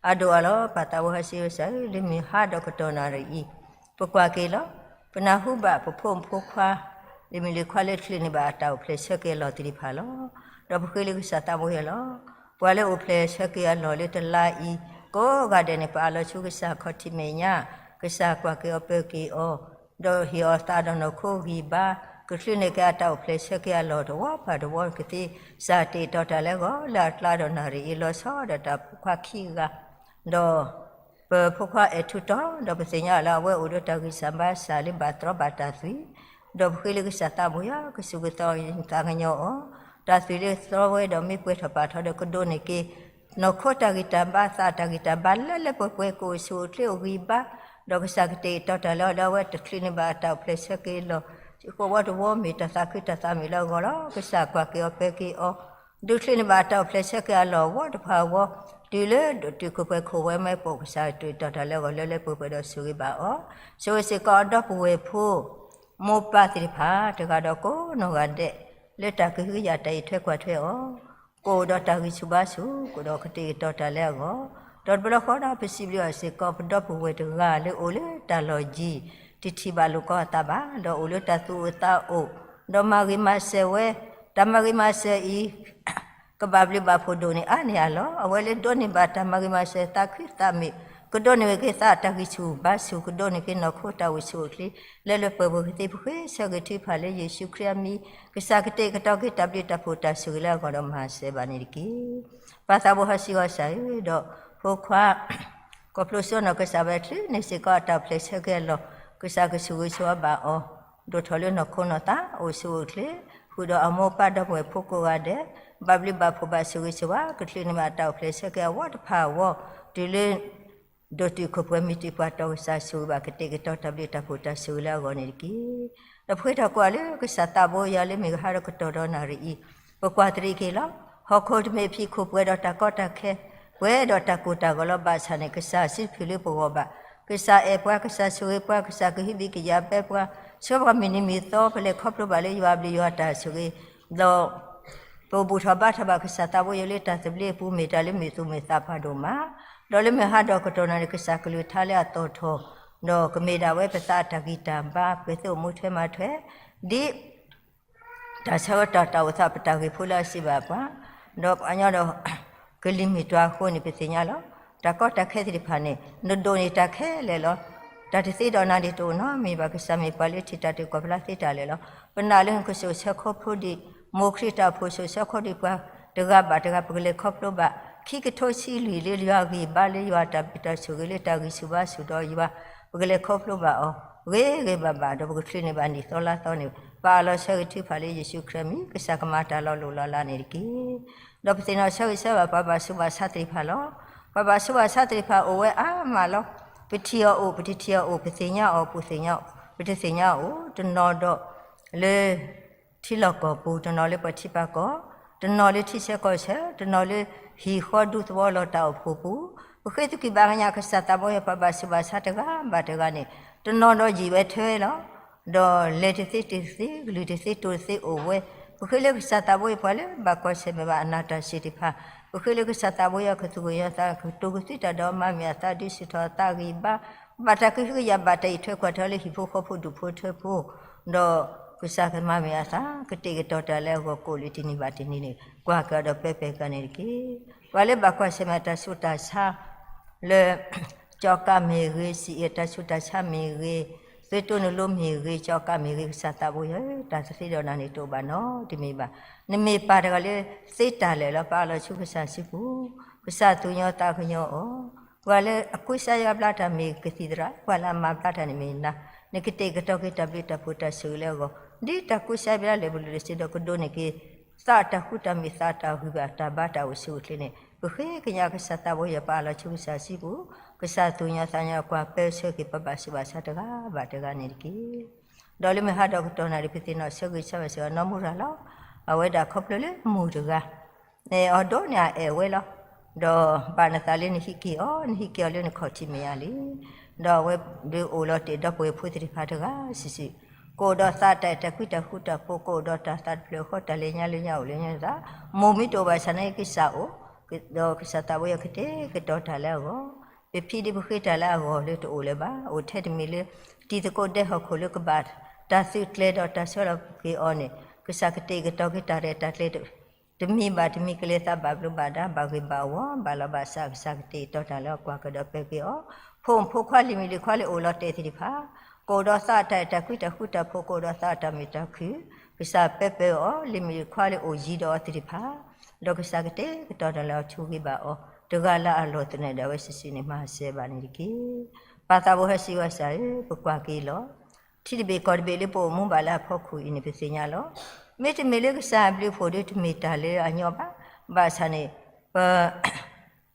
အဒိၣ်အါလီၤ ပၢ်သးဘိဟဲစံးဝဲစၢ်ဧၢ, လၢမုၢ်ဟါဒီးကတီၢ်နၣ်ရံၣ်အံၤ, ပကွၢ်က့ၤလီၤ. ပနၢ်ဟူဘၣ်ပဖိမုၣ်ဖိခွါ လံၤမုၣ်လံၤခွါလၢချုးန့ၢ်ဘၣ်အတၢ်အိၣ်ဖျဲၣ်ဆၢက့ၤအလီၢ်သ့ၣ်တဖၣ်လီၤ. ဒီးပဃ့လၢကစၢ်သးဘိယွၤလီၤ. ပှၤလၢအိၣ်ဖျဲၣ်ဆၢက့ၤအလီၢ်လၢတလါအံၤ ကိးဂၤဒဲးန့ၣ် ပအးလီၤဆူကစၢ်ခီၣ်ထံးမဲာ်ညါ, ကစၢ်ကွၢ်က့ၤအီၤပၢၤက့ၤအီၤ, ဒီးဟ့ၣ်အီၤသးဒီးနီၢ်ခိဂံၢ်ဘါ, ကချုးန့ၢ်က့ၤအတၢ်အိၣ်ဖျဲၣ်ဆၢက့ၤအလီၢ်တဝီဖးတဝီကသ့, ကစၢ်တ့ၢ်တီၤတၢ်လၢအဂီၢ် လၢအကျါဒီးနၣ်ရံၣ်အံၤလီၤဆီဒီးတၢ်ဖိခွါခံဂၤ, ဒီး ပဖိခွါအဲၣ်ထူတီ ဒီးပသ့ၣ်ညါလၢအဝဲအိၣ်ဒီးတၢ်ဂံၢ်စၢ်ဘါစၢ်လၢဘၣ်တြီဘၣ်တၢ်သွံၣ်, ဒီးပဃ့လၢကစၢ်သးဘိယွၤ ကစူၢ်ကသီသးကညီၤအီၤ, တၢ်သွံၣ်လၢသြီဝဲဒီးမ့ၢ်ပှဲၤထီၣ်ပာ်ထီၣ်ဒီးကဒိးန့ၢ်က့ၤ နီၢ်ခိတၢ်ဂံၢ်တၢ်ဘါသးတၢ်ဂံၢ်တၢ်ဘါလၢလၢပှဲၤပှဲၤ ကအိၣ်ဆူၣ်အိၣ်ချ့အိၣ်ဂံၢ်ဘါ, ဒီးကစၢ်ကတ့ၢ်တီၤတၢ်လၢအီၤလၢအဝဲတချုးန့ၢ်ဘၣ်အတၢ်အိၣ်ဖျဲၣ်ဆၢက့ၤအလီၢ်, ဃိးဝီတဝီမ့ၢ်တၢ်သးခုတၢ်သးမုာ်လၢအဂီၢ်လီၤ. ကစၢ်ကွၢ်က့ၤအီၤပၢၤက့ၤအီၤ ဒုးချုးန့ၢ်ဘၣ်အတၢ်အိၣ်ဖျဲၣ်ဆၢက့ၤအလီၢ်အဝီတဖၣ်အဂီၢ်, တုၤလၢဒိၣ်တုာ်ခိၣ်ပှဲၤခိၣ်ဝဲမ့ၢ်ပိာ် ကစၢ်တ့ၢ်တီၤတၢ်လၢအဂီၢ်လၢလၢပှဲၤပှဲၤဒီးဆိၣ်ဂ့ၤဘၣ်အီၤ, ဆိၣ်ဂ့ၤစ့ၢ်ကီးအဒီပုၢ်ဝဲၢ်ဖိ မိၢ်ပၢ်သ့ၣ်တဖၣ် တဂၤဒီးကိးနီၢ်ဂၤဒဲး လၢတၢ်ကဟုကယာ်တၢ်အံးထွဲကွၢ်ထွဲအီၤ, ကအိၣ်ဒီးတၢ်ဂံၢ်ဆူၣ်ဘါဆူၣ် ကဒီးကတ့ၢ်ကတီၤတၢ်လၢအဂီၢ်, ဒီးတဘျီဃီဒီးပစံးဘျုးအီၤစ့ၢ်ကီး ပဒီပုၢ်ဝဲၢ်တဂၤလၢအိၣ်လၢတၢ်လီၢ်ယံၤ တထံၣ်ဘၣ်လိာ်ကီအသးဘၣ်, ဒီးအိၣ်လၢတၢ်သူၣ်အိၣ်သးအိၣ်, ဒီးမၤဂ့ၤမၤစၢၤဝဲ, တၢ်မၤဂ့ၤမၤစၢၤအံၤ ကဘၣ်ဘျုးဘၣ်ဖှိၣ်ဒိၣ်န့ၢ်အါန့ၢ်အါလီၤ. အဝဲလၢဒိးန့ၢ်ဘၣ်တၢ်မၤဂ့ၤမၤစၢၤသးခုသးမုာ်, ကဒိးန့ၢ်ဝဲက့ၤသးတၢ်ဂံၢ်ဆူၣ်ဘါဆူၣ်, ကဒိးန့ၢ်က့ၤနီၢ်ခိတၢ်အိၣ်ဆူၣ်အိၣ်ချ့ လၢလၢပှဲၤပှဲၤကသ့ ပဃ့ဆၢက့ၤထုကဖၣ်လၢယ့ၣ်ၡူးခရံာ်အမံၤ, ကစၢ်ကတ့ၢ်ကတီၤက့ၤတၢ်ဘျုးတၢ်ဖှိၣ်တၢ်ဆိၣ်ဂ့ၤလၢအဂီၢ်ဒီးမၤစၢၤဘၣ်န့ၣ်တက့ၢ်. ပၢ်သးဘိဟဲစံးဂီၤစၢ်ဧၢ, ဒီးဖိခွါ ကီၢ်ဖျိစိနီၢ်ကစၢ်ဝဲချုးန့ၢ်စ့ၢ်ကီးအတၢ်အိၣ်ဖျဲၣ်ဆၢက့ၤအလီၢ်, ကစၢ်ကဆိၣ်ဂ့ၤဆိၣ်ဝါဘၣ်အီၤ, ဒိၣ်ထီၣ်လၢနီၢ်ခိနီၢ်သး အိၣ်ဆူၣ်အိၣ်ချ့, ဃုာ်ဒီးအမိၢ်ပၢ်ဒီပုၢ်ဝဲၢ်ဖိကိးဂၤဒဲး, ဘၣ်ဘျုးဘၣ်ဖှိၣ်ဘၣ်ဆိၣ်ဂ့ၤဆိၣ်ဝါ, ကချုးန့ၢ်ဘၣ်အတၢ်အိၣ်ဖျဲၣ်ဆၢက့ၤအဝီတဖၣ်အဂီၢ်, တုၤလၢ ဒိၣ်တုာ်ခိၣ်ပှဲၤမံၤတံာ်ပှၤတီၤ ကစၢ်ဆိၣ်ဂ့ၤဘၣ်ကတဲာ်ကတီၤတၢ်ဘျုးတၢ်ဖှိၣ်တၢ်ဆိၣ်ဂ့ၤလၢအဂီၢ်န့ၣ်တက့ၢ်. ဒီးပဃ့ထီၣ်ကွၢ်လၢကစၢ်သးဘိယွၤလၢမုၢ်ဟါဒီးကတီၢ်ဒီးနၣ်ရံၣ်အံၤ, ပကွၢ်တရံးက့ၤလီၤ. ဟီၣ်ခိၣ်တမ့ၢ်အဖံးခိၣ်ပှဲၤဒီးတၢ်ကီတၢ်ခဲ, ပှဲၤဒီးတၢ်ကိၢ်တၢ်ဂီၤလီၤဘၣ်ဆၣ်န့ၣ် ကစၢ်စုဖုၣ်လၢပဂီၢ်ဘၣ်, ကစၢ်အဲၣ်ပှၤ, ကစၢ်ဆိၣ်ဂ့ၤပှၤ, ကစၢ်ကဟုဘံၣ်ကယာ်ဘဲပှၤ, ဆှၢပှၤမုၢ်နံၤမုၢ်သီ ပလဲၤခီဖျိဘၣ်လၢယွၤအဘျုးယွၤတၢ်ဆိၣ်ဂ့ၤ, ဒီး ပဘူၣ်ထီၣ်ဘါထီၣ်ဘၣ်ကစၢ်သးဘိယွၤလၢတၢ်သဘျ့အပူၤ မ့ၢ်တၢ်လၢမုာ်သူၣ်မုာ်သးဖးဒိၣ်မး, ဒီးလၢမုၢ်ဟါဒီးကတီၢ်နၣ်ရံၣ် ကစၢ်ကလုၢ်ကထါလၢအသီၣ်ထီၣ်, ဒီးကမ့ၢ်ဒၣ်ဝဲပသးအတၢ်ဂံၢ်တၢ်ဘါ ပသုးမူထွဲမၤထွဲ, ဒ် တၢ်ဆၢကတီၢ်တၢ်အိၣ်သးပတၢ်ဂ့ၢ်ဖိလၢအစံးဘၣ်ပှၤ, ဒီးပှၤကညီဒီး ကလံၤမုၢ်တွၤအဃိန့ၣ် ပသ့ၣ်ညါလီၤ. တၢ်ကီတၢ်ခဲသ့ၣ်တဖၣ်န့ၣ် နဒိးန့ၢ်တၢ်ခဲလၢာ်လီၤ. တၢ်တသ့ဒီးနၤဒ်တအိၣ်နီတမံၤဘၣ်, ကစၢ်မ့ၢ်ပှၤလၢထံၣ်တၢ်တုၤကွၢ်ဖျါသ့တၢ်လၢာ်လီၤ. ပနာ်လၢနကစိာ်ဆၢခီဖျိဒံး မိၢ်ခရံာ်တၢ်အိၣ်ဖှိၣ် စိာ်ဆၢခီဒံးပှၤတဂၤဘၣ်တဂၤ ပကလဲၤခီဖျိဘၣ် ခံကထိဆံလွံၢ်လၢယွၤအဂံၢ်ဘါ လၢယွၤအတၢ်ဘျုးတၢ်ဆိၣ်ဂ့ၤ လၢတၢ်ဂံၢ်ဆူၣ်ဘါဆူၣ်ဒီးယွၤ ပကလဲၤခီဖျိဘၣ်အီၤ ဂ့ၤဂ့ၤဘၣ်ဘၣ် ဒီးပကချုးန့ၢ်ဘၣ်နံၣ်သီလါသီန့ၣ် ပအၢၣ်လီၤဆၢဂ့ၤထုကဖၣ်လၢယ့ၣ်ၡူးခရံာ်အမံၤ ကစၢ်ကမၤတၢ်လီၤလိၢ်လီၤလးန့ၣ်တက့ၢ်. ဒီးပသ့ၣ်နီၣ်ဆၢဂ့ၤဆၢဝါဘၣ် ပှၤဘၣ်ဆူးဘၣ်ဆါသ့ၣ်တဖၣ်လီၤ. ပှၤဘၣ်ဆူးဘၣ်ဆါသ့ၣ်တဖၣ်အိၣ်ဝဲအါမးလီၤ. ပထံၣ်အီၤအိၣ် ပတထံၣ်အီၤအိၣ် ပသ့ၣ်ညါအီၤ ပတသ့ၣ်ညါအီၤအိၣ် တနီၤဒီးလၢ ထံလီၢ်ကီၢ်ပူၤ, တနီၤလၢပှၤထံပၤကီၢ်, တနီၤလၢထံဆၢကီၢ်ဆၢ, တနီၤလၢဟံၣ်ဃီဒူသဝီလီၤတၢ်အိၣ်ဖှိၣ်ပူၤ, ပဃ့သကွံာ်ဘၣ်ကညးကစၢ်သးဘိယွၤ ပှၤဘၣ်ဆူးဘၣ်ဆါတဂၤဘၣ်တဂၤန့ၣ် တနီၤဒီးယံာ်ဝဲထွဲလီၤ. ဒီးလဲၤတသ့တသ့ ကလုၢ်တသ့တိၤတသ့အိၣ်ဝဲ, ပဃ့လၢကစၢ်သးဘိယွၤ ပှၤလၢဘၣ်ကွၢ်ဆၢၣ်မဲာ်ဘၣ်အနၢ်တၢ်စံးတဖၣ်, ပဃ့လၢကစၢ်သးဘိယွၤ ကသူၣ်ကညီၤသး ကတိၤကသွံတၢ်ဒီးမၤမုာ်အသး ဒုးဆူၣ်ထီၣ်အသးဂံၢ်ဘါ ဘၣ်တၢ်ကဟုကယာ် ဘၣ်တၢ်အံးထွဲကွၢ်ထွဲလၢဟံၣ်ဖိဃီဖိဒူၣ်ဖိထၢဖိ, ဒီးကစၢ်ကမၤမုာ်အသး ကတဲာ်ကတီၤတၢ်လၢအဂီၢ် ကိးလံတနံၤဘၣ်တနံၤန့ၣ် ကွၢ်ကဒီးပၢပၢၢ်ကန့ၣ်တက့ၢ်. ပှၤလၢဘၣ်ကွၢ်ဆၢၣ်မဲာ်တၢ်ဆူးတၢ်ဆါ လၢ ကၠီကးမ့ၢ်ဂ့ၤ, စံးအ့ၣ်တၢ်ဆူးတၢ်ဆါမ့ၢ်ဂ့ၤ, သုတိနလိမ့ၢ်ဂ့ၤ, ကၠီကးမ့ၢ်ဂ့ၤ, ကစၢ်သးဘိယွၤဧၢ, တၢ်သ့ဒီးနၤန့ၣ်တအိၣ်ဘၣ်နီတမံၤဘၣ်. နမ့ၢ်ပၢ်တဂၤလၢသ့တၢ်လၢာ်လီၤ. ပအၢၣ်လီၤဆူကစၢ်စုပူၤ, ကစၢ်သူၣ်ကညီၤသးကညီၤအီၤ, ပှၤလၢအကူစါယွၤဘျါတၢ်မ့ၢ်ကသံၣ်သရၣ်, ပှၤလၢအမၤဘျါတၢ်န့ၣ်မ့ၢ်နၤ, နကတဲာ်ကတီၤက့ၤတၢ်ဘျုးတၢ်ဖှိၣ်တၢ်ဆိၣ်ဂ့ၤလၢအဂီၢ်, ဒ်တၢ်ကူစါဘျါလၢာ်ပူၤလၢာ်စ့ဒီး ကဒိးန့ၢ်က့ၤ သးအတၢ်ဃူတၢ်မ့ၢ် သးအတၢ်ဂံၢ်ဘါ တၢ်ဘါတၢ်အိၣ်ဆူၣ်အိၣ်ချ့န့ၣ် ပဃ့ကညးကစၢ်သးဘိယွၤ ပအၢၣ်လီၤဆူကစၢ်စုပူၤ, ကစၢ်သူၣ်ကညီၤသးကညီၤ ကွၢ်ပၢဆှၢက့ၤပဘၣ်ဆူးဘၣ်ဆါတဂၤဘၣ်တဂၤန့ၣ်တက့ၢ်. ဒီးလၢမုၢ်ဟါဒီးကတီၢ်နၣ်ရံၣ် ပသ့ၣ်နီၣ်ဆၢဂ့ၤဆၢဝါစ့ၢ်ကီးနီၢ်မူရၤလီၤ. အဝဲဒၣ်ခီဖျိလၢမိၢ်တဂၤ န့ၣ်အီၤဒိးန့ၢ်အအဲၣ်ဝဲလီၤ. ဒီးဘၣ်နသးလၢနဟံးက့ၤအီၤ, နဟံးက့ၤအီၤလၢနခီၣ်ထံးမဲာ်ညါလံ. ဒီးအဝဲဒၣ်အိၣ်လီၤတဲာ်ဒီပုၢ်ဝဲၢ်ဖိသ့ၣ်တဖၣ်တဂၤစုာ်စုာ်, ကအိၣ်ဒီးသးတၢ်အဲၣ်တၢ်ကွံတၢ်ဃူတၢ်ဖိး, ကအိၣ်ဒီးတၢ်သးတဖျၢၣ်ဃီ တၢ်လဲၤညါလၢညါအိၣ်လၢညါသး, မိၢ်မ့ၢ်တအိၣ်ဘၣ်ဆၣ်န့ၣ်ကစၢ်အိၣ်, ဒီးကစၢ်သးဘိယွၤကတဲာ်ကတီၤတၢ်လၢအဂီၢ်, ပဖံးဒ်ပဃ့တၢ်လၢအဂီၢ်လၢတအိၣ်လၢၤဘၣ်, အိၣ်ထဲတမံၤလၢ တံၤသကိးဒဲဟီၣ်ခိၣ်လၢကဘၣ်တၢ်သုးကျဲၤဒီးတၢ်ဆှၢလီၤက့ၤအီၤန့ၣ် ကစၢ်ကတဲာ်ကတီၤက့ၤတၢ်ရဲၣ်တၢ်ကျဲၤ တမံၤဘၣ်တမံၤ ကလဲၤသးဘၣ်ဘျီးဘၣ်ဒါ ဘၣ်ဂ့ၤဘၣ်ဝါ ဘၣ်လီၤဘၣ်စး ကစၢ်ကတဲာ်ကတီၤတၢ်လၢအကွၢ်ကဒီးပၢက့ၤအီၤ, ဖိမုၣ်ဖိခွါလံၤမုၣ်လံၤခွါလၢအိၣ်လီၤတဲာ်သ့ၣ်တဖၣ်, ကအိၣ်ဒီးသးအတၢ်အဲၣ်တၢ်ကွံတၢ်ဃူတၢ်ဖိး ကအိၣ်ဒီးသးအတၢ်မုာ်တၢ်ခုၣ်, ကစၢ်ပၢပၢအီၤ လံၤမုၣ်လံၤခွါလၢအိၣ်ယံၤဒီးအီၤသ့ၣ်တဖၣ်, ဒီးကစၢ်ကတဲာ်ကတီၤတၢ်လၢအဆိၣ်ဂ့ၤဘၣ်အီၤ တဂၤလၢအလီၢ်သနၢၣ်ဒၣ်ဝဲစုာ်စုာ်န့ၣ် မၤစၢၤဘၣ်န့ၣ်တက့ၢ်. ပၢ်သးဘိဟဲစံးဝဲစၢ်ဧၢ, ပကွၢ်က့ၤလီၤ. ထံတဘ့ၣ်ကီၢ်တဘ့ၣ်လၢပအိၣ်မူဘၣ်လၢအဖီခိၣ်အံၤန့ၣ် ပသ့ၣ်ညါလီၤ. မ့တမ့ၢ်လၢကစၢ်အဘျုးအဖှိၣ်ဒီး တမ့ၢ်တၢ်လၢအညီဘၣ်. ဘၣ်ဆၣ်န့ၣ် ပ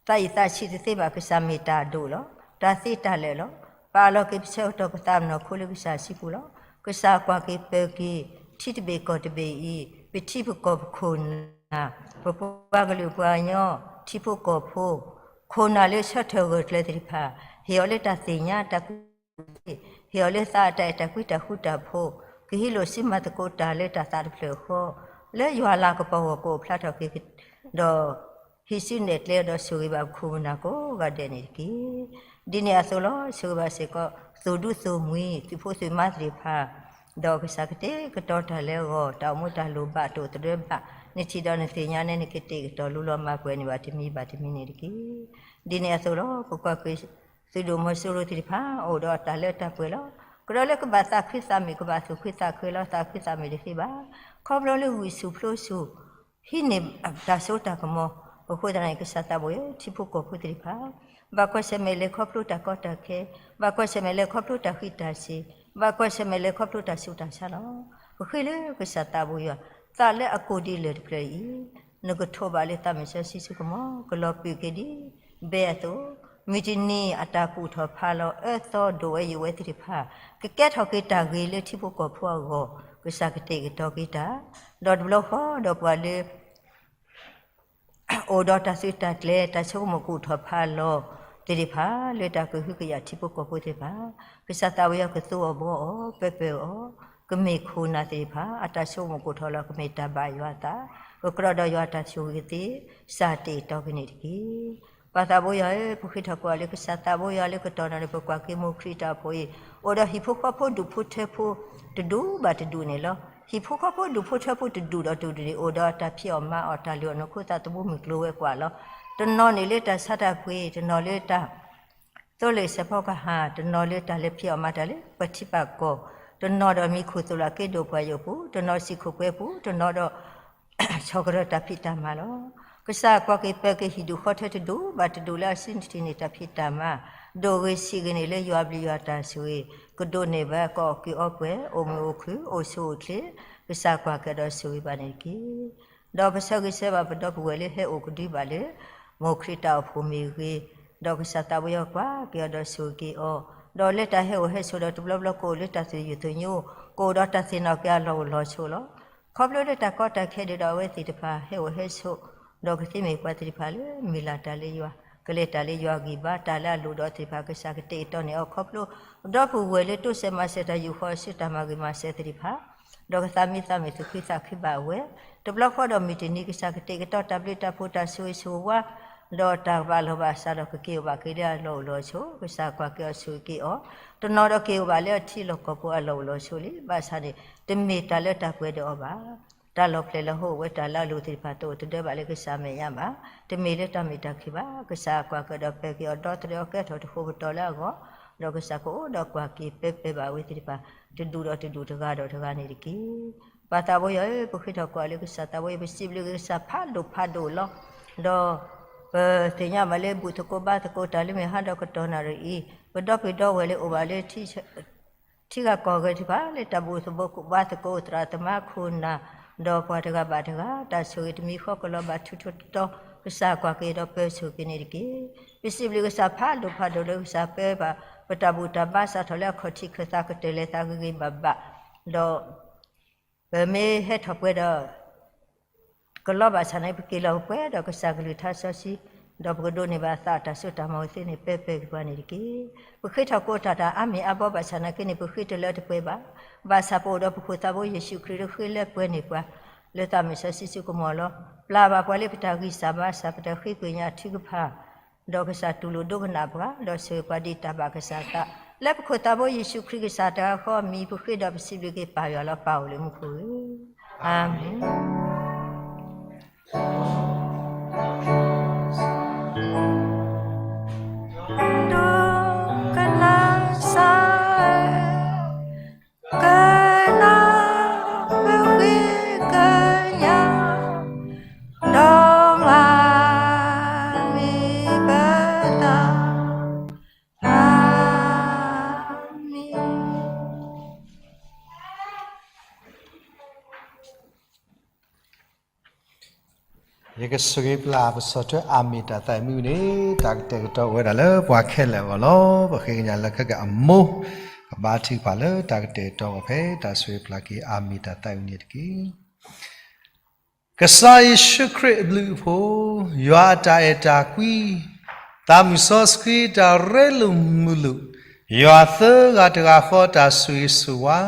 သးအံၤသးဆံးတသ့ဘၣ် ကစၢ်မ့ၢ်တၢ်အဒိၣ်လီၤ. တၢ်သ့တၢ်လၢာ်လီၤ. ပအၢၣ်လီၤက့ၤပဆၢကတီၢ်ပသးပ့ၤနီၣ်ခိလၢကစၢ်စုပူၤလီၤ. ကစၢ်ကွၢ်က့ၤပၢက့ၤ ထံတဘ့ၣ်ကီၢ်တဘ့ၣ်အံၤ ပထံပကီၢ်ပခိၣ်နၢ် ပပှၤကလုာ်ပှၤကညီ ထံဖိကီၢ်ဖိ ခိၣ်နၢ်လၢဆၢထၢၣ်ဂၢၢ်ကျၢၤသ့ၣ်တဖၣ် ဟ့ၣ်အီၤလၢတၢ်သ့ၣ်ညါတၢ်ကူၣ်သ့, ဟ့ၣ်အီၤလၢသးအတၢ်အဲၣ်တၢ်ကွံတၢ်ဃူတၢ်ဖိး, ကဟံးလိာ်စုမၤသကိးတၢ်လၢတၢ်သးတဖျၢၣ်ဃီ, လၢယွၤလၤကပီၤအဂီၢ်ကအိၣ်ဖျါထီၣ်က့ၤ ဒီး ဟံးစုနဲၣ်ကျဲဒီးဆိၣ်ဂ့ၤဘၣ်ပခိၣ်ပနၢ်ကိးဂၤဒဲးန့ၣ်တက့ၢ်. ဒ်န့ၣ်အသိးလီၤ. ဆိၣ်ဂ့ၤဘၣ်စ့ၢ်ကီး သုးဒူသုးမှံၤ သုးဖိသုးမါသ့ၣ်တဖၣ်, ဒီးကစၢ်ကတဲာ်ကတီၤတၢ်လၢအဂီၢ် တၢ်အိၣ်မူတၢ်လိၣ်ဘၣ်တအိၣ်သဒၢဘၣ် နထံၣ်ဒီးနသ့ၣ်ညါန့ၣ် နကတဲာ်ကတီၤလူလီၤမၤပှဲၤန့ၢ်ဘၣ်တမံၤဘၣ်တမံၤန့ၣ်တက့ၢ်. ဒ်န့ၣ်အသိးလီၤ. ပကွၢ်က့ၤ သုးဒိၣ်မီၤစိရိၤသ့ၣ်တဖၣ် အိၣ်ဒီးတၢ်လၢတၢ်ပှဲၤလီၤ. ကဒီးလၢကဘၣ်သးခုသးမုာ် ကဘၣ်သူၣ်ခုသးခုလီၤ. သးခုသးမုာ်တသ့ဘၣ်. ခီဖျိလၢဂုာ်ဆူၣ်ပျိဆူၣ် ဟံးန့ၢ်တၢ်စိတၢ်ကမီၤ, အဃိသတးန့ၣ် ကစၢ်သးဘိယွၤ ထံဖိကီၢ်ဖိသ့ၣ်တဖၣ် ဘၣ်ကွၢ်ဆၢၣ်မဲာ်လဲၤခီဖျိတၢ်ကီတၢ်ခဲ, ဘၣ်ကွၢ်ဆၢၣ်မဲာ်လဲၤခီဖျိတၢ်ဃံးတၢ်စ့ၤ, ဘၣ်ကွၢ်ဆၢၣ်မဲာ်လဲၤခီဖျိတၢ်ဆူးတၢ်ဆါလီၤ. ပဃ့လၢကစၢ်သးဘိယွၤ သးလၢအကိၢ်ဒံးလၢာ်တဖျၢၣ်အံၤ နကထိးဘၣ်လၢသးမုၢ်စီဆှံကမီၤ ကလီၤပှံာ်က့ၤဒ်ဘဲအသိး, မုၢ်တနံၤအတၢ်ကူၣ်ထီၣ်ဖးလီၤ အၢသီဒိၣ်ဝဲယိာ်ဝဲသ့ၣ်တဖၣ် ကကဲထီၣ်က့ၤတၢ်ဂ့ၤလၢထံဖိကီၢ်ဖိအဂီၢ် ကစၢ်ကတဲာ်ကတီၤက့ၤတၢ်, ဒီးတဘျီဃီဒီးပှၤလၢ အိၣ်ဒီးတၢ်သုးတၢ်ကျဲၤ တၢ်ဆိကမိၣ်ကူၣ်ထီၣ်ဖးလီၤသ့ၣ်တဖၣ် လၢတၢ်ကဟုကယာ်ထံဖိကီၢ်ဖိသ့ၣ်တဖၣ်, ကစၢ်သးဘိယွၤကသိအီၤဘှီအီၤ ပၢပၢအီၤ, ကမ့ၢ်ခိၣ်နၢ်သ့ၣ်တဖၣ် အတၢ်ဆိကမိၣ်ကူၣ်ထီၣ်လီၤ ကမ့ၢ်တၢ်ဘၣ်ယွၤအသး, ကကြၢးဒီးယွၤအတၢ်ဆိၣ်ဂ့ၤသ့ ကစၢ်တဲာ်ကတီၤက့ၤန့ၣ်တက့ၢ်. ပၢ်သးဘိယွၤဧၢ, ပဃ့ထီၣ်ကွၢ်လၢကစၢ်သးဘိယွၤလၢကတီၢ်နၣ်ရံၣ် ပကွၢ်က့ၤမိၢ်ခရံာ်တၢ်အိၣ်ဖှိၣ်အံၤ အိၣ်ဒီးဟံၣ်ဖိဃီဖိဒူၣ်ဖိထၢဖိ တဒူၣ်ဘၣ်တဒူၣ်န့ၣ်လီၤ. ဟံၣ်ဖိဃီဖိဒူၣ်ဖိထၢဖိတဒူၣ်ဒီးတဒူၣ်န့ၣ် အိၣ်ဒီးတၢ်ဖံးအီၣ်မၤအီၣ် တၢ်လုၢ်အီၣ်နီၢ်ခိသးသမူမုၢ်ကျိၤဝဲၤကွာ်လီၤ. တနီၤန့ၣ်လၢတၢ်ဆါတၢ်ပှ့ၤ, တနီၤလၢတၢ် သိလ့ၣ်စဲးဖီကဟၣ်, တနီၤလၢတၢ်လဲၤဖံးအီၣ်မၤတၢ်လၢပှၤထံပှၤကီၢ်, တနီၤဒီးမံၤခိၣ်သိၣ်လၢက့ဒိၣ်ပှၤယိာ်ပူၤ, တနီၤစံၣ်ခိၣ်ပှဲၤပူၤ, တနီၤဒီး ဆီၣ်ကရၢၢ်တၢ်ဖံးတၢ်မၤလီၤ. ကစၢ်ကွၢ်က့ၤပၢက့ၤဟံၣ်ဒူၣ်ဃီထၢတဒူၣ်ဘၣ်တဒူၣ်လၢအစုနထံၣ်န့ၢ်တၢ်ဖံးတၢ်မၤ, ဒိၣ်ဂ့ၤဆံးဂ့ၤန့ၣ်လၢယွၤအဘျုးယွၤတၢ်ဆိၣ်ဂ့ၤ, ကဒိးန့ၢ်ဘၣ်ကအီၣ်ကုၢ်အီပှဲၤ, အိၣ်မုာ်အိၣ်ခုၣ်, အိၣ်ဆူၣ်အိၣ်ချ့, ကစၢ်ကွၢ်က့ၤဒီးဆိၣ်ဂ့ၤဘၣ်န့ၣ်တက့ၢ်. ဒီးပဆၢဂ့ၤဆၢဝါပဒီပုၢ်ဝဲၢ်လၢဟဲအိၣ်ကဒုဘၣ်လၢ မိၢ်ခရံာ်တၢ်အိၣ်ဖှိၣ်မ့ၢ်ဂ့ၤ, ဒီးကစၢ်သးဝံၣ်အီၤကွၢ်က့ၤအီၤဒီးဆိၣ်ဂ့ၤက့ၤအီၤ, ဒီးလၢတၢ်ဟဲအိၣ်ဟဲဆိးဒီးတဘျီဘျီကအိၣ်လၢတၢ်သူၣ်ယိၣ်သးညီ, ကအိၣ်ဒီးတၢ်သ့ၣ်နီၣ်က့ၤအလီၢ်အိၣ်လီၢ်ဆိးလီၤ. ခီဖျိလၢတၢ်ကီတၢ်ခဲဒ်ဒီးအဝဲသ့ၣ်တဖၣ်ဟဲအိၣ်ဟဲဆိး, ဒီးကသ့မ့ၢ်ပှၤသ့ၣ်တဖၣ်လၢမုၢ်လၢ်တၢ်လၢယွၤ, ကလဲၤတၢ်လၢယွၤဂံၢ်ဘါ, တၢ်လၢအလိၣ်ဒီးသ့ၣ်တဖၣ် ကစၢ်ကတဲာ်ကတီၤန့ၢ်အီၤ, ခီဖျိ ဒီပုၢ်ဝဲၢ်လၢတိစၢၤမၤစၢၤတၢ်ယူၢ်ဃီအစုတၢ်မၤဂ့ၤမၤစၢၤသ့ၣ်တဖၣ်, ဒီးကသးမံသးမုာ်သူၣ်ခုသးခုဘၣ်ဝဲ, တဘျီဃီဒီးမုၢ်တနံၤ ကစၢ်ကတဲာ်ကတီၤတၢ်ဘျုးတၢ်ဖှိၣ်တၢ်ဆိၣ်ဂ့ၤဆိၣ်ဝါ, ဒီးတၢ်ကဘၣ်လီၤဘၣ်စးဒီးကက့ၤအိၣ်ဘၣ်က့ၤလၢအလီၢ်အိၣ်လီၢ်ဆိး, ကစၢ်ကွၢ်က့ၤအီၤဆိၣ်ဂ့ၤက့ၤအီၤ, တနီၤဒီးက့ၤအိၣ်ဘၣ်လၢအထံလီၢ်ကီၢ်ပူၤအလီၢ်အိၣ်လီၢ်ဆိးလံ, ဘၣ်ဆၣ်န့ၣ် တမ့ၢ်တၢ်လၢတၢ်ပှဲၤဒီးအီၤဘၣ်. တၢ်လီၢ်ဖျဲၣ်လီၤဟိဝဲ တၢ်လၢအလိၣ်သ့ၣ်တဖၣ်တအိၣ်တဒၢဘၣ်လၢကစၢ်မဲာ်ညါဘၣ်, တမ့ၢ်လၢတၢ်မုာ်တၢ်ခုၣ်ဘၣ်. ကစၢ်ကွၢ်က့ၤဒီးပၢက့ၤအီၤ ဒီသဒၢအီၤကဲထီၣ်တဃိးပတီၢ်လၢအဂီၢ်, ဒီးကစၢ်ကအိၣ်ဒီးကွၢ်က့ၤပၢပၢဘၣ်ဝဲသ့ၣ်တဖၣ် တဒူၣ်ဒီးတဒူၣ်တဂၤဒီးတဂၤန့ၣ်တက့ၢ်. ပၢ်သးဘိယွၤဧၢ, ပဃ့ထီၣ်ကွၢ်လၢကစၢ်သးဘိယွၤ ပစံးဘျုးက့ၤကစၢ်ဖးဒိၣ်ဖးဒိၣ်လီၤ. ဒီး ပသ့ၣ်ညါဘၣ်လၢဘူၣ်သကိးဘါသကိး တၢ်လၢမ့ၢ်ဟးဒီးကတီၢ်နၣ်ရံၣ်အံၤ, ပဒီပုၢ်ဝဲၢ်လၢအိၣ်ဘၣ်လၢ ထံဂၤကီၢ်ဂၤသ့ၣ်တဖၣ် လၢတၢ်ဘူၣ်သကိးဘါသကိးသရၣ်သမါခိၣ်နၢ်, ဒီးပှၤတဂၤဘၣ်တဂၤ တၢ်ဆိၣ်ဂ့ၤတမံၤဃီကလီၤဘၣ်ထူးထူးတီၤတီၤ, ကစၢ်ကွၢ်က့ၤဒီးပၢဆိၣ်ဂ့ၤန့ၣ်တက့ၢ်. ပစံးဘျုးကစၢ်ဖးဒိၣ်ဖးဒိၣ်လၢကစၢ်ပၢဘၣ် ပတၢ်ဘူၣ်တၢ်ဘါစးထီၣ်လၢအခီၣ်ထံးခၢၣ်သးကတၢၢ်လဲၤသးဂ့ၤဂ့ၤဘၣ်ဘၣ်, ဒီး ပမ့ၢ်ဟဲထီၣ်ပှဲၤဒီး ကလီၤဘၣ်ဆၣ်န့ၣ် ပက့ၤလီၤပှဲၤဒီးကစၢ်ကလုၢ်ကထါစီဆှံ, ဒီးပကဒိးန့ၢ်ဘၣ်အသးတၢ်စိတၢ်ကမီၤသ့န့ၣ် ပၢပၢက့ၤပှၤန့ၣ်တက့ၢ်. ပဃ့ထီၣ်ကိးတၢ်တၢ်အါမံၤအါဘီဘၣ်ဆၣ်နာ်က့န့ၣ် ပဃ့တလၢတပှဲၤဘၣ်. ဘၣ်ဆၣ်ပအိၣ်ဒီးပခိၣ်သးဘိယ့ၣ်ၡူးခရံာ်လၢဃ့လၢပှဲၤန့ၢ်ပှၤ လၢသးမုၢ်စီဆှံစုကမီၤလီၤ. ပျၢ်ဘၣ်ပှၤလၢပတၢ်ဂံၢ်စၢ်ဘါစၢ် ပတၢ်ဃ့ကွံာ်ညါထုကဖၣ် ဒီးကစၢ်တူၢ်လိာ်ဒိကနၣ်ပှၤ ဒီးဆိၣ်ဂ့ၤပှၤဒ်တၢ်ဘၣ်ကစၢ်အသး, လၢပခိၣ်သးဘိယ့ၣ်ၡူးခရံာ်ကစၢ်တဂၤဃီအမံၤ ပဃ့ဒီးပစံးဘျုးက့ၤပၢ်ယွၤလီၤ. ပၢ်အိၣ်လၢမူခိၣ်ဧၢ, အၤမ့ၣ်. ဒိကနၣ်စၢ်ဧၢ, ကနၣ်ပဃ့ကညး, ဒီးမၤန့ၢ်ပသး, အၤမ့ၣ်. ယကဆိၣ်ဂ့ၤပျၢ်ပစီၤထွဲအၤမ့ၣ်တၢ်သးအံၤမုၢ်န့ၣ် တၢ်ကတဲာ်ကတီၤဝဲဒၣ်လၢပှၤခဲလၢာ်အဂီၢ်လီၤ. ပဃ့ကညးလၢခဲကၢအမိၢ် ကဘါထုကဖၣ်လၢတၢ်ကတဲာ်ကတီၤအဂီၢ်ဖဲတၢ်ဆိၣ်ဂ့ၤပျၢ်က့ၤအၤမ့ၣ်တၢ်သးအံၤန့ၣ်တက့ၢ်. ကစၢ်ယ့ၣ်ၡူးခရံာ်အဘျုးအဖှိၣ်, ယွၤအတၢ်အဲၣ်တၢ်ကွံ, သးမုၢ်စီဆှံတၢ်ရ့လိာ်မုာ်လိာ်, ယွၤသၢဂၤတဂၤဃီတၢ်ဆိၣ်ဂ့ၤဆိၣ်ဝါ,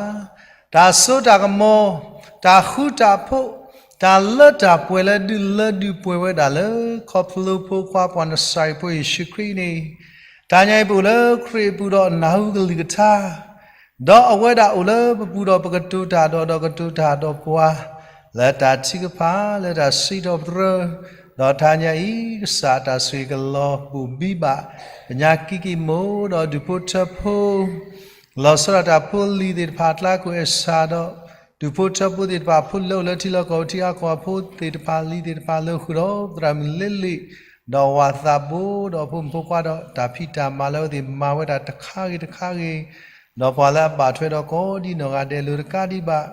တၢ်စိတၢ်ကမီၤ, တၢ်ဃူတၢ်ဖိး, တၢ်လၢတၢ်ပှဲၤလၢဒုးလၢဒုးပှဲၤဝဲဒၣ်လၢ ခီဖျိဖိခွါပှၤနစၤရ့းဖိယ့ၣ်ၡူးခရံာ်န့ၣ်, တၢ်ညါအံၤပအိၣ်လၢခရံာ်အပူၤဒီးနၢ်ဟူကလုၢ်ကထါ ဒီးအဝဲဒၣ်အိၣ်လၢပပူၤဒီးပကတိၤတၢ်ဒီး ဒီးကတိၤတၢ်ဒီးပှၤ လၢတၢ်ထုကဖၣ် လၢတၢ်စံးထီၣ်ပတြၢၤ, ဒီးတၢ်ညါအံၤ ကစၢ်တၢ်ဆိၣ်ဂ့ၤကလီၤဘိၣ်ဘံဘၣ် ကညးကံက့ၤမိၢ်ဒီးဒူၣ်ဖိထၢဖိ လီၤဆီဒၣ်တၢ်ဖိလံၤသ့ၣ်တဖၣ်အကျါကွံာ်အစှၤဒီး ဒူၣ်ဖိထၢဖိသ့ၣ်တဖၣ် ဖိလၢအိၣ်လၢထံလီၢ်ကီၢ်ပူၤ ထံအါကီၢ်အဖိသ့ၣ်တဖၣ် လံၤသ့ၣ်တဖၣ်လၢဃုာ်ဒီးသရၣ်မုၣ်လ့လ့ၣ် ဒီးဝၤသးဘိ ဒီးဖိမုၣ်ဖိခွါဒီး တၢ်ဖံးတၢ်မၤလၢအဝဲသ့ၣ်မၤဝဲဒၣ်တခါဂ့ၤတခါဂ့ၤ, ဒီးပှၤလၢအဘၣ်ထွဲဒီးကိးဒံနီၢ်ဂၤဒဲးအလိၤတကးဒံးဘၣ်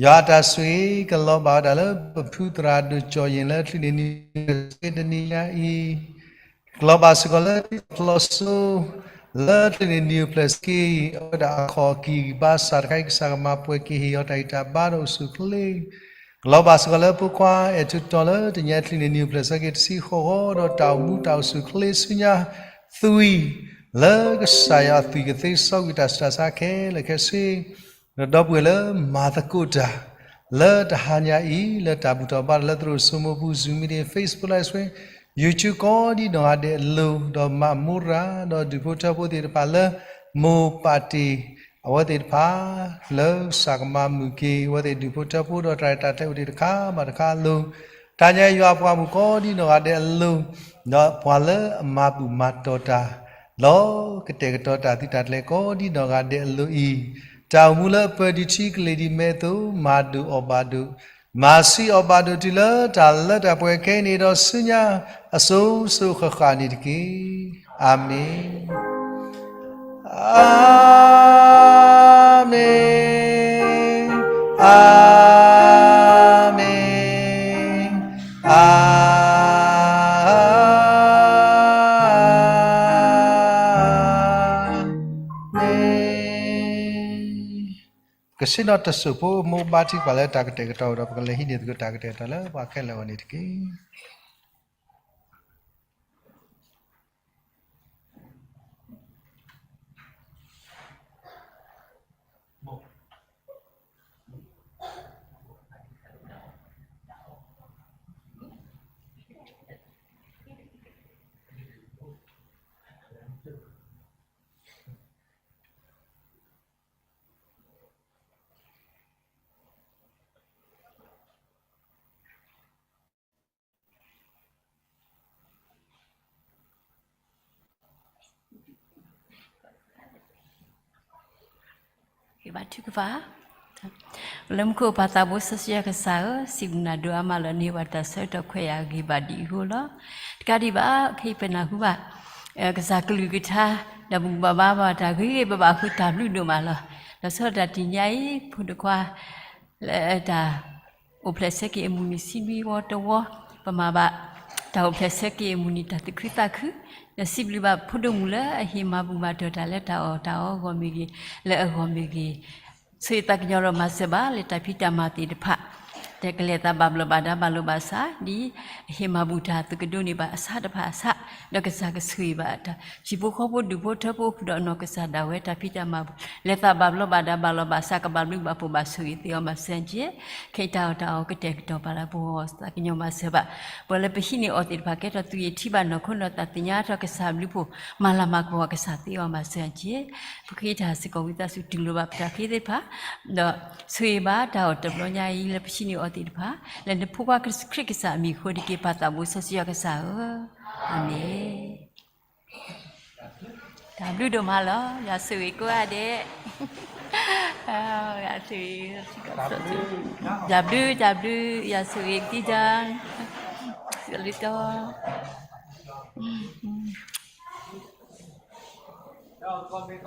ယွၤအတၢ်ဆိၣ်ဂ့ၤကလီၤဘၣ်ဝဲဒၣ်လၢပဖုသရၣ်ဒိၣ်ကၠီၣ်ယ့ၣ်လၢချံန့ၣ်နံၤဖျၢၣ်စ့တနံၤညါအံၤ, ကလီၤဘၣ်စ့ၢ်ကီးလၢတံၤသကိးဖျီစိ လၢချံန့ၣ်နံၤဖျၢၣ်စ့အံၤ အဝဲဒၣ်အခီၣ်က့ၤဘါစၢ်တခါအံၤ ကစၢ်ကမၤပှဲၤက့ၤဟ့ၣ်အီၤတၢ်ဂံၢ်တၢ်ဘါဒီးအိၣ်ဆူၣ်အိၣ်ချ့ ကလီၤဘၣ်စ့ၢ်ကီးလၢဖိခွါအဲၣ်ထူးတီၤလၢတနံၤညါချံန့ၣ်နံၤဖျၢၣ်စ့က့ၤတဆံဃိးဂီၤဒီးတၢ်အိၣ်မူတၢ်အိၣ်ဆူၣ်အိၣ်ချ့ဆူညါ သွံၣ် လၢကစၢ်ယွၤအသွံၣ်ကသ့စီကွံာ်တၢ်ဆူးတၢ်ဆါခဲလၢာ်ခဲဆ့ ဒီးဒီပုၢ်ဝဲၢ်လၢမၤသကိးတၢ် လၢတဟါညါအံၤ လၢတၢ်ဘူၣ်ထီၣ်ဘါထီၣ်လၢသရိာ်စိမိၤပူၤ Zoom meeting Facebook live stream YouTube ကိးဒံနီၢ်ဂၤဒဲးအလိၤ ဒီးမၤမိၢ်ရၢ် ဒီးဒူၣ်ဖိထၢဖိသ့ၣ်တဖၣ်လၢ မိၢ်ပၢ်တ့ၢ် အဝဲသ့ၣ်တဖၣ် လၢကစၢ်ကမၤမုာ်က့ၤ အဝဲသ့ၣ်ဒူၣ်ဖိထၢဖိဒီးတၢ်ရဲၣ်တၢ်ကျဲၤအိၣ်တ့ၢ်တခါဘၣ်တခါအလိၤ တၢ်ညါယွၤအပှၤမုၣ်ကိးဒံနီၢ်ဂၤဒဲးအလိၤ ဒီးပှၤလၢအမၤဘူၣ်မၤတီၢ်တၢ် ဒီးကတဲာ်ကတီၤတၢ်သုးတၢ်ကျဲၤကိးဒံနီၢ်ဂၤဒဲးအလိၤအံၤ တၢ်အိၣ်မူလၢအပၢဒံးထံကလ့ၤဒံးမဲအသိး မၤဒိၣ်အီၣ်ဘၣ်ဒိၣ် မၤဆံးအီၤဘၣ်ဒိၣ်တုၤလၢတၢ်လၢတၢ်ပှဲၤခဲအံၤန့ၣ်ဒီးဆူညါအစိၤစိၤဃၣ်ဃၣ်န့ၣ်တက့ၢ်. အၤမ့ၣ်, အၤမ့ၣ်, အၤမ့ၣ်, အၤမ့ၣ်. ကစံးထီၣ်တစိၢ်ဖိ မိၢ်ဘါထံကပၤလၢတၢ်ကတဲာ်ကတီၤဒီး ပကလဲၤဟံးန့ၢ်သကိးတၢ်ကတဲာ်ကတီၤလၢပှၤခဲလၢာ်အဂီၢ်န့ၣ်တက့ၢ်. ဂ့ၤဘၣ်ထုကဖၣ်, လၢမူခိၣ်ပၢ်သးဘိစီဆှံယွၤကစၢ်ဧၢ, စံးဘျုးနၤဒိၣ်အါမးလၢနဟ့ၣ်ဘၣ်တၢ်ဆၢကတီၢ်ခွဲးယာ်အဂ့ၤဘၣ်ဒ်အံၤအဃိလီၤ. တကးဒံးဘၣ် ခဲအံၤပနၢ်ဟူဘၣ် ကစၢ်ကလုၢ်ကထါ ဒီးပဘူၣ်ဘၣ်ဘါဘၣ်တၢ်ဂ့ၤဂ့ၤဘၣ်ဘၣ်အဃိ တၢ်ဘျုးဒိၣ်မးလီၤ. ဒီးဆၢကတီၢ်တနံၤညါအံၤ ဖိဒိၣ်ခွါ လၢတၢ် အိၣ်ဖျဲၣ်ဆၢက့ၤအမုၢ်နံၤဆံနွံဝီတဝီ, ပမၤဘၣ် တၢ်အိၣ်ဖျဲၣ်ဆၢက့ၤအမုၢ်နံၤတၢ်သူၣ်ခုသးခု, ဒီးစံးဘျုးဘၣ်ဖိဒိၣ်မုၣ်လၢအဟ့ၣ်မၤဘူၣ်မၤတီၤတၢ်လၢတၢ်အီၣ်တၢ်အီအဂီၢ်မ့ၢ်ဂ့ၤ, လၢအဂီၢ်မ့ၢ်ဂ့ၤ, ဆိၣ်ဂ့ၤသးကညီၤဒီးမၤစၢၤဘၣ်လၢတၢ်ဖံးတၢ်မၤသ့ၣ်တဖၣ်, တၢ်ကလဲၤသးဘၣ်ဘျီးဘၣ်ဒါဘၣ်လိာ်ဘၣ်စး ဒ်အဟ့ၣ်မၤဘူၣ်တၢ်သုးကဒိးန့ၢ်ဘၣ်အဆၣ်တဖၣ်အဆၣ်, ဒီးကစၢ်ကဆိၣ်ဂ့ၤဘၣ်တၢ် ဟံၣ်ဖိဃီဖိဒူၣ်ဖိထၢဖိအိၣ်ဃုာ်ဒီးအနီၢ်ကစၢ်ဒၣ်ဝဲတၢ်ဖံးတၢ်မၤဘူၣ် လဲၤသးဘၣ်ဘျီးဘၣ်ဒါဘၣ်လိာ်ဘၣ်စး ကဘၣ်ဘျုးဘၣ်ဖှိၣ်ဘၣ်ဆိၣ်ဂ့ၤသ့အီၤမၤစၢၤက့ၤ, ခဲအံၤတၢ်အီၣ်တၢ်အီကတဲာ်ကတီၤပာ်လၢပဂီၢ်သးကညီၤမၤစၢၤဘၣ်, ပှၤလၢပဟံးန့ၢ်အီၤသ့ၣ်တဖၣ်ကဲထီၣ်သူၣ်ယံၤထံဘၣ်နီၢ်ခိနီၢ်သးသ့ၣ်ညါထီၣ်ကစၢ်ဘျုးဖှိၣ် မၤလၤမၤကပီၤကစၢ်သ့အီၤမၤစၢၤက့ၤ, ပဃ့တၢ်စ့ၢ်ကီးဝံသးစူၤတူၢ်လိာ်ဘၣ်ပတၢ်ဃ့သ့ၣ်တဖၣ်, ဒီးဆိၣ်ဂ့ၤဘၣ်တၢ်အီၣ်တဘျီညါအံၤလၢပဟံးန့ၢ်အီၤသ့ၣ်တဖၣ်, လၢနဖိခွါခရံာ်ကစၢ်အမံၤအဃိတက့ၢ် ပၢ်သးဘိစီဆှံယွၤကစၢ်ဧၢ, အၤမ့ၣ်. တၢ်ဘျုးဒိၣ်မးလီၤ, ယွၤဆိၣ်ဂ့ၤကိးဂၤဒဲး, ယွၤဆိၣ်ဂ့ၤ, တၢ်ဘျုး, တၢ်ဘျုး, ယွၤဆိၣ်ဂ့ၤကသံၣ်တၢ်, လၢတီ